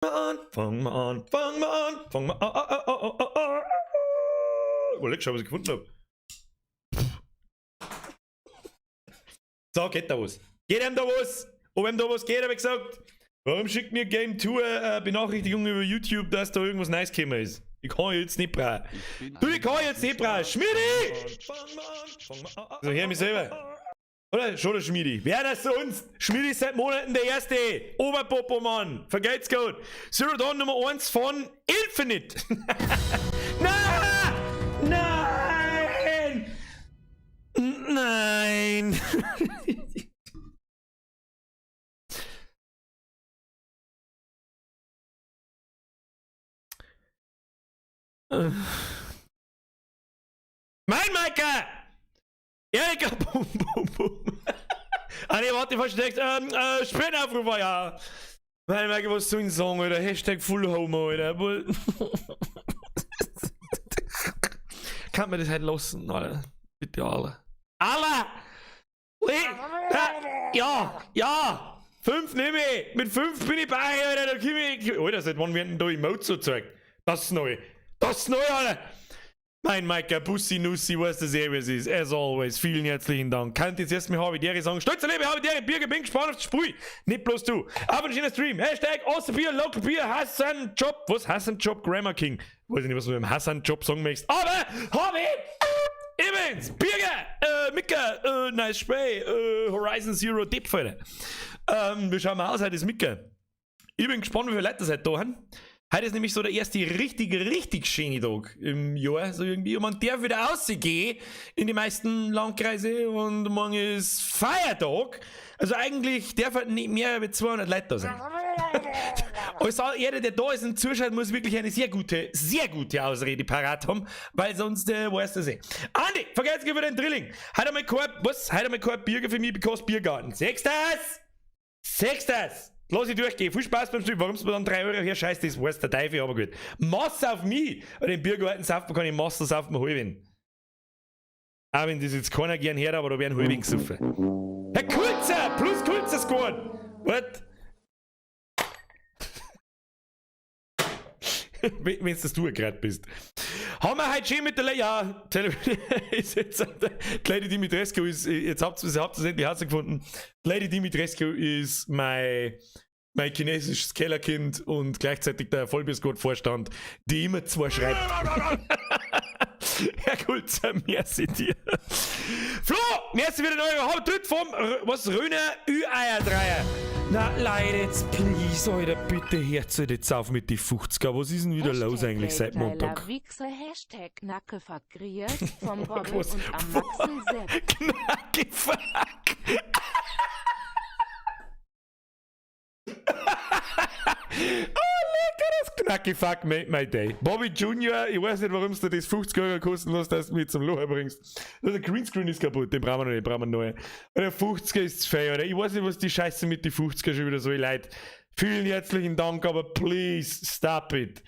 An, fang mal an, fang mal an, fang mal an. Oh, leck, schau, was ich gefunden hab. So, geht da was? Geht ihm da was? Ob ihm da was geht, hab ich gesagt. Warum schickt mir Game 2 eine Benachrichtigung über YouTube, dass da irgendwas Neues gekommen ist? Ich kann jetzt nicht brauchen. Du, ich kann jetzt nicht brauchen. Schmidi! So, hör mich selber. Oder? Schon der Schmidi. Wer das sonst? Schmidi ist seit Monaten der erste Oberpopo-Mann. Vergelt's gut. Zero Dawn Nummer 1 von Infinite. Nein! Nein! Nein! Mein Maika! Erika, bum, bum, bum. Ah ne, warte, falsch Text. Spendenaufruf war ja. Mein Maika, was soll ich sagen, Alter? Hashtag Full Homo, Alter. Kann man das halt lassen, Alter? Bitte alle. Alle! Ja, ja! 5 nehme ich! Mit 5 bin ich bei, Alter, da komm ich. Alter, seit wann werden da Emotes so gezeigt? Das ist neu. Das ist neu, Alter! Mein Maika, Bussi, Nussi, weiß das eh, wie es ist. As always, vielen herzlichen Dank. Könnt jetzt erstmal habe ich dir sagen. Stolzer Lebe, habe dir Birger, bin gespannt auf das Spiel. Nicht bloß du. Aber ein schöner Stream. Hashtag Awesome Bier, Local Bier, Hassan Job. Was? Hassan Job Grammar King. Weiß ich nicht, was du mit dem Hassan Job sagen möchtest. Aber, hab ich! Übrigens, Birger, Mika, nice Spray, Horizon Zero Deep, Alter. Wir schauen mal aus, heute ist Mika. Ich bin gespannt, wie viele Leute das heute da haben. Heute ist nämlich so der erste richtig, richtig schöne Tag im Jahr. So irgendwie. Und man darf wieder rausgehen in die meisten Landkreise und morgen ist Feiertag. Also eigentlich darf halt nicht mehr als 200 Leute da sein. Also jeder, der da ist und zuschaut, muss wirklich eine sehr gute Ausrede parat haben, weil sonst weißt du es eh. Andi, vergesst für den Drilling. Heute einmal kein, was? Heute einmal kein Bier für mich, because Biergarten. Siehst du das? Siehst du das? Lass ich durchgehen. Viel Spaß beim Spiel. Warum es mir dann 3 Euro her scheißt, das weiß der Teufel, aber gut. Masse auf mich! Und im Biergarten saufen kann ich Masse saufen, halb. Auch wenn das jetzt keiner gern hört, aber da werden halb gesoffen. Herr Kulzer! Plus Kulzer Squad! What? Wenn das du gerade bist. Haben wir heute schön mit der ja, ist jetzt, die Lady Dimitrescu ist, jetzt habt ihr es endlich herausgefunden. Lady Dimitrescu ist mein chinesisches Kellerkind und gleichzeitig der Vollbier-Squad-Vorstand, die immer zwei schreibt. Herr Kulzer, merci dir. Flo, merci wieder eure Hauptritt vom, was, Röner Ü-Eier-Dreier. Na, Leute, jetzt please, Alter, bitte hört jetzt auf mit die 50er. Was ist denn wieder Hashtag los eigentlich seit Montag? Wichser, Hashtag Nackefuck griert vom Bobby Was? und am Maxel Sepp. Knackefuck. Oh, lecker, das Knackefuck made my day. Bobby Junior, ich weiß nicht, warum du das 50 Euro kosten lässt, dass du mich zum Lachen bringst. Der Greenscreen ist kaputt, den brauchen wir noch nicht, den brauchen wir neu. Und der 50er ist zu viel, oder? Ich weiß nicht, was die Scheiße mit den 50er schon wieder so leid. Vielen herzlichen Dank, aber please stop it.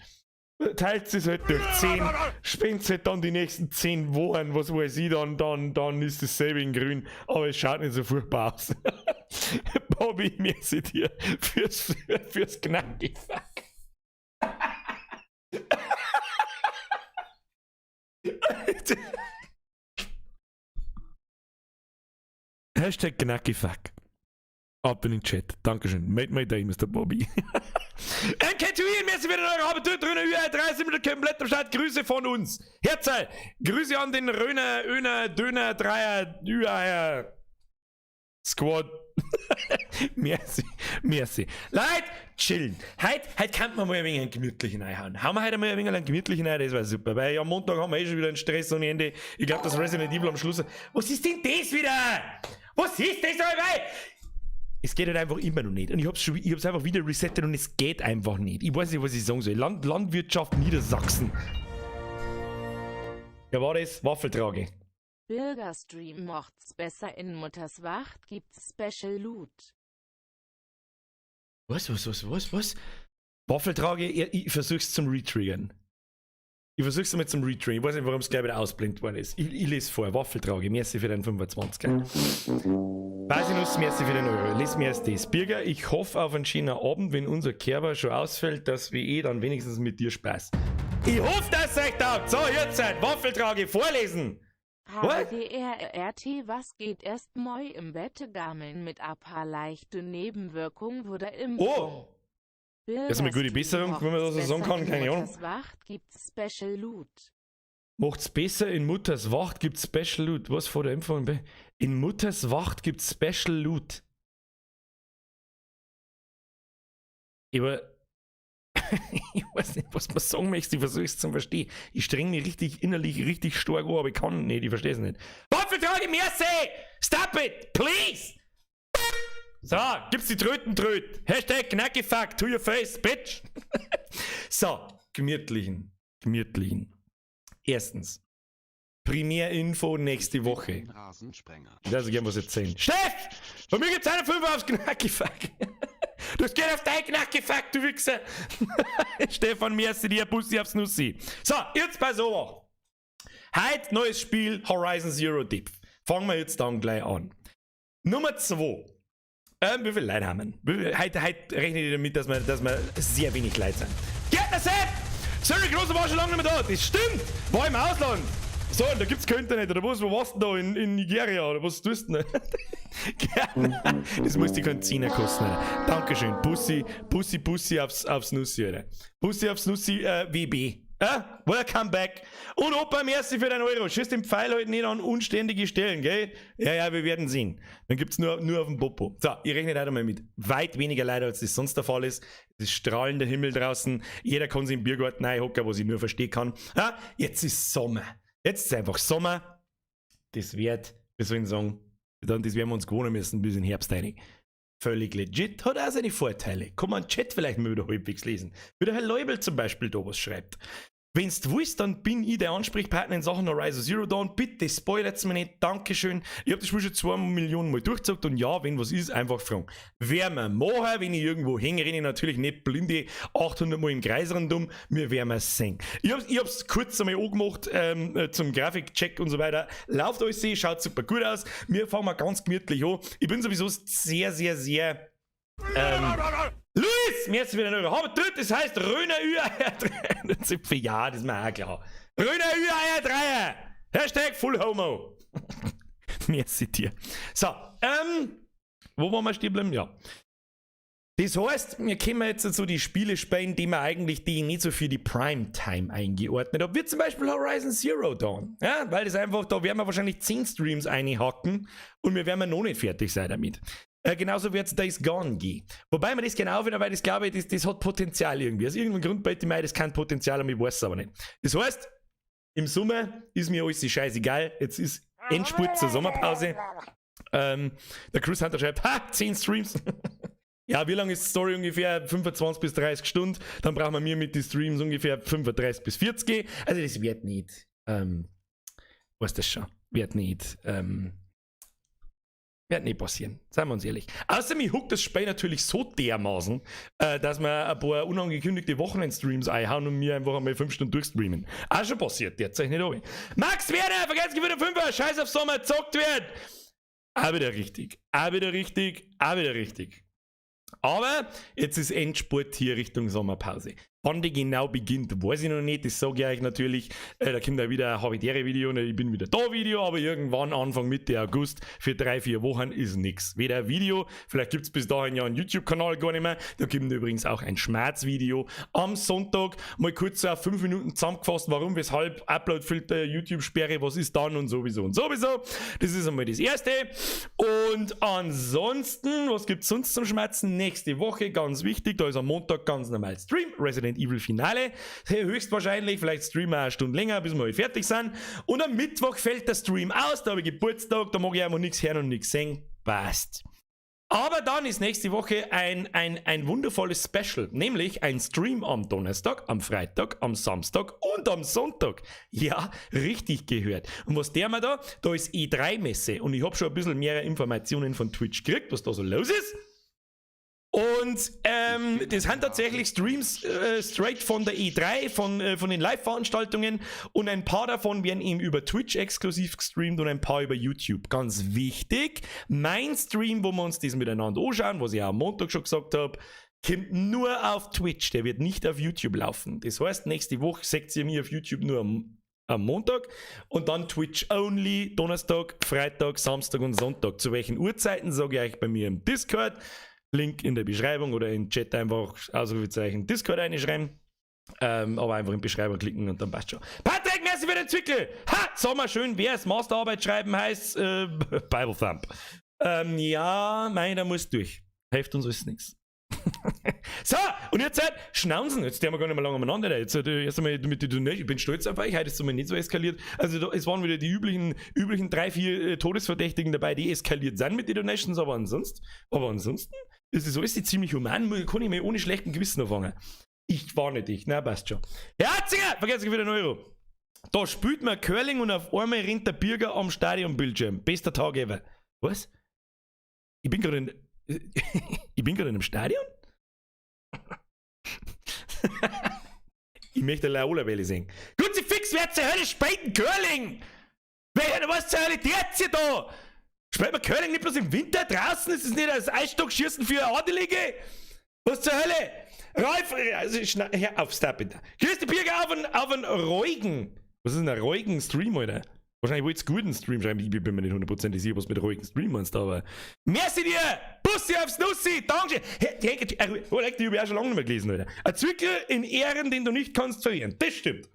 Teilt es halt durch 10, spendet halt dann die nächsten 10 Wochen, was weiß ich, dann ist dasselbe in grün, aber es schaut nicht so furchtbar aus. Bobby, merci dir fürs Knacki-Fuck. Hashtag Knacki-Fuck. Ab in den Chat. Dankeschön. Made my day, Mr. Bobby. MK2, merci für den eure Arbeit. Röner, Ü, 3 sind wieder komplett am Start. Grüße von uns. Herzl, Grüße an den Röner, Öner, Döner, Dreier, Ü-Eier Squad. Merci, merci. Leute, chillen. Heute kann man mal ein wenig einen gemütlichen reinhauen. Hauen wir heute mal ein wenig einen gemütlichen rein, das war super. Weil am Montag haben wir eh schon wieder einen Stress ohne Ende. Ich glaub, das Resident Evil am Schluss. Was ist denn das wieder? Was ist das dabei? Es geht halt einfach immer noch nicht. Und ich hab's schon, ich hab's einfach wieder resettet und es geht einfach nicht. Ich weiß nicht, was ich sagen soll. Landwirtschaft Niedersachsen. Ja, war das? Waffeltrage. Bürgerstream macht's besser, in Mutters Wacht gibt's Special Loot. Was? Waffeltrage, ich versuch's zum Retriggern. Ich versuch's einmal zum Retrain. Ich weiß nicht, warum es gleich wieder ausblendet worden ist. Ich lese vor. Waffeltrage. Merci für den 25er. Basinus, merci für den Euro. Lies mir erst das. Birger, ich hoffe auf einen schönen Abend, wenn unser Kerber schon ausfällt, dass wir eh dann wenigstens mit dir Spaß. Ich hoffe, dass es euch taugt. So, jetzt Zeit. Waffeltrage vorlesen. What? HDRRT, was geht erst moi im Bette gammeln mit a paar leichte Nebenwirkungen wurde Impfung. Oh! Das ist eine gute Besserung, wenn man das so sagen kann, keine Ahnung. Mutters Wacht gibt's Special Loot. Macht's besser, in Mutters Wacht gibt's Special Loot. Was vor der Impfung? In Mutters Wacht gibt's Special Loot. Aber ich weiß nicht, was man sagen möchte. Ich versuche es zu verstehen. Ich streng mich richtig innerlich richtig stark an, aber ich kann nicht, ich verstehe es nicht. Waffeltrage, merci! Stop it! Please! So, gibt's die Tröten Tröt. #KnackiFuck to your face, bitch! So, gemütlichen. Gemütlichen. Erstens. Primärinfo nächste Woche. Rasensprenger. Ich weiß gern was erzählen. Steff! Bei mir gibt's eine 5 aufs Knackifuck. Das geht auf dein Knackifuck, du Wichser. Stefan, merci dir, Bussi aufs Nussi. So, jetzt pass auf. Heute neues Spiel Horizon Zero Deep. Fangen wir jetzt dann gleich an. Nummer 2. Wie viele Leute haben wir? Heute rechne ich damit, dass wir sehr wenig Leute sind. Gärtner Sepp! Sorry, Großer war schon lange nicht mehr da. Das stimmt! War im Ausland. So, und da gibt's kein Internet, oder was? Wo warst du denn da? In Nigeria, oder was tust du denn? Gerne. Das muss die keinen Zehner kosten, Alter. Dankeschön. Bussi, Bussi, Bussi aufs Nussi, Alter. Bussi aufs Nussi, WB. Welcome back. Und Opa, merci für deinen Euro. Schieß den Pfeil heute nicht an unständige Stellen, gell? Ja, wir werden sehen. Dann gibt's nur auf dem Popo. So, ich rechne heute mal mit weit weniger Leute, als das sonst der Fall ist. Es ist strahlender Himmel draußen. Jeder kann sich im Biergarten reinhocken, was ich nur verstehen kann. Ja, jetzt ist Sommer. Jetzt ist einfach Sommer. Das wird, wie soll ich sagen, dann, das werden wir uns gewohnen müssen bis in Herbst rein. Völlig legit, hat auch seine Vorteile. Kann man Chat vielleicht mal wieder halbwegs lesen. Wie der Herr Leubel zum Beispiel da was schreibt. Wenn's du willst, dann bin ich der Ansprechpartner in Sachen Horizon Zero Dawn. Bitte spoilert's mir nicht. Dankeschön. Ich hab das Spiel schon 2 Millionen Mal durchgezockt und ja, wenn was ist, einfach fragen. Werden wir machen, wenn ich irgendwo hänge, renne ich natürlich nicht blinde 800 Mal im Kreis rundum. Wir werden es sehen. Ich hab's kurz einmal angemacht zum Grafikcheck und so weiter. Läuft alles, schaut super gut aus. Wir fangen mal ganz gemütlich an. Ich bin sowieso sehr, sehr, sehr. Luis, mir ist wieder ein Euro. Aber dritt, das heißt Röner Ü-Eier 370. Ja, das ist mir auch klar. Röner Ü-Eier 3. #FullHomo. Merci dir. So, wo waren wir stehen bleiben? Ja. Das heißt, wir können jetzt so die Spiele spielen, die man eigentlich die nicht so für die Primetime eingeordnet hat, wie zum Beispiel Horizon Zero Dawn. Ja, weil das einfach, da werden wir wahrscheinlich 10 Streams einhacken und wir werden noch nicht fertig sein damit. Genauso wird es Days Gone gehen. Wobei man das genau finde, weil das glaube ich, das hat Potenzial irgendwie. Aus irgendeinem Grund bei mir, das kein Potenzial, aber ich weiß es aber nicht. Das heißt, im Sommer ist mir alles scheißegal. Jetzt ist Endspurt zur Sommerpause. Der Chris Hunter schreibt, ha, 10 Streams. Ja, wie lange ist die Story ungefähr? 25 bis 30 Stunden. Dann brauchen wir mir mit den Streams ungefähr 35 bis 40. Also das wird nicht, weißt das schon, wird nicht passieren. Seien wir uns ehrlich. Außerdem, mich hookt das Spiel natürlich so dermaßen, dass wir ein paar unangekündigte Wochenendstreams einhauen und mir einfach einmal 5 Stunden durchstreamen. Auch schon passiert, derzeit nicht oben. Max Werner, vergesst wieder 5er, Scheiß auf Sommer, zockt wird. Auch wieder richtig, auch wieder richtig, auch wieder richtig. Aber jetzt ist Endspurt hier Richtung Sommerpause. Wann die genau beginnt, weiß ich noch nicht. Das sage ich euch natürlich. Da kommt ja wieder ein Habitäre-Video und ich bin wieder da Video, aber irgendwann Anfang Mitte August für 3, 4 Wochen ist nix. Weder ein Video, vielleicht gibt's bis dahin ja einen YouTube-Kanal gar nicht mehr. Da kommt übrigens auch ein Schmerzvideo am Sonntag. Mal kurz so auf 5 Minuten zusammengefasst, warum, weshalb, Upload-Filter, YouTube-Sperre, was ist dann und sowieso und sowieso. Das ist einmal das Erste. Und ansonsten, was gibt's sonst zum Schmerzen? Nächste Woche, ganz wichtig, da ist am Montag ganz normal Stream, Resident Evil Finale. Höchstwahrscheinlich, vielleicht streamen wir eine Stunde länger, bis wir fertig sind. Und am Mittwoch fällt der Stream aus, da habe ich Geburtstag, da mag ich einfach nichts hören und nichts sehen. Passt. Aber dann ist nächste Woche ein wundervolles Special, nämlich ein Stream am Donnerstag, am Freitag, am Samstag und am Sonntag. Ja, richtig gehört. Und was der wir da? Da ist E3-Messe und ich hab schon ein bisschen mehr Informationen von Twitch gekriegt, was da so los ist. Und das sind tatsächlich Streams straight von der E3, von den Live-Veranstaltungen und ein paar davon werden eben über Twitch exklusiv gestreamt und ein paar über YouTube. Ganz wichtig, mein Stream, wo wir uns das miteinander anschauen, was ich auch am Montag schon gesagt habe, kommt nur auf Twitch, der wird nicht auf YouTube laufen. Das heißt, nächste Woche seht ihr mich auf YouTube nur am Montag und dann Twitch only, Donnerstag, Freitag, Samstag und Sonntag. Zu welchen Uhrzeiten, sage ich euch bei mir im Discord. Link in der Beschreibung oder in den Chat einfach Ausrufezeichen Discord reinschreiben. Aber einfach in Beschreibung klicken und dann passt schon. Patrick, merci für den Zwickel! Ha! Sag mal schön, wer es Masterarbeit schreiben heißt, Bible Thump. Ja, meiner muss durch. Hilft uns alles nichts. So, und jetzt halt, Schnauzen, jetzt der wir gar nicht mehr lange umeinander. Jetzt erst einmal mit den Donation, ich bin stolz auf euch, heute ist es mal nicht so eskaliert. Also da, es waren wieder die üblichen drei, vier Todesverdächtigen dabei, die eskaliert sind mit den Donations, aber ansonsten ist es alles ziemlich human, kann ich mir ohne schlechten Gewissen anfangen. Ich war nicht ich, na passt schon. Herziger, vergesst wieder einen Euro. Da spielt man Curling und auf einmal rennt der Birger am Stadionbildschirm. Bester Tag ever. Was? Ich bin gerade in einem Stadion? Ich möchte Laola-Welle sehen. Gut, sie fix, wer zur Hölle spielt denn Curling? Was zur Hölle tut ihr da? Spielt man Curling nicht bloß im Winter draußen? Ist es nicht das Eisstockschießen für Adelige? Was zur Hölle? Ralf, also, hör auf, stop it. Grüß die Birger auf einen ruhigen. Was ist denn ein ruhigen Stream, Alter? Wahrscheinlich wollt's guten Stream schreiben. Ich bin mir nicht hundertprozentig sicher, was mit ruhigen Stream meinst, aber. Merci dir! Bussi aufs Nussi! Danke! Hey, die, oh, die hab ich auch schon lange nicht mehr gelesen, Alter. Ein Zwickel in Ehren, den du nicht kannst verlieren. Das stimmt.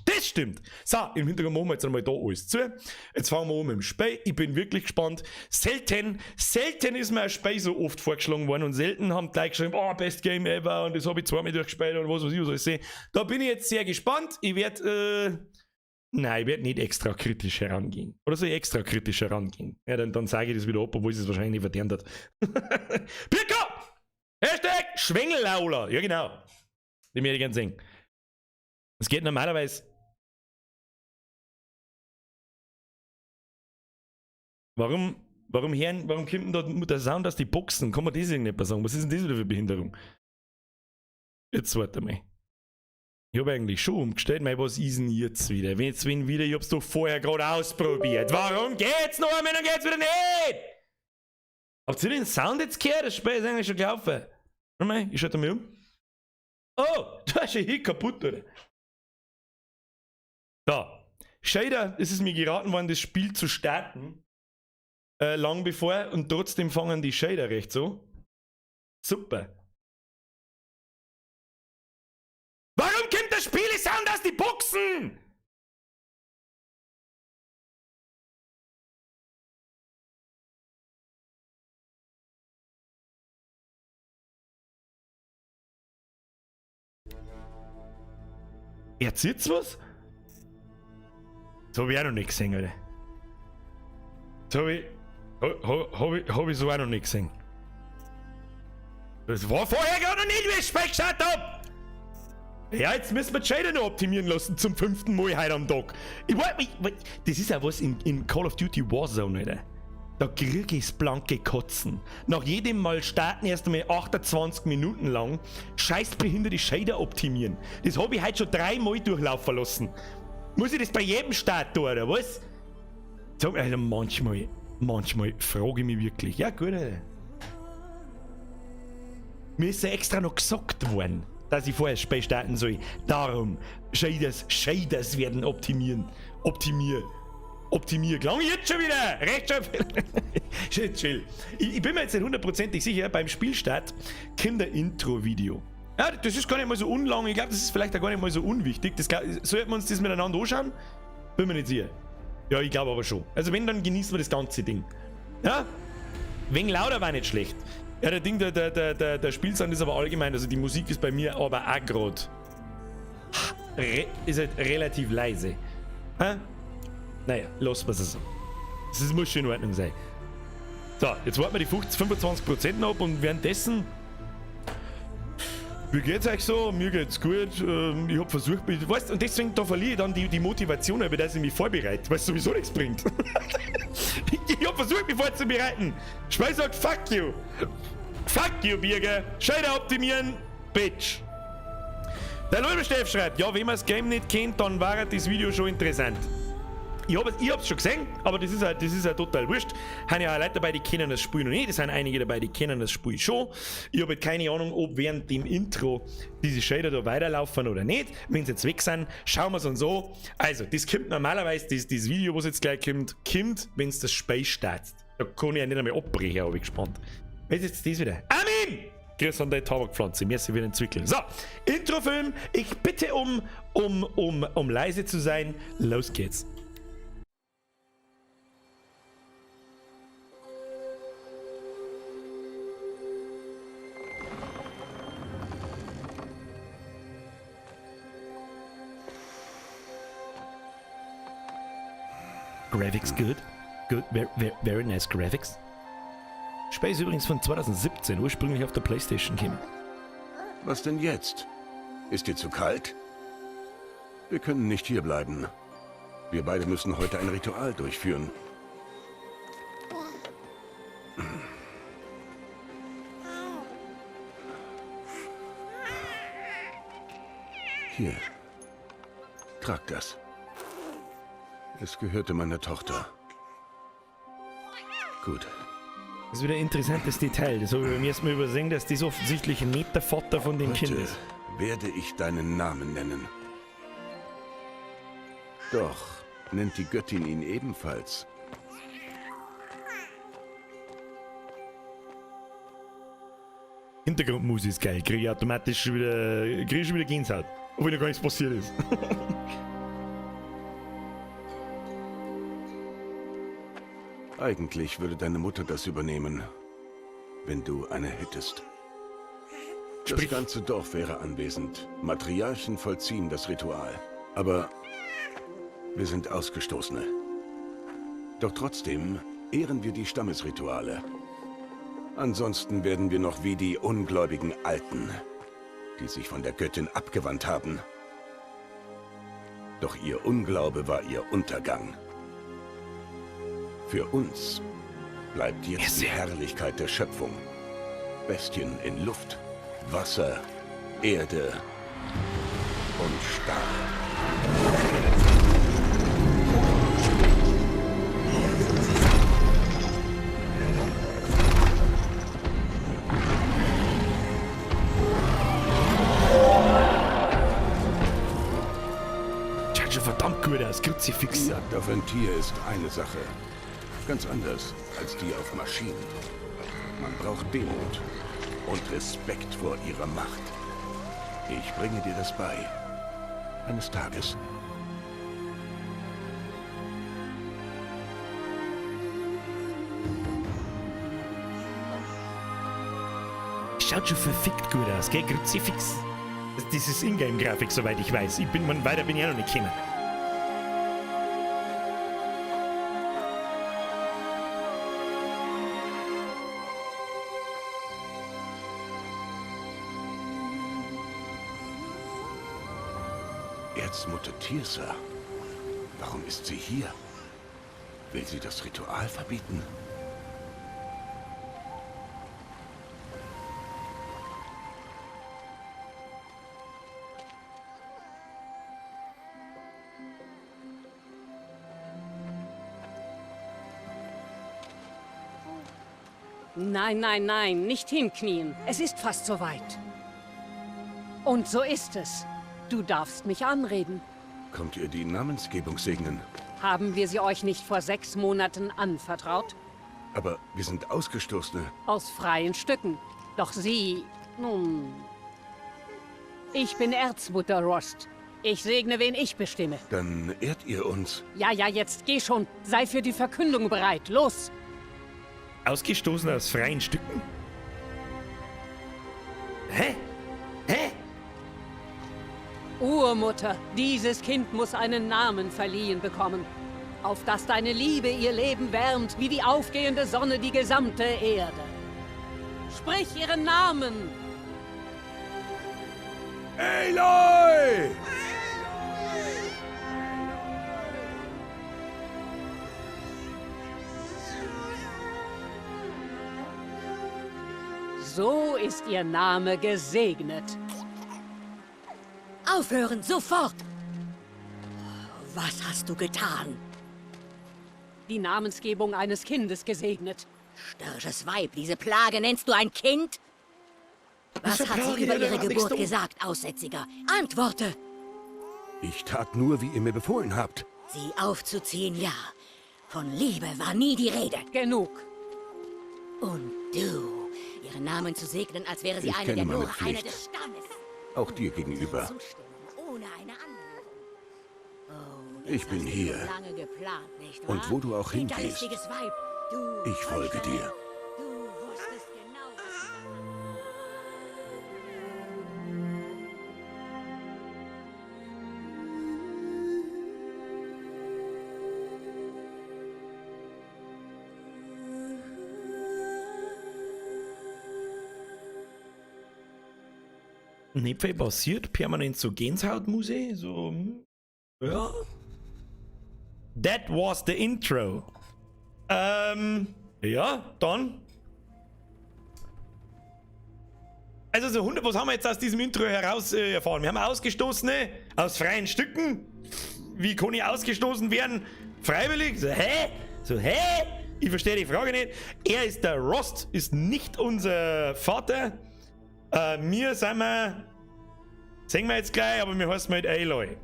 Das stimmt. So, im Hintergrund machen wir jetzt einmal da alles zu. Jetzt fangen wir an mit dem Spiel. Ich bin wirklich gespannt. Selten, selten ist mir ein Spiel so oft vorgeschlagen worden und selten haben die Leute geschrieben, oh, best game ever und das habe ich zweimal durchgespielt und was weiß ich, was alles sehe. Da bin ich jetzt sehr gespannt. Ich werde, nein, ich werde nicht extra kritisch herangehen. Oder soll ich extra kritisch herangehen? Ja, dann sage ich das wieder ab, obwohl es wahrscheinlich nicht verdient hat. Birko! #Schwengellaula. Ja, genau. Die möchte ich gerne sehen. Es geht normalerweise. Warum kommt denn da der Sound aus die Boxen? Kann man das irgendetwas sagen? Was ist denn das wieder für Behinderung? Jetzt warte mal. Ich habe eigentlich schon umgestellt. Mei, was ist denn jetzt wieder? Wenn jetzt wenn wieder, ich hab's doch vorher gerade ausprobiert. Warum geht's noch einmal und geht's wieder nicht? Habt ihr den Sound jetzt gehört? Das Spiel ist eigentlich schon gelaufen. Warte mal, ich schalte mal um. Oh, da ist ja hier kaputt, oder? Da. Shader, es ist mir geraten worden, das Spiel zu starten. Lang bevor und trotzdem fangen die Shader recht so. Super. Warum kommt der Spiele-Sound aus die Boxen? Erzählt's was? Das hab ich auch noch nicht gesehen, Alter. Das hab ich so auch noch nicht gesehen. Das war vorher gar noch nicht, wie ich Spiel geschaut hab! Ja, jetzt müssen wir die Shader noch optimieren lassen zum fünften Mal heute am Tag. Ich weiß, das ist ja was in Call of Duty Warzone, Alter. Da krieg ich's blanke Kotzen. Nach jedem Mal starten erst einmal 28 Minuten lang scheiß behinderte Shader optimieren. Das hab ich heute schon dreimal durchlaufen lassen. Muss ich das bei jedem Start tun, oder was? Sag, also manchmal frage ich mich wirklich. Ja, gut, Alter. Mir ist ja extra noch gesagt worden, dass ich vorher das Spiel starten soll. Darum, Shaders werden optimieren. Optimier. Optimier. Klang jetzt schon wieder! Rechtschreib. Chill, chill. Ich bin mir jetzt nicht hundertprozentig sicher, beim Spielstart kommt ein Intro-Video. Ja, das ist gar nicht mal so unlang. Ich glaube, das ist vielleicht auch gar nicht mal so unwichtig. Das, sollten wir uns das miteinander anschauen? Bin mir nicht sicher. Ja, ich glaube aber schon. Also wenn, dann genießen wir das ganze Ding. Ja? Wegen lauter war nicht schlecht. Ja, der Ding, der Spielsound ist aber allgemein, also die Musik ist bei mir aber auch grad, ist halt relativ leise. Hä? Naja, lassen wir es so. Das muss schon in Ordnung sein. So, jetzt warten wir die 50, 25% noch ab und währenddessen. Wie geht's euch so? Mir geht's gut. Ich hab versucht, mich, weißt, und deswegen da verliere ich dann die Motivation, über dass ich mich vorbereite, weil es sowieso nichts bringt. Ich hab versucht, mich vorzubereiten. Spiel sagt, fuck you. Fuck you, Birger! Shader optimieren, Bitch! Der Lolbesteff schreibt, ja, wenn man das Game nicht kennt, dann war das Video schon interessant. Ich hab's schon gesehen, aber das ist halt total wurscht. Haben ja auch Leute dabei, die kennen das Spiel noch nicht. Es sind einige dabei, die kennen das Spiel schon. Ich habe halt keine Ahnung, ob während dem Intro diese Shader da weiterlaufen oder nicht. Wenn sie jetzt weg sind, schauen wir es uns so. Also, das kommt normalerweise, das Video, was jetzt gleich kommt, wenn es das Spiel startet. Da kann ich ja nicht einmal abbrechen, habe ich gespannt. Was ist jetzt das wieder? Amin! Grüß an deine Tabakpflanze, mir ist sie wieder entwickeln. So, Introfilm, ich bitte um leise zu sein. Los geht's. Graphics good. Good, very, very, very nice graphics. Spiel ist übrigens von 2017, ursprünglich auf der PlayStation gekommen. Was denn jetzt? Ist dir zu kalt? Wir können nicht hier bleiben. Wir beide müssen heute ein Ritual durchführen. Hier. Trag das. Es gehörte meiner Tochter. Gut. Das ist wieder ein interessantes Detail. Das habe ich beim ersten Mal übersehen, dass das offensichtlich nicht der Vater von dem Heute Kind ist. Werde ich deinen Namen nennen. Doch nennt die Göttin ihn ebenfalls. Hintergrundmusik ist geil. Kriege ich automatisch schon wieder, krieg ich schon wieder Gänsehaut. Obwohl noch gar nichts passiert ist. Eigentlich würde deine Mutter das übernehmen, wenn du eine hättest. Das Sprich. ganze Dorf wäre anwesend. Matriarchen vollziehen das Ritual. Aber wir sind Ausgestoßene. Doch trotzdem ehren wir die Stammesrituale. Ansonsten werden wir noch wie die ungläubigen Alten, die sich von der Göttin abgewandt haben. Doch ihr Unglaube war ihr Untergang. Für uns bleibt jetzt die Herrlichkeit der Schöpfung. Bestien in Luft, Wasser, Erde und Stahl. Schaut schon verdammt gut aus, Kruzifix. Die Jagd auf ein Tier ist eine Sache. Ganz anders als die auf Maschinen. Man braucht Demut und Respekt vor ihrer Macht. Ich bringe dir das bei. Eines Tages. Schaut schon verfickt gut aus, gell? Kruzifix. Das ist Ingame-Grafik, soweit ich weiß. Weiter bin ich auch noch nicht gekommen. Erzmutter Tirsa. Warum ist sie hier? Will sie das Ritual verbieten? Nein, nein, nein, nicht hinknien. Es ist fast soweit. Und so ist es. Du darfst mich anreden. Kommt ihr die Namensgebung segnen? Haben wir sie euch nicht vor 6 Monaten anvertraut? Aber wir sind Ausgestoßene. Aus freien Stücken. Doch sie... Nun... Ich bin Erzmutter Rost. Ich segne, wen ich bestimme. Dann ehrt ihr uns. Ja, ja, jetzt geh schon. Sei für die Verkündung bereit. Los! Ausgestoßen aus freien Stücken? Hä? Hä? Urmutter, dieses Kind muss einen Namen verliehen bekommen. Auf dass deine Liebe ihr Leben wärmt, wie die aufgehende Sonne die gesamte Erde. Sprich ihren Namen! Aloy! So ist ihr Name gesegnet. Aufhören, sofort! Was hast du getan? Die Namensgebung eines Kindes gesegnet. Störrisches Weib, diese Plage nennst du ein Kind? Was für hat sie Plage, über der ihre hat nichts Geburt tun. gesagt, Aussätziger? Antworte! Ich tat nur, wie ihr mir befohlen habt. Sie aufzuziehen, ja. Von Liebe war nie die Rede. Genug. Und du, ihren Namen zu segnen, als wäre sie Ich eine kenne der meine Nora, eine Pflicht. des Stammes. Auch dir gegenüber. Zustimmung, ohne eine Anmerkung. Oh, das Ich bin hast du hier. schon lange geplant, nicht wahr? Und wo du auch hingehst, Hinterlistiges Weib, du ich folge Heuchlerin. dir. Du wusstest genau, was du da Nicht viel passiert, permanent so Gänsehautmusik, so, ja. That was the intro. Ja, dann. Also so 100, was haben wir jetzt aus diesem Intro heraus erfahren? Wir haben Ausgestoßene aus freien Stücken. Wie kann ich ausgestoßen werden? Freiwillig? So, hä? So, hä? Ich verstehe die Frage nicht. Er ist der Rost, ist nicht unser Vater. Wir sind wir, sehen wir jetzt gleich, aber wir heißen halt Aloy.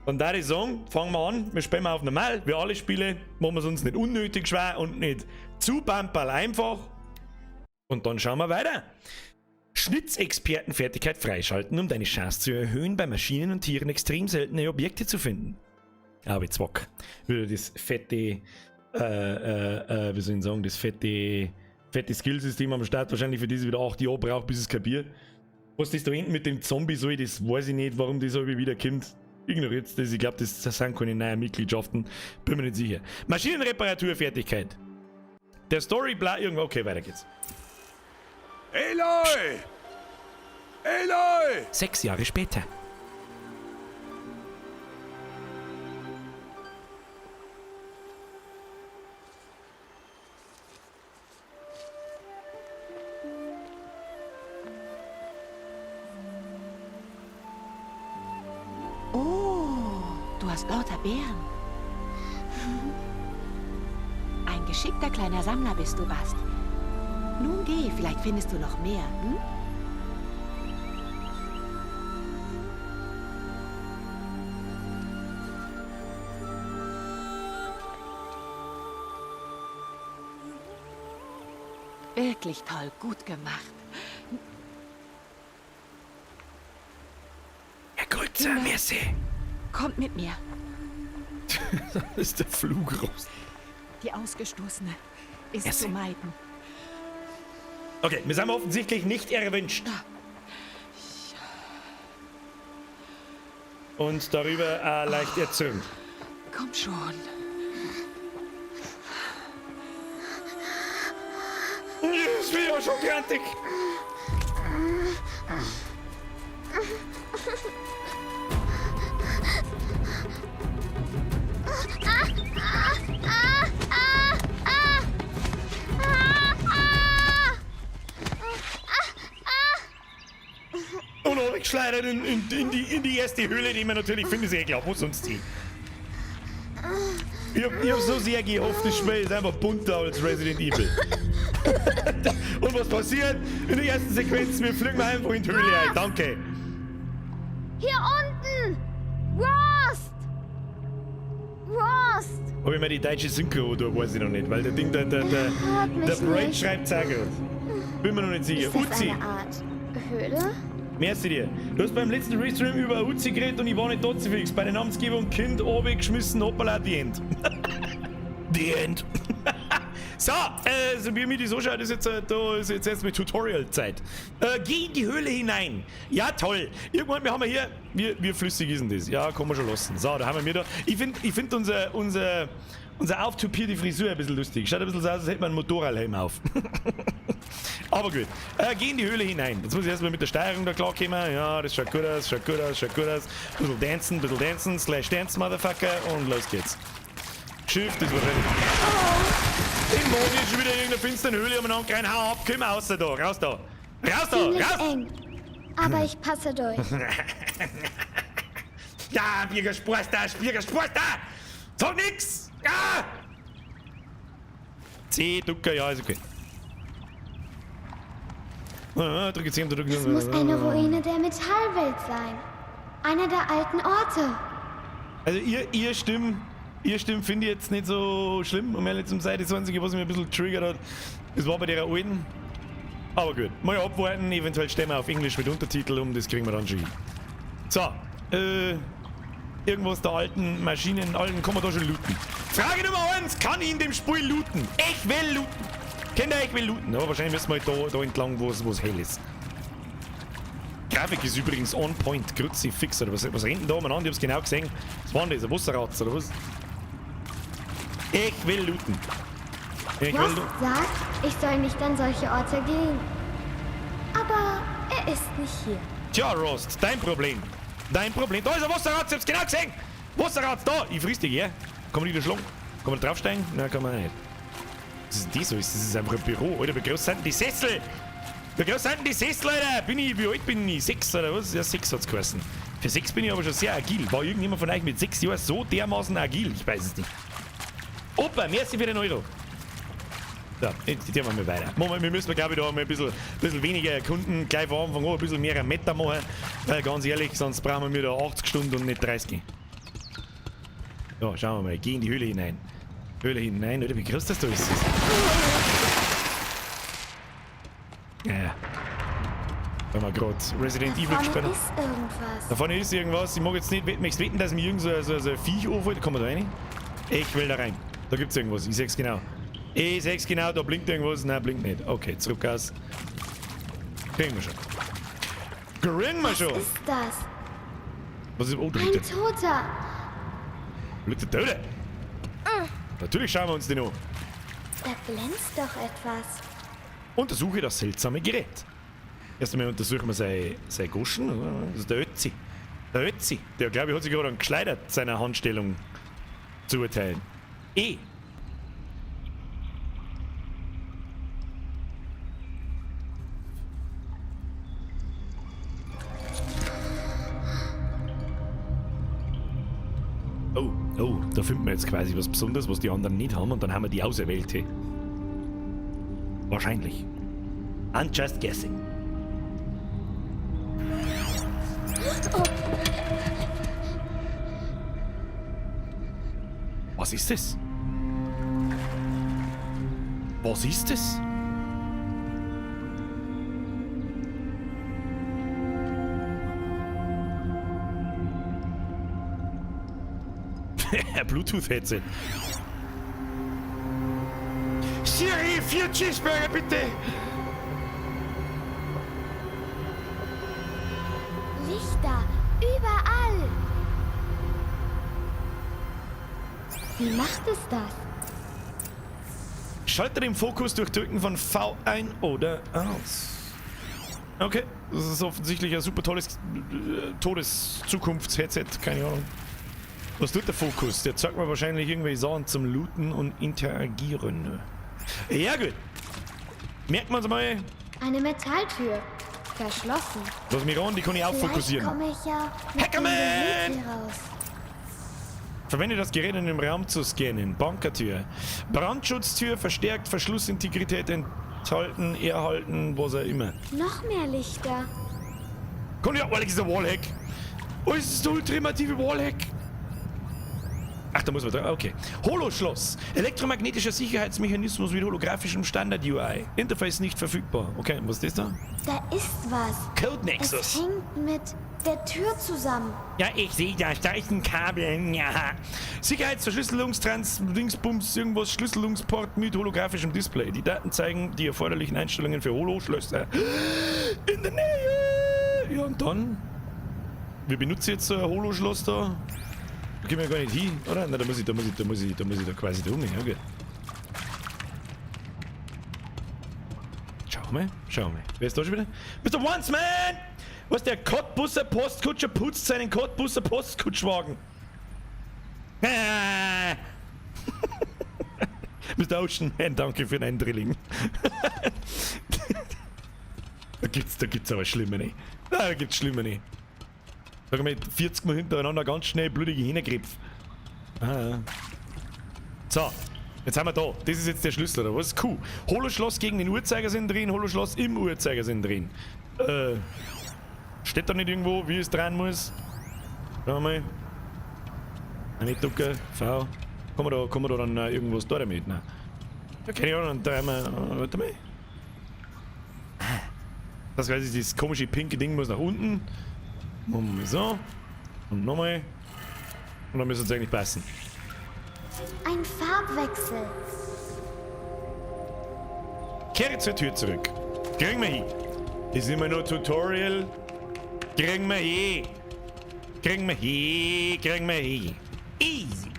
Und da ich sagen, fangen wir an, wir spielen auf normal, wie alle Spiele, machen wir es uns nicht unnötig schwer und nicht zu bamperl einfach. Und dann schauen wir weiter. Schnitzexpertenfertigkeit freischalten, um deine Chance zu erhöhen, bei Maschinen und Tieren extrem seltene Objekte zu finden. Aber jetzt wack. Wieder das fette, wie soll ich sagen, das fette Skillsystem am Start, wahrscheinlich für das wieder 8 Jahre braucht, bis es kapiert. Was das da hinten mit dem Zombie soll, das weiß ich nicht, warum das irgendwie wieder kommt. Ignoriert das, ich glaub, das sind keine neuen Mitgliedschaften. Bin mir nicht sicher. Maschinenreparaturfertigkeit. Der Story, bla, irgendwo, okay, weiter geht's. Aloy! Aloy! 6 Jahre später. Oh, du hast lauter Beeren. Ein geschickter kleiner Sammler bist du, Bast. Nun geh, vielleicht findest du noch mehr, hm? Wirklich toll, gut gemacht. Herr Kreuzer, Kinder. merci. Kommt mit mir. Das ist der Flugrost. Die Ausgestoßene ist Merci. zu meiden. Okay, wir sind offensichtlich nicht erwünscht. Und darüber leicht erzürnt. Komm schon. Das bin ich auch schon fertig. Und geschleudert in die erste Höhle, die man natürlich findet, ist eh klar, wo sonst die? Ich hab so sehr gehofft, das Spiel ist einfach bunter als Resident Evil. Und was passiert? In der ersten Sequenz, wir fliegen einfach in die Höhle ein. Danke. Hier unten! Rost! Rost! Ob ich mir die deutsche Synchro oder weiß ich noch nicht, weil der Ding, der Hört mich Braid nicht. schreibt auch gut. Bin mir noch nicht sicher. Ist das Uzi! eine Art Höhle? Merci dir. Du hast beim letzten Restream über Uzi geredet und ich war nicht dort fix. Bei der Namensgebung Kind oben geschmissen, hoppala, the End. The End. So, so wie mir das anschaut, ist jetzt, da ist jetzt erst mit Tutorial-Zeit. Geh in die Höhle hinein. Ja, toll. Irgendwann, wir haben hier, wie flüssig ist denn das? Ja, kann man schon lassen. So, da haben wir da. Ich find unser auftupierte Frisur ein bisschen lustig. Schaut ein bisschen so aus, als hätte man einen Motorradhelm auf. Aber gut. Geh in die Höhle hinein. Jetzt muss ich erstmal mit der Steuerung da klarkommen. Ja, das schaut gut aus, schaut gut aus, schaut gut aus. Bisschen dancen, bisschen dancen, slash dance, Motherfucker. Und los geht's. Shift ist wahrscheinlich. Oh. Den mag ich schon wieder in irgendeiner finsteren Höhle umeinander rein. Hau ab, komm raus da, raus da. Raus da, Ziemlich raus! eng. Aber ich passe durch. Ja, Biergesproster, Biergesproster! Sag nix! Ah! C, Ducker, ja, ist okay. Ah, drücke C, drücke Es muss eine Ruine der Metallwelt sein. Einer der alten Orte. Also ihr Stimm finde ich jetzt nicht so schlimm, um ehrlich zu sein. Das Einzige, was mich ein bisschen getriggert hat, das war bei der alten. Aber gut, mal abwarten, eventuell stellen wir auf Englisch mit Untertitel um, das kriegen wir dann schon hin. So, irgendwas der alten Maschinen, alten, kann man da schon looten. Frage Nummer 1, kann ich in dem Spiel looten? Ich will looten! Kinder, ich will looten. Aber wahrscheinlich müssen wir halt da entlang, wo es hell ist. Grafik ist übrigens on point, Kruzifix, oder was rennt denn da umeinander? Ich hab's genau gesehen. Was war denn das? Ein Wasserratz, oder was? Ich will looten. Ich will Rost looten. sagt, ich soll nicht an solche Orte gehen. Aber er ist nicht hier. Tja, Rost, dein Problem. Dein Problem. Da ist ein Wasserratz, ich hab's genau gesehen. Wasserratz, da. Ich friss dich, ja? Kann man nicht schlagen? Kann man draufsteigen? Nein, kann man nicht. Was ist denn das so? Das ist einfach ein Büro. Alter, wie groß sind denn die Sessel? Wie groß sind denn die Sessel, Alter? Bin ich, wie alt bin ich? 6 oder was? Ja, 6 hat's geheißen. Für 6 bin ich aber schon sehr agil. War irgendjemand von euch mit 6 Jahren so dermaßen agil? Ich weiß es nicht. Opa, merci für den Euro. So, jetzt gehen wir mal weiter. Moment, wir müssen, glaube ich, da mal ein bisschen weniger erkunden. Gleich von Anfang an ein bisschen mehr Meter machen. Weil ganz ehrlich, sonst brauchen wir da 80 Stunden und nicht 30. So, schauen wir mal. Geh in die Höhle hinein. Höhle hinein, oder? Wie groß das da ist. Ja, ja. Da haben wir grad Resident Evil Da gespielt. vorne ist irgendwas. Da vorne ist irgendwas. Ich mag jetzt nicht, möchtest wetten, dass mir irgend so ein Viech anfällt. Kann man da rein? Ich will da rein. Da gibt's irgendwas. Ich seh's genau. Ich seh's genau, da blinkt irgendwas. Nein, blinkt nicht. Okay, zurück aus. Kriegen wir schon. Kriegen wir schon! Was ist das? Was ist. Oh, da liegt Ein der. Toter. Da liegt der Tote. Natürlich schauen wir uns den an. Da glänzt doch etwas. Untersuche das seltsame Gerät. Erst einmal untersuchen wir sein Goschen. Das ist der Ötzi. Der Ötzi. Der, glaube ich, hat sich gerade geschleudert, seiner Handstellung zu urteilen. E. Oh, oh, da finden wir jetzt quasi was Besonderes, was die anderen nicht haben, und dann haben wir die Auserwählte. Wahrscheinlich. I'm just guessing. Was ist das? Was ist das? Bluetooth-Headset. Siri, 4 Cheeseburger bitte! Lichter, überall! Wie macht es das? Schalte den Fokus durch Drücken von V ein oder aus. Okay, das ist offensichtlich ein super tolles Todes-Zukunfts-Headset, keine Ahnung. Was tut der Fokus? Der zeigt mir wahrscheinlich irgendwelche Sachen zum Looten und Interagieren. Ja gut. Merkt man's mal. Eine Metalltür. Verschlossen. Lass mich ran, die kann ich auch Vielleicht fokussieren. komme ich ja mit dem Hackerman! Gerät hier raus. Verwende das Gerät in dem Raum zu scannen. Bunkertür. Brandschutztür verstärkt, Verschlussintegrität enthalten, erhalten, was auch immer. Noch mehr Lichter. Komm ja, Alex ist ein Wallhack. Oh, es ist der ultimative Wallhack. Ach, da muss man dran. Okay. Holoschloss. Elektromagnetischer Sicherheitsmechanismus mit holographischem Standard-UI. Interface nicht verfügbar. Okay, was ist das da? Da ist was. Code Nexus. Es hängt mit der Tür zusammen. Ja, ich sehe das. Da ist ein Kabel. Ja. Sicherheitsverschlüsselungstrans, Dingsbums, irgendwas, Schlüsselungsport mit holographischem Display. Die Daten zeigen die erforderlichen Einstellungen für Holoschlösser. In der Nähe. Ja, und dann? Wir benutzen jetzt ein Holoschloss da. Da gehen wir ja gar nicht hin, oder? Na, da muss ich da quasi da umgehen. Okay. Schau mal, schau mal. Wer ist da schon wieder? Mr. Once Man! Was, der Cottbusser Postkutscher putzt seinen Cottbusser Postkutschwagen. Ah. Mr. Ocean Man, danke für deinen Drilling. Da gibt's aber schlimme. Da gibt's schlimme. Sag mal, 40 Mal hintereinander ganz schnell blutige Hähnerkrebs. Ah. So, jetzt haben wir da. Das ist jetzt der Schlüssel, oder was? Q. Holoschloss gegen den Uhrzeigersinn drehen, Holoschloss im Uhrzeigersinn drehen. Steht da nicht irgendwo, wie es drehen muss? Schauen wir mal. Nicht ducken, V. Kommen wir da dann irgendwas da damit? Nein. Da kann ich auch noch dreimal. Warte mal. Das weiß ich, dieses komische pinke Ding muss nach unten. Machen wir so. Und nochmal. Und dann müsste es eigentlich passen. Ein Farbwechsel. Kehre zur Tür zurück. Kriegen wir hin. Das ist immer nur Tutorial. Kriegen wir hin. Kriegen wir hin. Kriegen wir hin. Easy.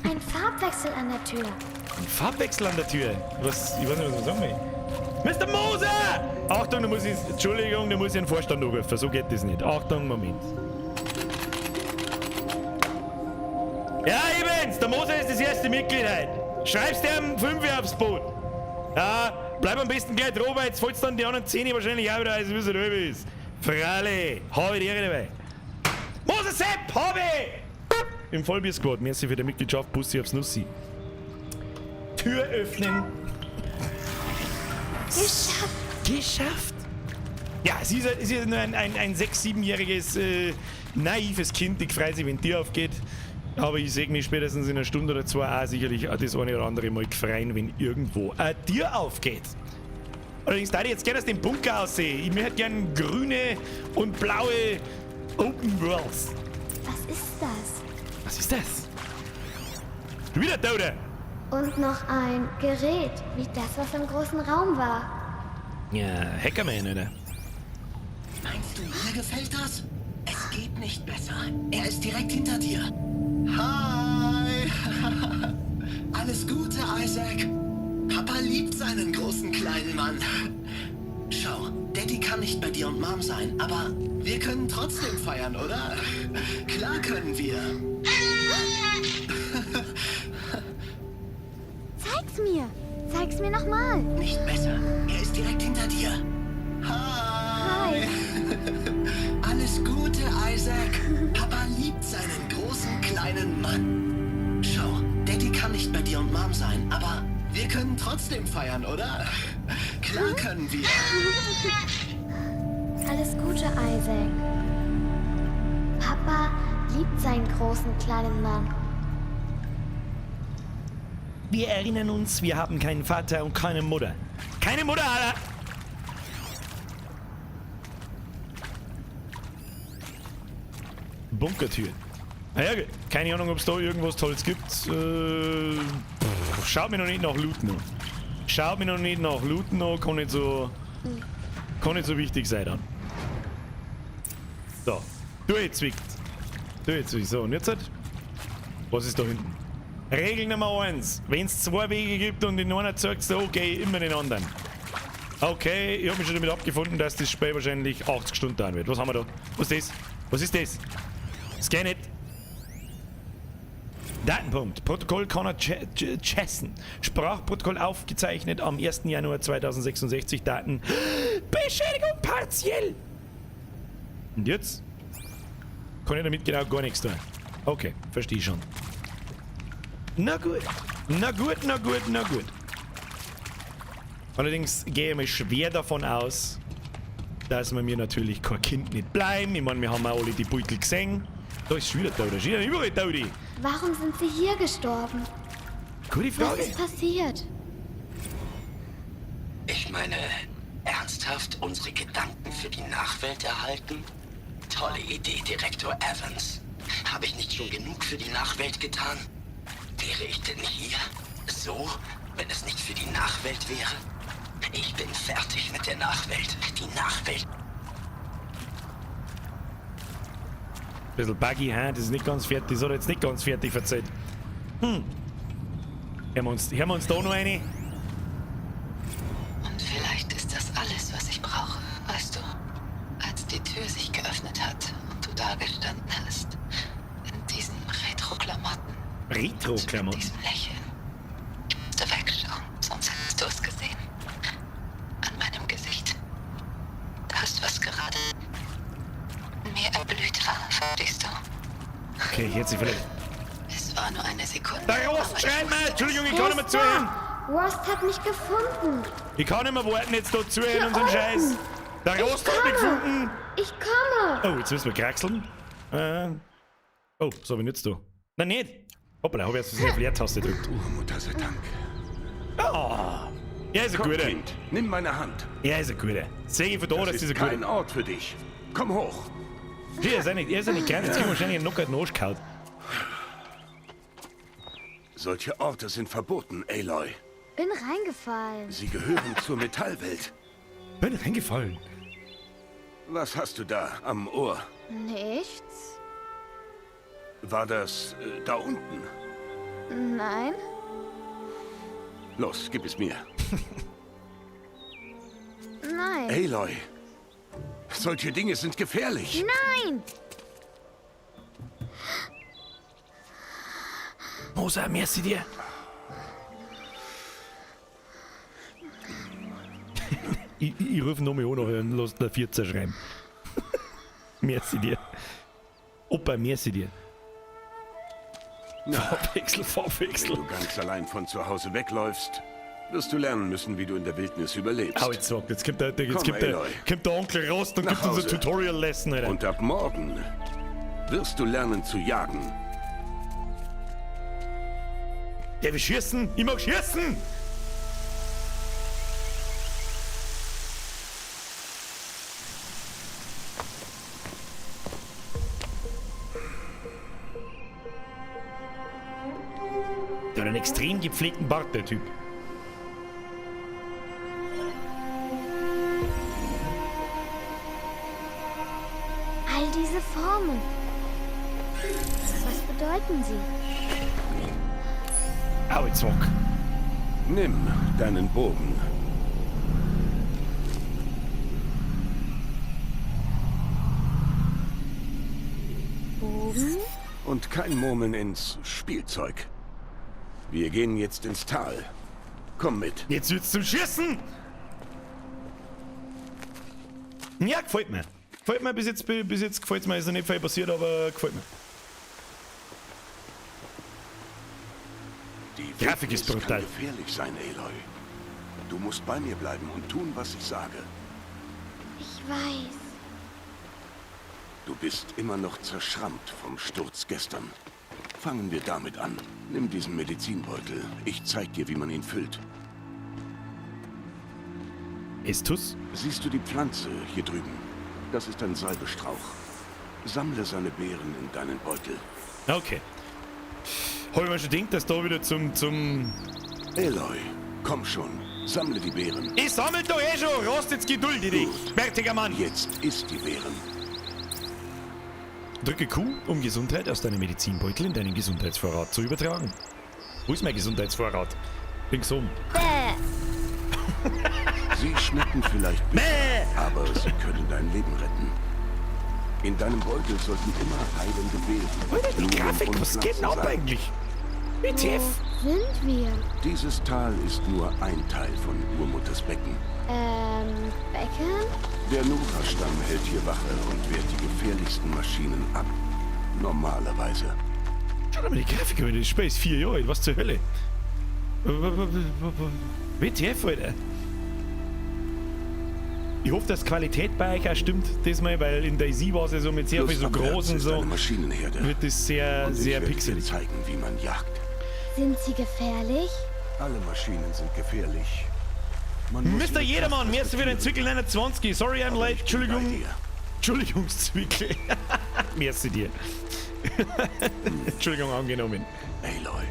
Ein Farbwechsel an der Tür. Ein Farbwechsel an der Tür? Was? Ich weiß nicht, was ich sagen will. Mr. Moser! Achtung, da muss ich. Entschuldigung, da muss ich einen Vorstand anrufen. So geht das nicht. Achtung, Moment. Ja, ich bin's! Der Moser ist das erste Mitglied heute. Schreibst dir um 5 Uhr aufs Boot. Ja, bleib am besten gleich dran, weil jetzt fällt's dann die anderen 10 wahrscheinlich auch wieder, als wie es halb ist. Fralle, hab ich die Ehre dabei. Moser Sepp, hab ich! Im Vollbier-Squad, merci für die Mitgliedschaft, Bussi aufs Nussi. Tür öffnen. Geschafft. Geschafft. Ja, sie ist nur ein 6-, 7-jähriges, naives Kind, die freut sich, wenn die Tür aufgeht. Aber ich sehe mich spätestens in einer Stunde oder zwei auch sicherlich das eine oder andere Mal gefreien, wenn irgendwo eine Tür aufgeht. Allerdings, da ich jetzt gerne aus dem Bunker aussehe. Ich möchte gerne grüne und blaue Open Worlds. Was ist das? Was ist das? Du wieder, Tode! Und noch ein Gerät, wie das, was im großen Raum war. Ja, Hackerman, oder? Meinst du, mir gefällt das? Es geht nicht besser. Er ist direkt hinter dir. Hi! Alles Gute, Isaac. Papa liebt seinen großen kleinen Mann. Schau, Daddy kann nicht bei dir und Mom sein, aber wir können trotzdem feiern, oder? Klar können wir. Zeig's mir. Zeig's mir nochmal. Nicht besser. Er ist direkt hinter dir. Hi. Hi. Alles Gute, Isaac. Papa liebt seinen großen kleinen Mann. Schau, Daddy kann nicht bei dir und Mom sein, aber wir können trotzdem feiern, oder? Klar können wir. Alles Gute, Isaac. Papa liebt seinen großen kleinen Mann. Wir erinnern uns, wir haben keinen Vater und keine Mutter. Keine Mutter, Alter! Bunkertür. Naja, gut. Keine Ahnung, ob es da irgendwas Tolles gibt. Schaut mir noch nicht nach Loot noch. Schaut mir noch nicht nach Loot noch. Kann nicht so wichtig sein dann. So. Durchzwickt. Durchzwickt. So, und jetzt halt. Was ist da hinten? Regel Nummer 1. Wenn es zwei Wege gibt und in einer zeigst du, okay, immer den anderen. Okay, ich habe mich schon damit abgefunden, dass das Spiel wahrscheinlich 80 Stunden dauern wird. Was haben wir da? Was ist das? Was ist das? Scan it. Datenpunkt. Protokoll Connor Chesson. Sprachprotokoll aufgezeichnet am 1. Januar 2066. Daten. Beschädigung partiell. Und jetzt? Kann ich damit genau gar nichts tun. Okay, verstehe schon. Na gut. Na gut, na gut, na gut. Allerdings gehe ich mal schwer davon aus, dass wir mir natürlich kein Kind nicht bleiben. Ich meine, wir haben auch alle die Beutel gesehen. Da ist schon wieder Tode. Schon wieder überall Tode. Warum sind sie hier gestorben? Gute Frage. Was ist passiert? Ich meine, ernsthaft unsere Gedanken für die Nachwelt erhalten? Tolle Idee, Direktor Evans. Habe ich nicht schon genug für die Nachwelt getan? Wäre ich denn hier? So, wenn es nicht für die Nachwelt wäre? Ich bin fertig mit der Nachwelt. Die Nachwelt. Bisschen buggy, hä? Das ist nicht ganz fertig. Das hat er jetzt nicht ganz fertig verzeiht. Hm. Hören wir uns da noch eine? Und vielleicht ist das alles, was ich brauche, weißt du? Als die Tür sich geöffnet hat und du da gestanden hast. In diesen Retro-Klamotten. Retro-Klamotten? Mit diesem Lächeln. Ich musste wegschreien. verblüht war, verstehst du? Okay, jetzt sie vielleicht. Es war nur eine Sekunde. Der Rost aber ich schreit mir! wusste, Entschuldigung, ich Er kann nicht mehr ist zuhören! da. Rost hat mich gefunden. Ich kann nicht mehr warten, jetzt da zuhören Hier und so einen Scheiß. unten. Der Rost hat mich gefunden! Ich komme. Oh, jetzt müssen wir kraxeln. Oh, was hab ich jetzt da? Nein, nicht! Hoppala, hab ich jetzt auf die Leertaste gedrückt. Urmutter sei Dank. Ah! Er ist ein Komm, guter. Kind, nimm meine Hand. Er ist ein guter. Sehe ich von da, Das dass ist dieser kein guter. Ort für dich. Komm hoch. Er ist nicht, er ist nicht klein, jetzt kriegen wir wahrscheinlich einen Knocker in den Arsch gehauen. Solche Orte sind verboten, Aloy. Bin reingefallen. Sie gehören zur Metallwelt. Bin reingefallen. Was hast du da am Ohr? Nichts. War das da unten? Nein. Los, gib es mir. Nein. Aloy, solche Dinge sind gefährlich. Nein. Mosa, merci dir. Ich rufe nochmal an und lass der 14 schreiben. Merci dir. Opa, merci dir. Farbwechsel, Farbwechsel. Wenn du ganz allein von zu Hause wegläufst, wirst du lernen müssen, wie du in der Wildnis überlebst. Au, jetzt sag, jetzt kommt der, jetzt Komm, kommt der, Aloy. kommt der Onkel Rost und Nach gibt uns ein Hause. Tutorial-Lesson, Alter. Und ab morgen wirst du lernen zu jagen. Ja, wir schießen! Ich mag schießen! Der hat einen extrem gepflegten Bart, der Typ. All diese Formen. Was bedeuten sie? Au, jetzt zwack. Nimm deinen Bogen. Bogen? Und kein Murmeln ins Spielzeug. Wir gehen jetzt ins Tal. Komm mit. Jetzt wird's zum Schießen! Ja, gefällt mir. Gefällt mir bis jetzt, bis jetzt gefällt's mir. Ist noch nicht viel passiert, aber gefällt mir. Die Grafik ist Wildnis brutal. kann gefährlich sein, Aloy. Du musst bei mir bleiben und tun, was ich sage. Ich weiß. Du bist immer noch zerschrammt vom Sturz gestern. Fangen wir damit an. Nimm diesen Medizinbeutel. Ich zeig dir, wie man ihn füllt. Estus? Siehst du die Pflanze hier drüben? Das ist ein Salbestrauch. Sammle seine Beeren in deinen Beutel. Okay. Hab ich mir schon gedacht, dass da wieder zum... Aloy, komm schon. Sammle die Beeren. Ich sammel doch eh schon! Rost, jetzt gedulde dich! Gut. Bärtiger Mann! Jetzt isst die Beeren. Drücke Q, um Gesundheit aus deinem Medizinbeutel in deinen Gesundheitsvorrat zu übertragen. Wo ist mein Gesundheitsvorrat? Links oben. Bäh. Sie schmecken vielleicht bitter, Bäh. aber sie können dein Leben retten. In deinem Beutel sollten immer heilende Beeren, Alter, die Blumen Grafik, und was geht denn Pflanzen ab sein. eigentlich? WTF? Wo sind wir? Dieses Tal ist nur ein Teil von Urmutters Becken. Becken? Der Nora-Stamm hält hier Wache und wehrt die gefährlichsten Maschinen ab. Normalerweise. Schau dir mal die Grafik an, das Spiel ist 4 Jahre alt, was zur Hölle? WTF, Alter. Ich hoffe, dass Qualität bei euch auch stimmt diesmal, weil in DayZ war es ja so mit sehr viel so Flussabwärts groß und ist so. eine Maschinenherde. Wird das sehr, Und ich sehr werde dir pixelig. zeigen, wie man jagt. Sind sie gefährlich? Alle Maschinen sind gefährlich. Man muss Mr. ihre Jedermann, Kraft merci für den respektieren. Zwickel 29. Sorry, I'm Aber late. ich bin bei Entschuldigung. dir. Entschuldigungszwickel. Merci dir. Entschuldigung, angenommen. Aloy,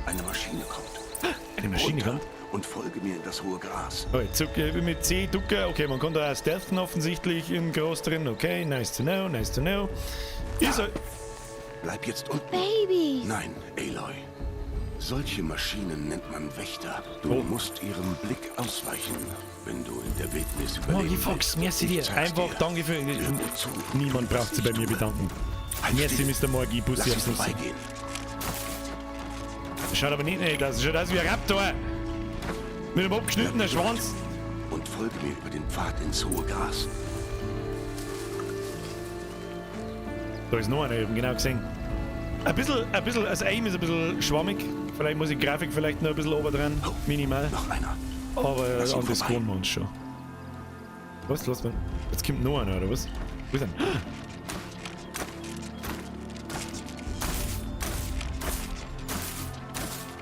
eine Maschine kommt. Eine Maschine Runter kommt? Und folge mir in das hohe Gras. Oh, jetzt mit C ducken. Okay, man kann da auch stealthen offensichtlich in groß drin. Okay, nice to know, nice to know. Ist er. Bleib jetzt unten. Babys. Nein, Aloy. Solche Maschinen nennt man Wächter. Du Oh. musst ihrem Blick ausweichen, wenn du in der Wildnis überleben Morgi Fox, willst. merci Ich dir. zeig's Einfach dir. danke für. Hör mir zu. Niemand braucht was sich bei ich mir tue. bedanken. Halt Merci, still. Mr. Morgi, Bussi Lass aufs sie Nussi. vorbeigehen. Das schaut aber nicht nett aus. Das schaut aus wie ein Raptor. Mit einem abgeschnittenen Schwanz. Und folge mir über den Pfad ins hohe Gras. Da ist noch einer, ich hab ihn genau gesehen. Ein bisschen, das Aim ist ein bisschen schwammig. Vielleicht muss ich die Grafik vielleicht noch ein bisschen oben dran. Minimal. Noch einer. Aber Lass ihn an das vorbei. gewöhnen wir uns schon. Was? Lass mal. Jetzt kommt noch einer, oder was? Wo ist er?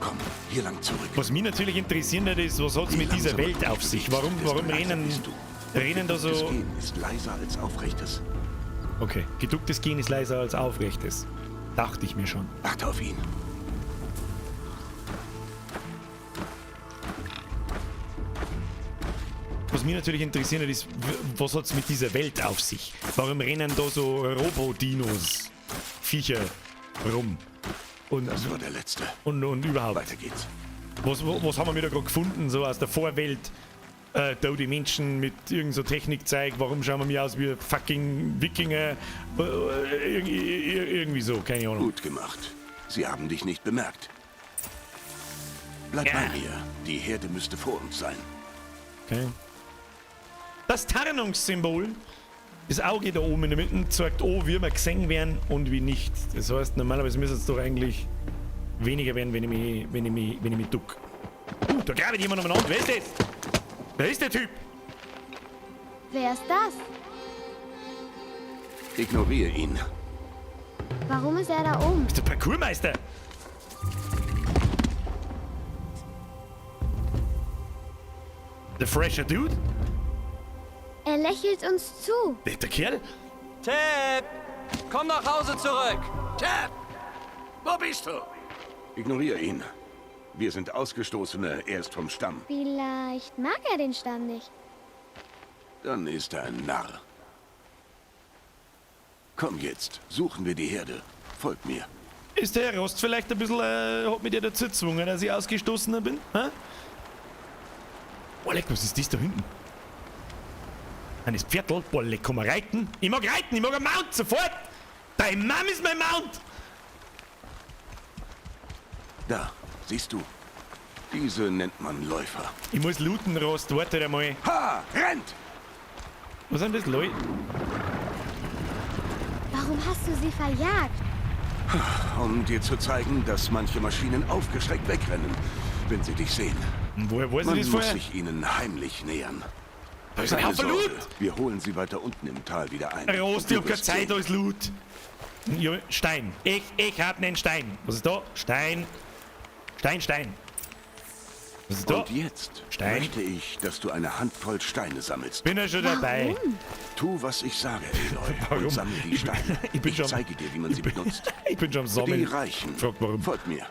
Komm, hier lang zurück. Was mich natürlich interessieren würde, ist, was hat's Je mit dieser langsamer Welt du dich auf sich? bewegst, Warum, desto warum leichter rennen, bist du. rennen da Geducktes so... Gehen ist leiser als aufrechtes. Okay, geducktes Gehen ist leiser als aufrechtes. Dachte ich mir schon. Warte auf ihn. Was mich natürlich interessiert, ist, was hat's mit dieser Welt auf sich? Warum rennen da so Robo-Dinos, Viecher rum? Und, Das war der letzte. und überhaupt. Weiter geht's. Was haben wir da gerade gefunden, so aus der Vorwelt? Da die Menschen mit irgend so Technikzeug, warum schauen wir mir aus wie fucking Wikinger? Irgendwie so, keine Ahnung. Gut gemacht. Sie haben dich nicht bemerkt. Bleib Ja. bei mir. Die Herde müsste vor uns sein. Okay. Das Tarnungssymbol, das Auge da oben in der Mitte, zeigt an, wie wir gesehen werden und wie nicht. Das heißt, normalerweise müsste es doch eigentlich weniger werden, wenn ich mich duck. Da grabe ich jemand umeinander. Wer ist das? Wer ist der Typ? Wer ist das? Ignoriere ihn. Warum ist er da oben? Das ist der Parkourmeister. The fresher Dude? Er lächelt uns zu. Der Kerl? Teb! Komm nach Hause zurück! Teb! Wo bist du? Ignoriere ihn. Wir sind Ausgestoßene, er ist vom Stamm. Vielleicht mag er den Stamm nicht. Dann ist er ein Narr. Komm jetzt, suchen wir die Herde. Folg mir. Ist der Herr Rost vielleicht ein bisschen, hat mich der dazu gezwungen, dass ich Ausgestoßener bin? Hä? Oh, leck, was ist das da hinten? Eines Pferdl? Boah, leck, kann man reiten? Ich mag reiten, ich mag einen Mount, sofort! Dein Mann ist mein Mount! Da, siehst du? Diese nennt man Läufer. Ich muss looten, Rost, warte einmal. Ha! Rennt! Was sind das, Leute? Warum hast du sie verjagt? Um dir zu zeigen, dass manche Maschinen aufgeschreckt wegrennen, wenn sie dich sehen. Und woher weiß Man ich das muss vorher? sich ihnen heimlich nähern. Da ist ein Keine Haufen Sorge, Loot! wir holen sie weiter unten im Tal wieder ein. Rost, ich Du hab keine wirst Zeit, sehen. da ist Loot. Ja, Stein. Ich hab nen Stein. Was ist da? Stein. Stein, Stein. Was ist da? Und jetzt Stein. möchte ich, dass du eine Handvoll Steine sammelst. Bin ja schon dabei. Warum? Tu, was ich sage, Aloy, Warum? und sammle die Steine. Ich bin ich schon- zeige dir, wie man sie benutzt. Ich bin schon am Sammeln. Die reichen. Frag warum. Folg mir.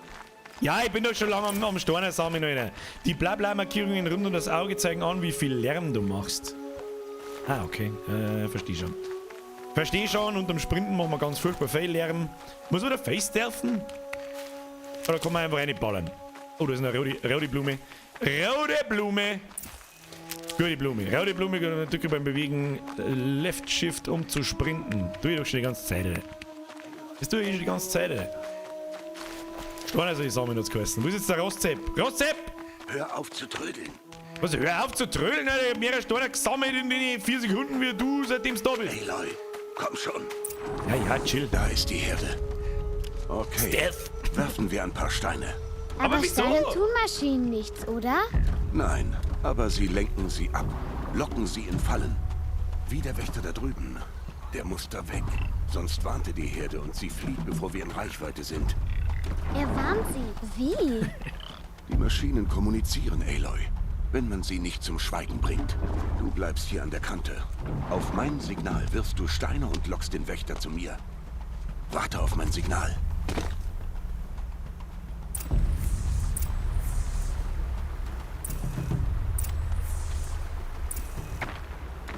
Ja, ich bin doch schon lange am Steine sammeln, Alter. Die Blabla-Markierungen rund um das Auge zeigen an, wie viel Lärm du machst. Ah, okay. Versteh schon. Versteh schon, und am Sprinten machen wir ganz furchtbar viel Lärm. Muss man da face-stealthen? Oder kann man einfach reinballern? Oh, da ist eine rote Blume. Rote Blume! Gute Blume. Rote Blume, drücke beim Bewegen Left Shift, um zu sprinten. Tu ich doch schon die ganze Zeit, Alter. Das tue ich schon die ganze Zeit, Alter. Steiner soll ich sammeln, hat's geheißen. Wo ist jetzt der Rostzepp? Rostzepp! Hör auf zu trödeln. Was, hör auf zu trödeln, Alter. Ich hab mehrere Steine gesammelt in den 4 Sekunden, wie du, seitdem du da bist. Aloy, komm schon. Ja, ja, chill. Da ist die Herde. Okay. Stealth. Werfen wir ein paar Steine. Aber Aber wieso? Steine tun Maschinen nichts, oder? Nein, aber sie lenken sie ab. Locken sie in Fallen. Wie der Wächter da drüben. Der muss da weg. Sonst warnte die Herde und sie flieht, bevor wir in Reichweite sind. Er warnt sie. Wie? Die Maschinen kommunizieren, Aloy. Wenn man sie nicht zum Schweigen bringt. Du bleibst hier an der Kante. Auf mein Signal wirfst du Steine und lockst den Wächter zu mir. Warte auf mein Signal.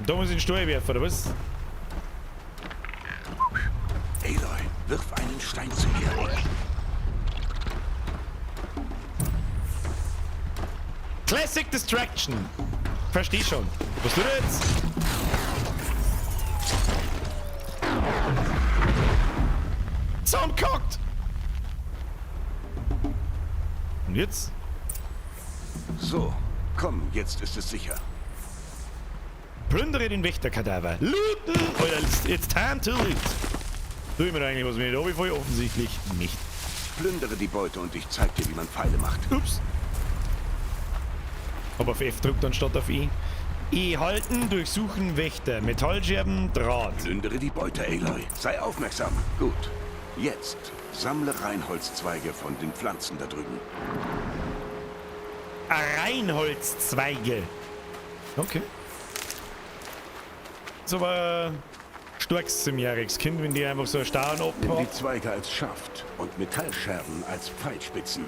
Da muss ich den Stuhl werfen, oder was? Aloy, wirf einen Stein zu mir. Classic Distraction. Versteh schon. Was tut er jetzt? Zusammengehackt! Und jetzt? So, komm, jetzt ist es sicher. Plündere den Wächterkadaver. Looten! Alter, it's time to loot. Tue ich mir da eigentlich was, wenn ich da runterfalle? Offensichtlich nicht. Plündere die Beute und ich zeig dir, wie man Pfeile macht. Ups. Hab auf F gedrückt anstatt auf E. E halten, durchsuchen, Wächter. Metallscherben, Draht. Plündere die Beute, Aloy. Sei aufmerksam. Gut. Jetzt sammle Reinholzzweige von den Pflanzen da drüben. Reinholzzweige. Okay. So aber starkes siebenjähriges Kind, wenn die einfach so einen Starren Nimm die Zweige als Schaft und Metallscherben als Pfeilspitzen.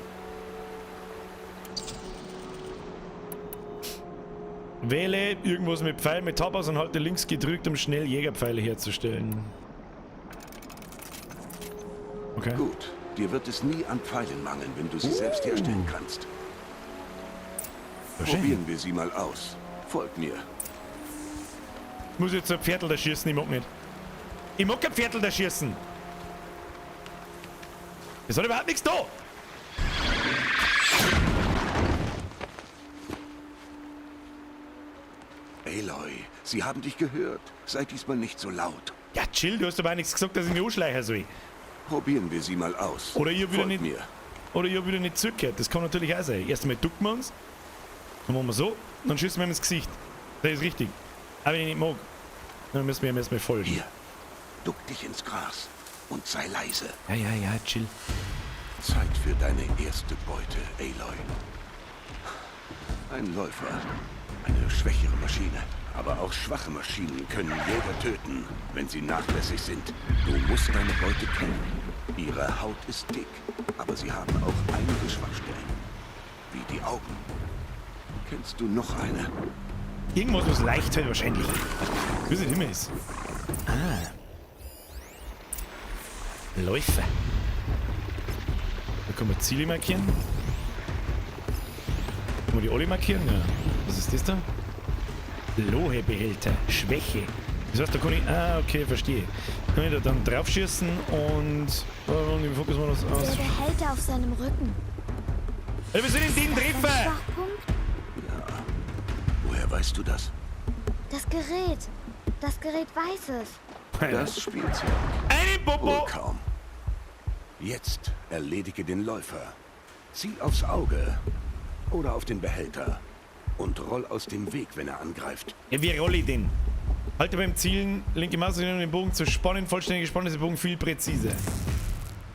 Wähle irgendwas mit Pfeil mit Tapas und halte links gedrückt, um schnell Jägerpfeile herzustellen. Okay. Gut. Dir wird es nie an Pfeilen mangeln, wenn du sie selbst herstellen kannst. Probieren wir sie mal aus. Folg mir. Ich muss jetzt ein Pferdl da schießen, ich mag nicht. Ich mag kein Pferdl da schießen. Es hat überhaupt nichts da. Aloy, sie haben dich gehört. Sei diesmal nicht so laut. Ja, chill, du hast aber auch nichts gesagt, dass ich mich anschleichen soll. Probieren wir sie mal aus. Oder ich hab wieder Folg nicht, mir. Oder ich hab wieder nicht zugehört. Das kann natürlich auch sein. Erst einmal ducken wir uns. Dann machen wir so. Dann schießen wir ihm ins Gesicht. Das ist richtig. Aber wenn ich nicht mag, dann müssen wir ihm erstmal folgen. Hier. Duck dich ins Gras und sei leise. Ja, ja, ja, chill. Zeit für deine erste Beute, Aloy. Ein Läufer. Eine schwächere Maschine. Aber auch schwache Maschinen können Jäger töten, wenn sie nachlässig sind. Du musst deine Beute kennen. Ihre Haut ist dick, aber sie haben auch einige Schwachstellen. Wie die Augen. Kennst du noch eine? Irgendwas, was leicht fällt, wahrscheinlich. Wie es immer ist. Ah. Läufer. Da können wir Ziele markieren. Können wir die alle markieren? Ja. Was ist das da? Lohe-Behälter. Schwäche. Das heißt, da kann ich... Ah, okay, verstehe. Kann ich da dann drauf schießen und... Oh, im Fokus mal das aus. Der Behälter auf seinem Rücken. Ey, wir sind in den Ist das ein Treffer! Schwachpunkt? Ja. Woher weißt du das? Das Gerät. Das Gerät weiß es. Das Spielzeug. Einen Popo! Wohl kaum. Jetzt erledige den Läufer. Zieh aufs Auge oder auf den Behälter und roll aus dem Weg, wenn er angreift. Ja, wie roll ich den? Halte beim Zielen linke Maus, um den Bogen zu spannen. Vollständig gespannt ist der Bogen viel präziser.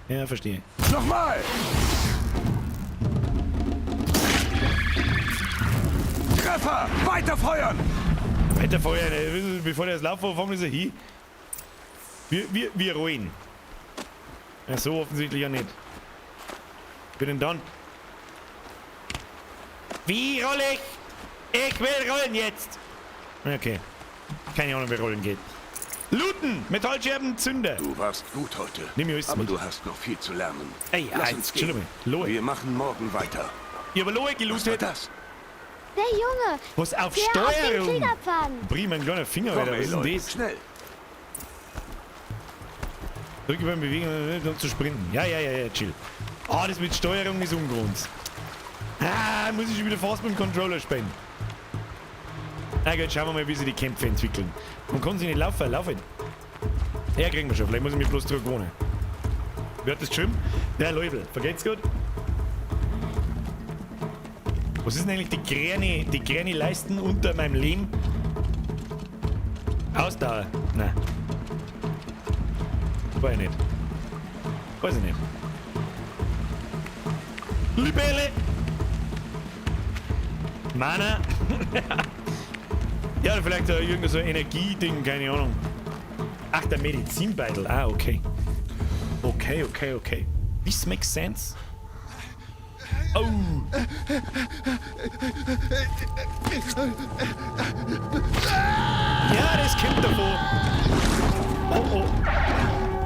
Ja, verstehe. Nochmal! Treffer! Weiterfeuern! Weiterfeuern, ey. Bevor der das Laufen fangen, ist er hin. Wir rollen. Ja, so offensichtlich ja nicht. Wie denn dann? Wie roll ich? Ich will rollen jetzt! Okay. Keine Ahnung, wie rollen geht. Looten! Metallscherben, Zünder! Du warst gut heute. Nimm mir alles aber mit. du hast noch viel zu lernen. Ey, Lass jetzt uns chill gehen. mal. Lohe. Wir machen morgen weiter. Ich habe Lohe Was war gelootet. das? Der Junge. Was auf Der auf den Steuerung? Kriegerpfaden. Bring mein kleiner Finger, Komm, Alter. Was ist denn Aloy, das? schnell. Drücke beim Bewegen, um zu sprinten. Ja, ja, ja, ja, chill. Ah, das mit Steuerung ist ungewohnt. Ah, muss ich schon wieder fast mit dem Controller spielen. Na gut, schauen wir mal, wie sich die Kämpfe entwickeln. Man kann sie nicht laufen, laufen. Ja, kriegen wir schon. Vielleicht muss ich mich bloß drüber gewohnen. Wer hat das geschrieben? Der Leubel. Vergeht's gut? Was ist denn eigentlich die kleine Leisten unter meinem Lehm? Ausdauer? Nein. Weiß ich nicht. Weiß ich nicht. Libelle! Mana! Ja, oder vielleicht irgendein so ein Energieding, keine Ahnung. Ach, der Medizinbeutel. Ah, okay. Okay, okay, okay. This makes sense. Oh! Ja, das kommt davon. Oh, oh.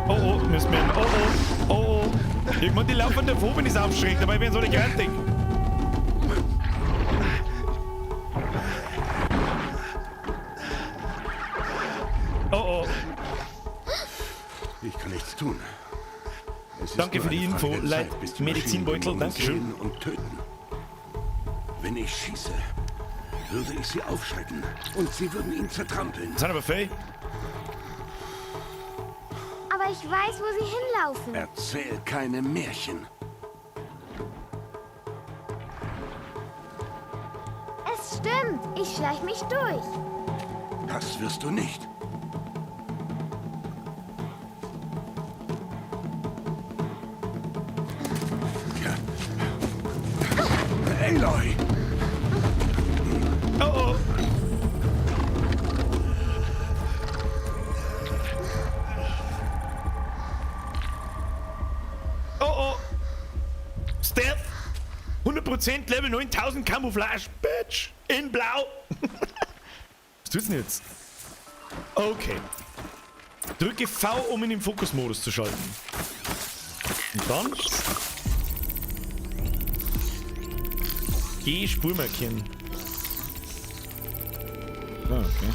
Oh, oh, müssen wir. Oh, oh. Oh, oh. Irgendwann die laufen davon, wenn ich aufschrecke. Dabei werden sie alle grantig. Oh, oh. Ich kann nichts tun. Es ist Danke nur für die eine Info, Frage der Leid Zeit, bis die Medizinbeutel, Maschinen den Jungen Dankeschön. sehen und töten. Wenn ich schieße, würde ich sie aufschrecken und sie würden ihn zertrampeln. Sind aber fähig. Aber Aber ich weiß, wo sie hinlaufen. Erzähl keine Märchen. Es stimmt. Ich schleich mich durch. Das wirst du nicht. Aloy! Oh oh. Oh oh. Stealth. 100% Level 9000 Camouflage, Bitch. In Blau. Was tut's denn jetzt? Okay. Drücke V, um in den Fokusmodus zu schalten. Und dann G Spur markieren. Ah, okay.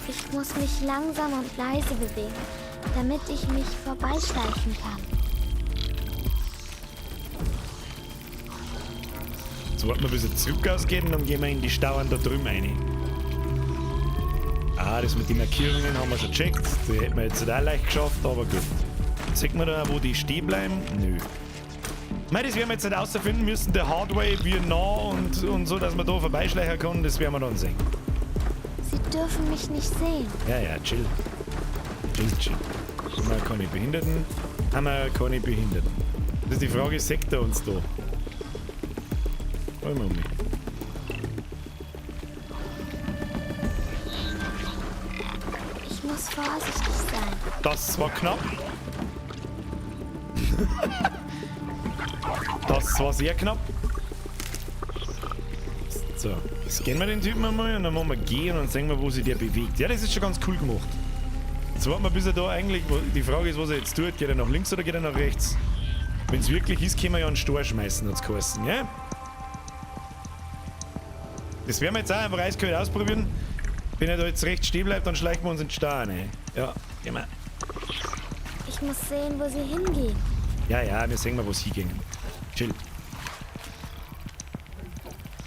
Ich muss mich langsam und leise bewegen, damit ich mich vorbeischleichen kann. Jetzt warten wir, bis er zurück ausgeht und dann gehen wir in die Stauern da drüben rein. Ah, das mit den Markierungen haben wir schon gecheckt. Die hätten wir jetzt nicht auch leicht geschafft, aber gut. Sieht man da, wo die stehen bleiben? Nö. Mei, das werden wir jetzt nicht außerfinden müssen, der Hardway, wie nah und so, dass man da vorbeischleichen kann, das werden wir dann sehen. Sie dürfen mich nicht sehen. Ja, ja, chill. Chill, chill. Haben wir keine Behinderten? Haben wir keine Behinderten? Das ist die Frage, sagt er uns da? Wollen wir mal. Ich muss vorsichtig sein. Das war knapp. Das war sehr knapp. So, scannen wir den Typen einmal und dann machen wir G und dann sehen wir, wo sich der bewegt. Ja, das ist schon ganz cool gemacht. Jetzt warten wir, bis er da eigentlich... Die Frage ist, was er jetzt tut. Geht er nach links oder geht er nach rechts? Wenn es wirklich ist, können wir ja einen Stor schmeißen, hat's geheißen, ja? Das werden wir jetzt auch einfach eiskalt ausprobieren. Wenn er da jetzt rechts stehen bleibt, dann schleichen wir uns in den Stau rein. Ja, gehen wir. Ich muss sehen, wo sie hingehen. Ja, ja, wir sehen mal, wo sie hingehen. Chill.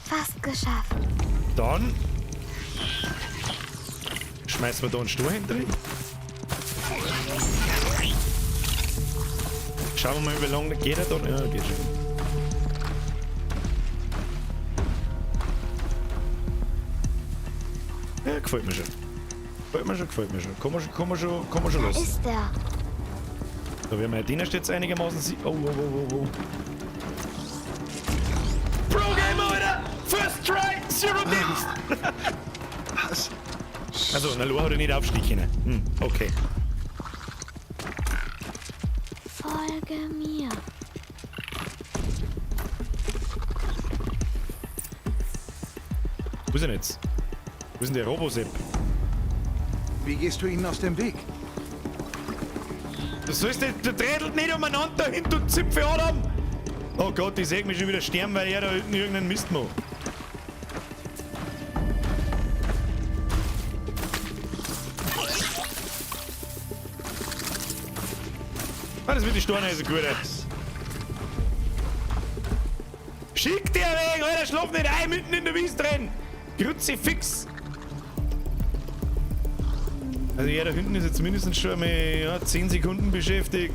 Fast geschafft. Dann schmeißen wir da einen Stor hinter. Schauen wir mal, wie lange geht er da. Ja, geht schon. Ja, gefällt mir schon. Gefällt mir schon, gefällt mir schon. Komm wir schon Da los. ist er. Da werden wir den jetzt einigermaßen Oh, oh, oh, oh, oh. Pro Gamer, Alter! First try, zero deaths! Was? Also, na, Loa hat er nicht aufstehen können. Hm, okay. Folge mir. Wo ist er denn jetzt? Wo ist denn der Robosepp? Wie gehst du ihnen aus dem Weg? Du sollst nicht, du trädelt nicht umeinander da hinten und Zipfel Adam! Oh Gott, ich seh mich schon wieder sterben, weil er da hinten irgendeinen Mist macht. Ah, das wird die Storne ist gut. Schick dir weg, Alter, schlaf nicht ein, mitten in der Wiese drin! Kruzifix! Also er da hinten ist jetzt mindestens schon einmal, ja, 10 Sekunden beschäftigt.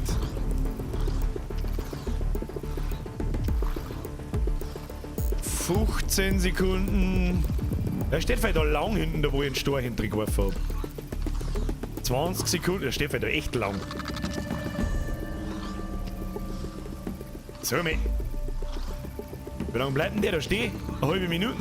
15 Sekunden. Er steht vielleicht da lang hinten, da wo ich den Stor hintergeworfen hab. 20 Sekunden, er steht vielleicht da echt lang. So, mei. Wie lange bleibt denn der da stehen? Eine halbe Minute.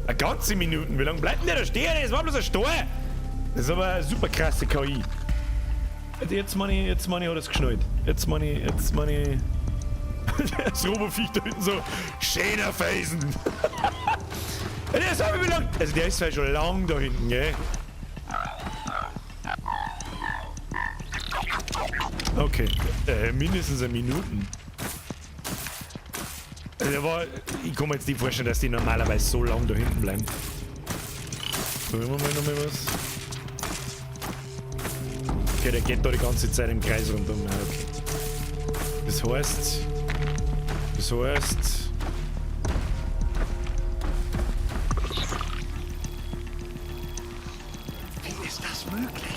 Eine ganze Minute. Wie lange bleibt denn der da stehen? Das war bloß ein Stor. Das ist aber eine super krasse KI. Jetzt meine ich, hat er's geschnallt. Jetzt meine ich. Das Roboviech da hinten so. Schöner Felsen. Der ist aber wie lang. Also der ist zwar schon lang da hinten, gell? Okay. Mindestens eine Minute. Also der war, ich kann mir jetzt nicht vorstellen, dass die normalerweise so lang da hinten bleiben. Probieren wir mal nochmal was. Okay, der geht da die ganze Zeit im Kreis rundum. Ja, okay. Das heißt, Das heißt... Wie ist das möglich?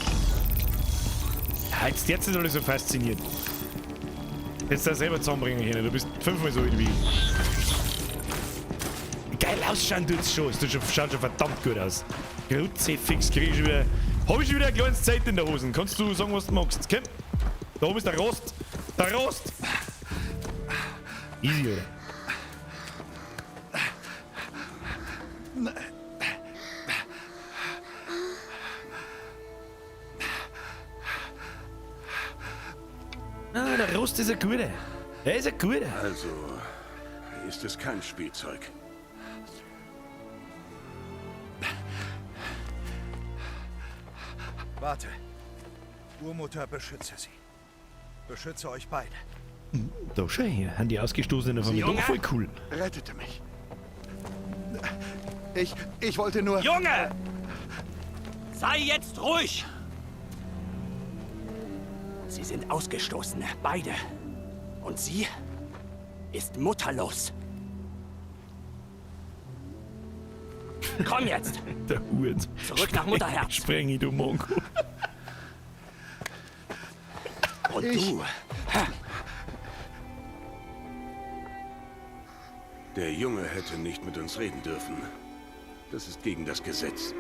Ja, jetzt ist alles so fasziniert. Jetzt das selber zusammenbringen können. Du bist fünfmal so alt wie ich. Geil ausschauen tut's schon. Es schaut schon verdammt gut aus. Kruzifix, krieg ich schon wieder. Hab ich schon wieder eine kleine Zeit in der Hosen. Kannst du sagen, was du magst? Komm. Da oben ist der Rost. Der Rost. Easy, oder? Ah, der Rost ist ein guter. Der ist ein guter. Also ist es kein Spielzeug. Warte. Urmutter, beschütze sie. Beschütze euch beide. Da schau her, haben die Ausgestoßenen von mir doch voll cool. Rettete mich. Ich wollte nur... Junge! Sei jetzt ruhig! Sie sind Ausgestoßene, beide. Und sie ist mutterlos. Komm jetzt! Der Hut. Zurück nach Mutterherz. Spreng ich, du Mongo. Und du? Der Junge hätte nicht mit uns reden dürfen. Das ist gegen das Gesetz.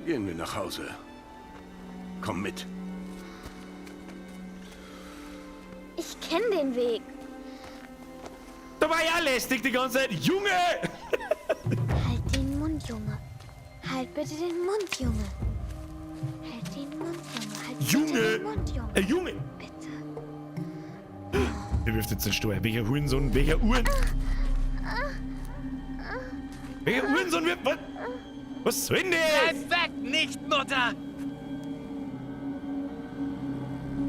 Gehen wir nach Hause. Komm mit. Ich kenne den Weg. Da war ja lästig die ganze Zeit. Junge! Halt den Mund, Junge. Halt bitte den Mund, Junge. Halt den Mund, Junge. Halt bitte Junge! den Mund, Junge. Junge! Bitte. Der wirft jetzt den Steuer. Welcher Hurensohn? Welcher Uhren? Welcher Hurensohn wirft... Was? Was soll denn das? Bleib weg, nicht Mutter!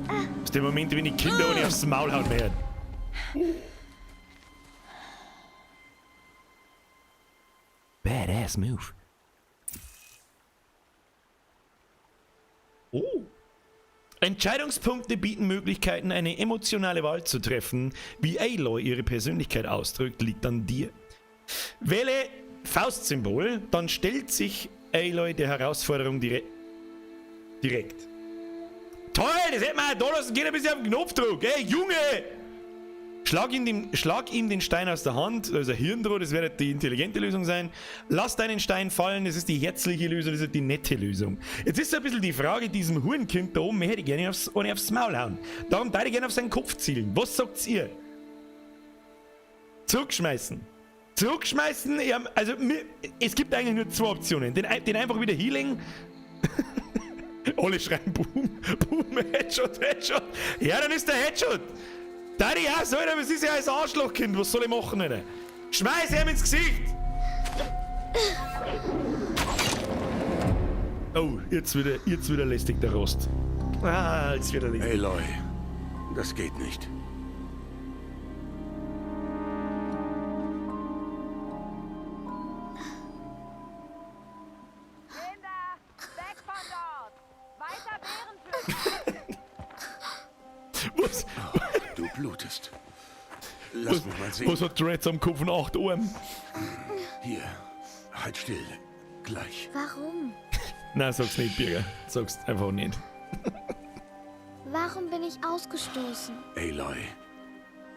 Das ist der Moment, wenn die Kinder ohne aufs Maul hauen werden. Badass move. Oh. Entscheidungspunkte bieten Möglichkeiten, eine emotionale Wahl zu treffen. Wie Aloy ihre Persönlichkeit ausdrückt, liegt an dir. Wähle Faustsymbol, dann stellt sich Aloy der Herausforderung direkt. Toll, das hätte man auch da lassen können, bis ich auf den Knopf drücke. Ey, Junge! Schlag ihm den Stein aus der Hand, also Hirn droh, das wird die intelligente Lösung sein. Lass deinen Stein fallen, das ist die herzliche Lösung, das ist die nette Lösung. Jetzt ist so ein bisschen die Frage, diesem Hurenkind da oben hätte ich gerne aufs Maul hauen. Darum würde ich gerne auf seinen Kopf zielen. Was sagt ihr? Zurückschmeißen. Zurückschmeißen, ja, also es gibt eigentlich nur zwei Optionen. Den einfach wieder Healing. Alle schreien Boom, Boom, Headshot, Headshot. Ja, dann ist der Headshot. Daddy, ja, soll er, was ist ja als Arschlochkind? Was soll ich machen, Alter? Schmeiß ihm ins Gesicht! Oh, jetzt wieder lästig der Rost. Ah, jetzt wieder lästig. Aloy, das geht nicht. Kinder, weg von dort! Weiter Bären pflücken! Was? Du blutest. Lass mich mal sehen. Was hat Dreads am Kopf und 8 Ohren? Hier, halt still. Gleich. Warum? Nein, sag's nicht, Birger. Sag's einfach nicht. Warum bin ich ausgestoßen? Aloy,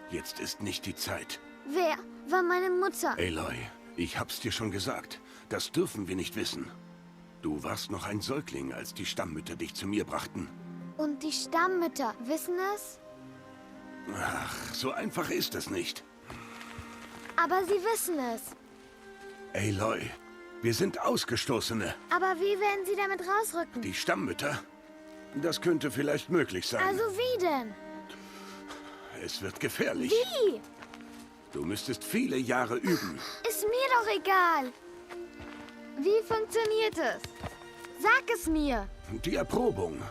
jetzt ist nicht die Zeit. Wer war meine Mutter? Aloy, ich hab's dir schon gesagt. Das dürfen wir nicht wissen. Du warst noch ein Säugling, als die Stammmütter dich zu mir brachten. Und die Stammmütter wissen es? Ach, so einfach ist das nicht. Aber sie wissen es. Aloy, wir sind Ausgestoßene. Aber wie werden sie damit rausrücken? Die Stammmütter? Das könnte vielleicht möglich sein. Also wie denn? Es wird gefährlich. Wie? Du müsstest viele Jahre üben. Ist mir doch egal. Wie funktioniert es? Sag es mir. Die Erprobung.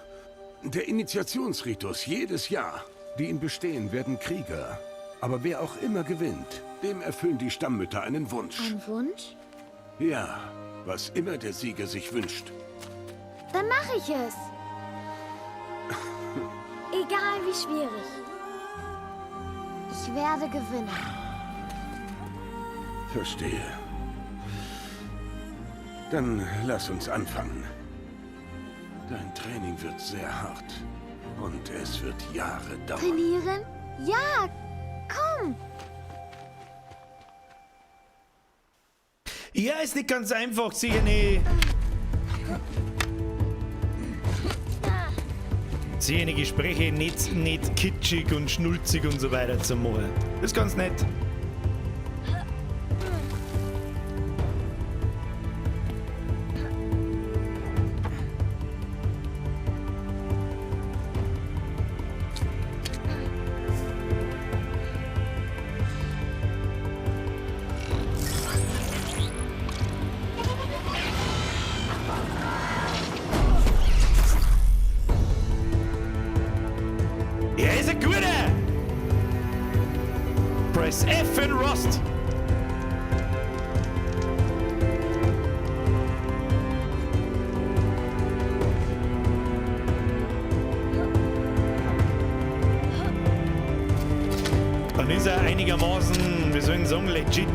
Der Initiationsritus jedes Jahr. Die ihn bestehen, werden Krieger. Aber wer auch immer gewinnt, dem erfüllen die Stammmütter einen Wunsch. Ein Wunsch? Ja, was immer der Sieger sich wünscht. Dann mache ich es. Egal wie schwierig. Ich werde gewinnen. Verstehe. Dann lass uns anfangen. Dein Training wird sehr hart. Und es wird Jahre dauern. Trainieren? Ja, komm! Ja, ist nicht ganz einfach, sich eine Gespräche nicht kitschig und schnulzig und so weiter zu machen. Das ist ganz nett. Dann ist er einigermaßen, wir sollen sagen, legit,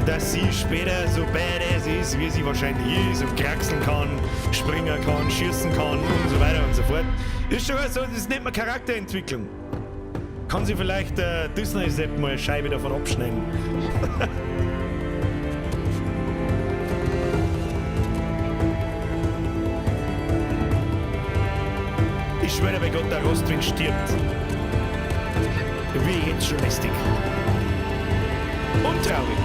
dass sie später so badass ist, wie sie wahrscheinlich ist und kraxeln kann, springen kann, schießen kann und so weiter und so fort. Ist schon so, das nennt man Charakterentwicklung. Kann sie vielleicht Disney-Sepp mal eine Scheibe davon abschneiden. Ich schwöre bei Gott, der Rostwind stirbt. Wie jetzt schon lästig. Und traurig.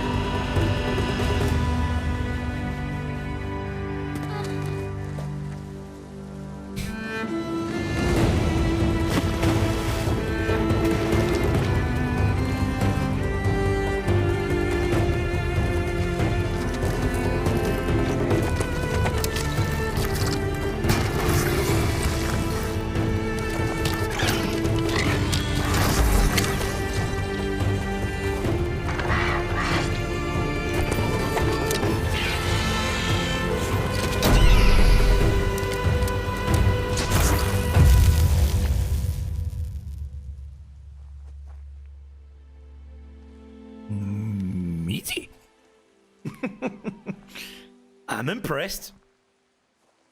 I'm impressed.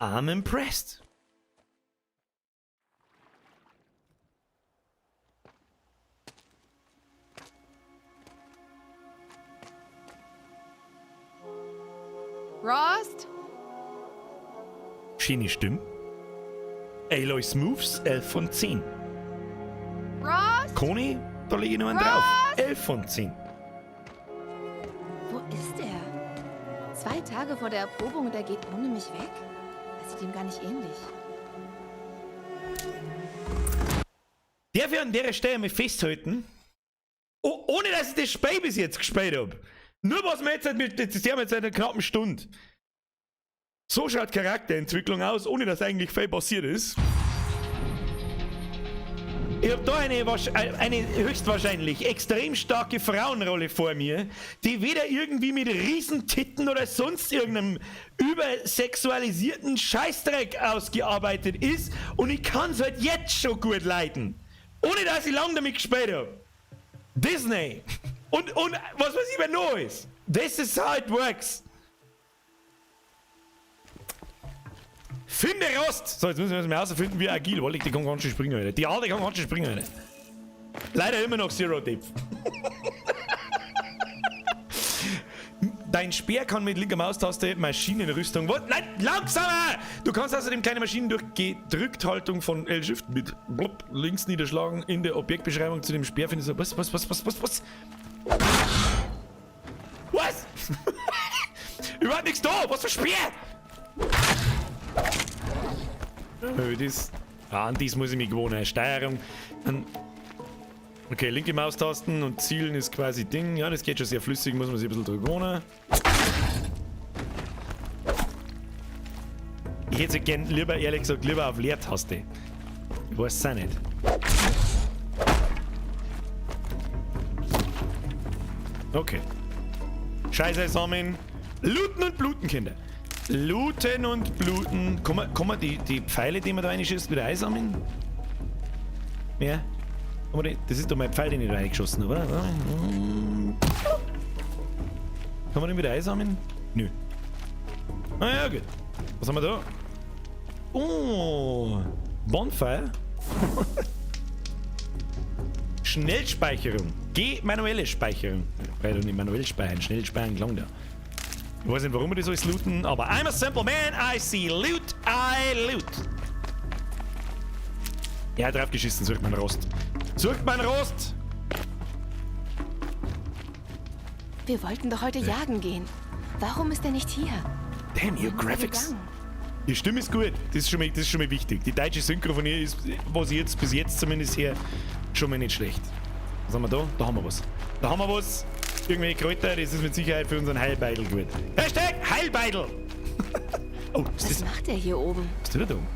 I'm impressed. Rost? Schöne Stimme. Aloys Moves, 11 von 10. Rost? Conny, da lege ich noch einen drauf. 11 von 10. Wo ist er? 2 Tage vor der Erprobung und er geht ohne mich weg? Das sieht ihm gar nicht ähnlich. Darf ich an der Stelle mal festhalten? Oh, ohne dass ich das Spiel bis jetzt gespielt hab. Nur was wir jetzt halt mit, das haben wir jetzt seit einer knappen Stunde. So schaut Charakterentwicklung aus, ohne dass eigentlich viel passiert ist. Ich hab da eine höchstwahrscheinlich extrem starke Frauenrolle vor mir, die weder irgendwie mit Riesentitten oder sonst irgendeinem übersexualisierten Scheißdreck ausgearbeitet ist und ich kann's halt jetzt schon gut leiden. Ohne dass ich lange damit gespielt hab. Disney. Und was weiß ich, wer noch ist. This is how it works. Finde Rost! So, jetzt müssen wir erstmal herausfinden, wie agil. Wollte ich, die kann ganz schön springen, Alter. Die alte kann ganz schön springen, Alter. Leider immer noch Zero Depth. Dein Speer kann mit linker Maustaste Maschinenrüstung. What? Nein, langsamer! Du kannst außerdem kleine Maschinen durch Gedrückthaltung von L-Shift mit blub, links niederschlagen. In der Objektbeschreibung zu dem Speer findest du. Was? Was? Was? Überhaupt nichts da! Was für Speer? Das, an das muss ich mich gewohnen. Steuerung. Okay, linke Maustasten und Zielen ist quasi Ding. Ja, das geht schon sehr flüssig, muss man sich ein bisschen drüber gewohnen. Ich hätte gern lieber, ehrlich gesagt, lieber auf Leertaste. Ich weiß es auch nicht. Okay. Scheiße sammeln. Looten und bluten, Kinder. Looten und bluten. Kann man die Pfeile, die man da reinschießt, wieder einsammeln? Ja. Das ist doch mein Pfeil, den ich da reingeschossen habe, oder? Kann man den wieder einsammeln? Nö. Ah ja, gut. Was haben wir da? Oh, Bonfire. Schnellspeicherung. Geh manuelle Speicherung. Weil du nicht manuell speichern, schnell speichern klang da. Ich weiß nicht, warum wir das alles looten, aber I'm a simple man, I see loot, I loot. Ja, drauf geschissen, sucht man Rost. Sucht man Rost! Wir wollten doch heute jagen gehen. Warum ist er nicht hier? Damn, your graphics. Die Stimme ist gut, das ist schon mal wichtig. Die deutsche Synchro von ihr ist, was ich jetzt bis jetzt zumindest her, schon mal nicht schlecht. Was haben wir da? Da haben wir was. Da haben wir was. Irgendwelche Kräuter, das ist mit Sicherheit für unseren Heilbeidel gut. Hashtag Heilbeidel! Oh, was macht er hier oben? Was tut er da oben?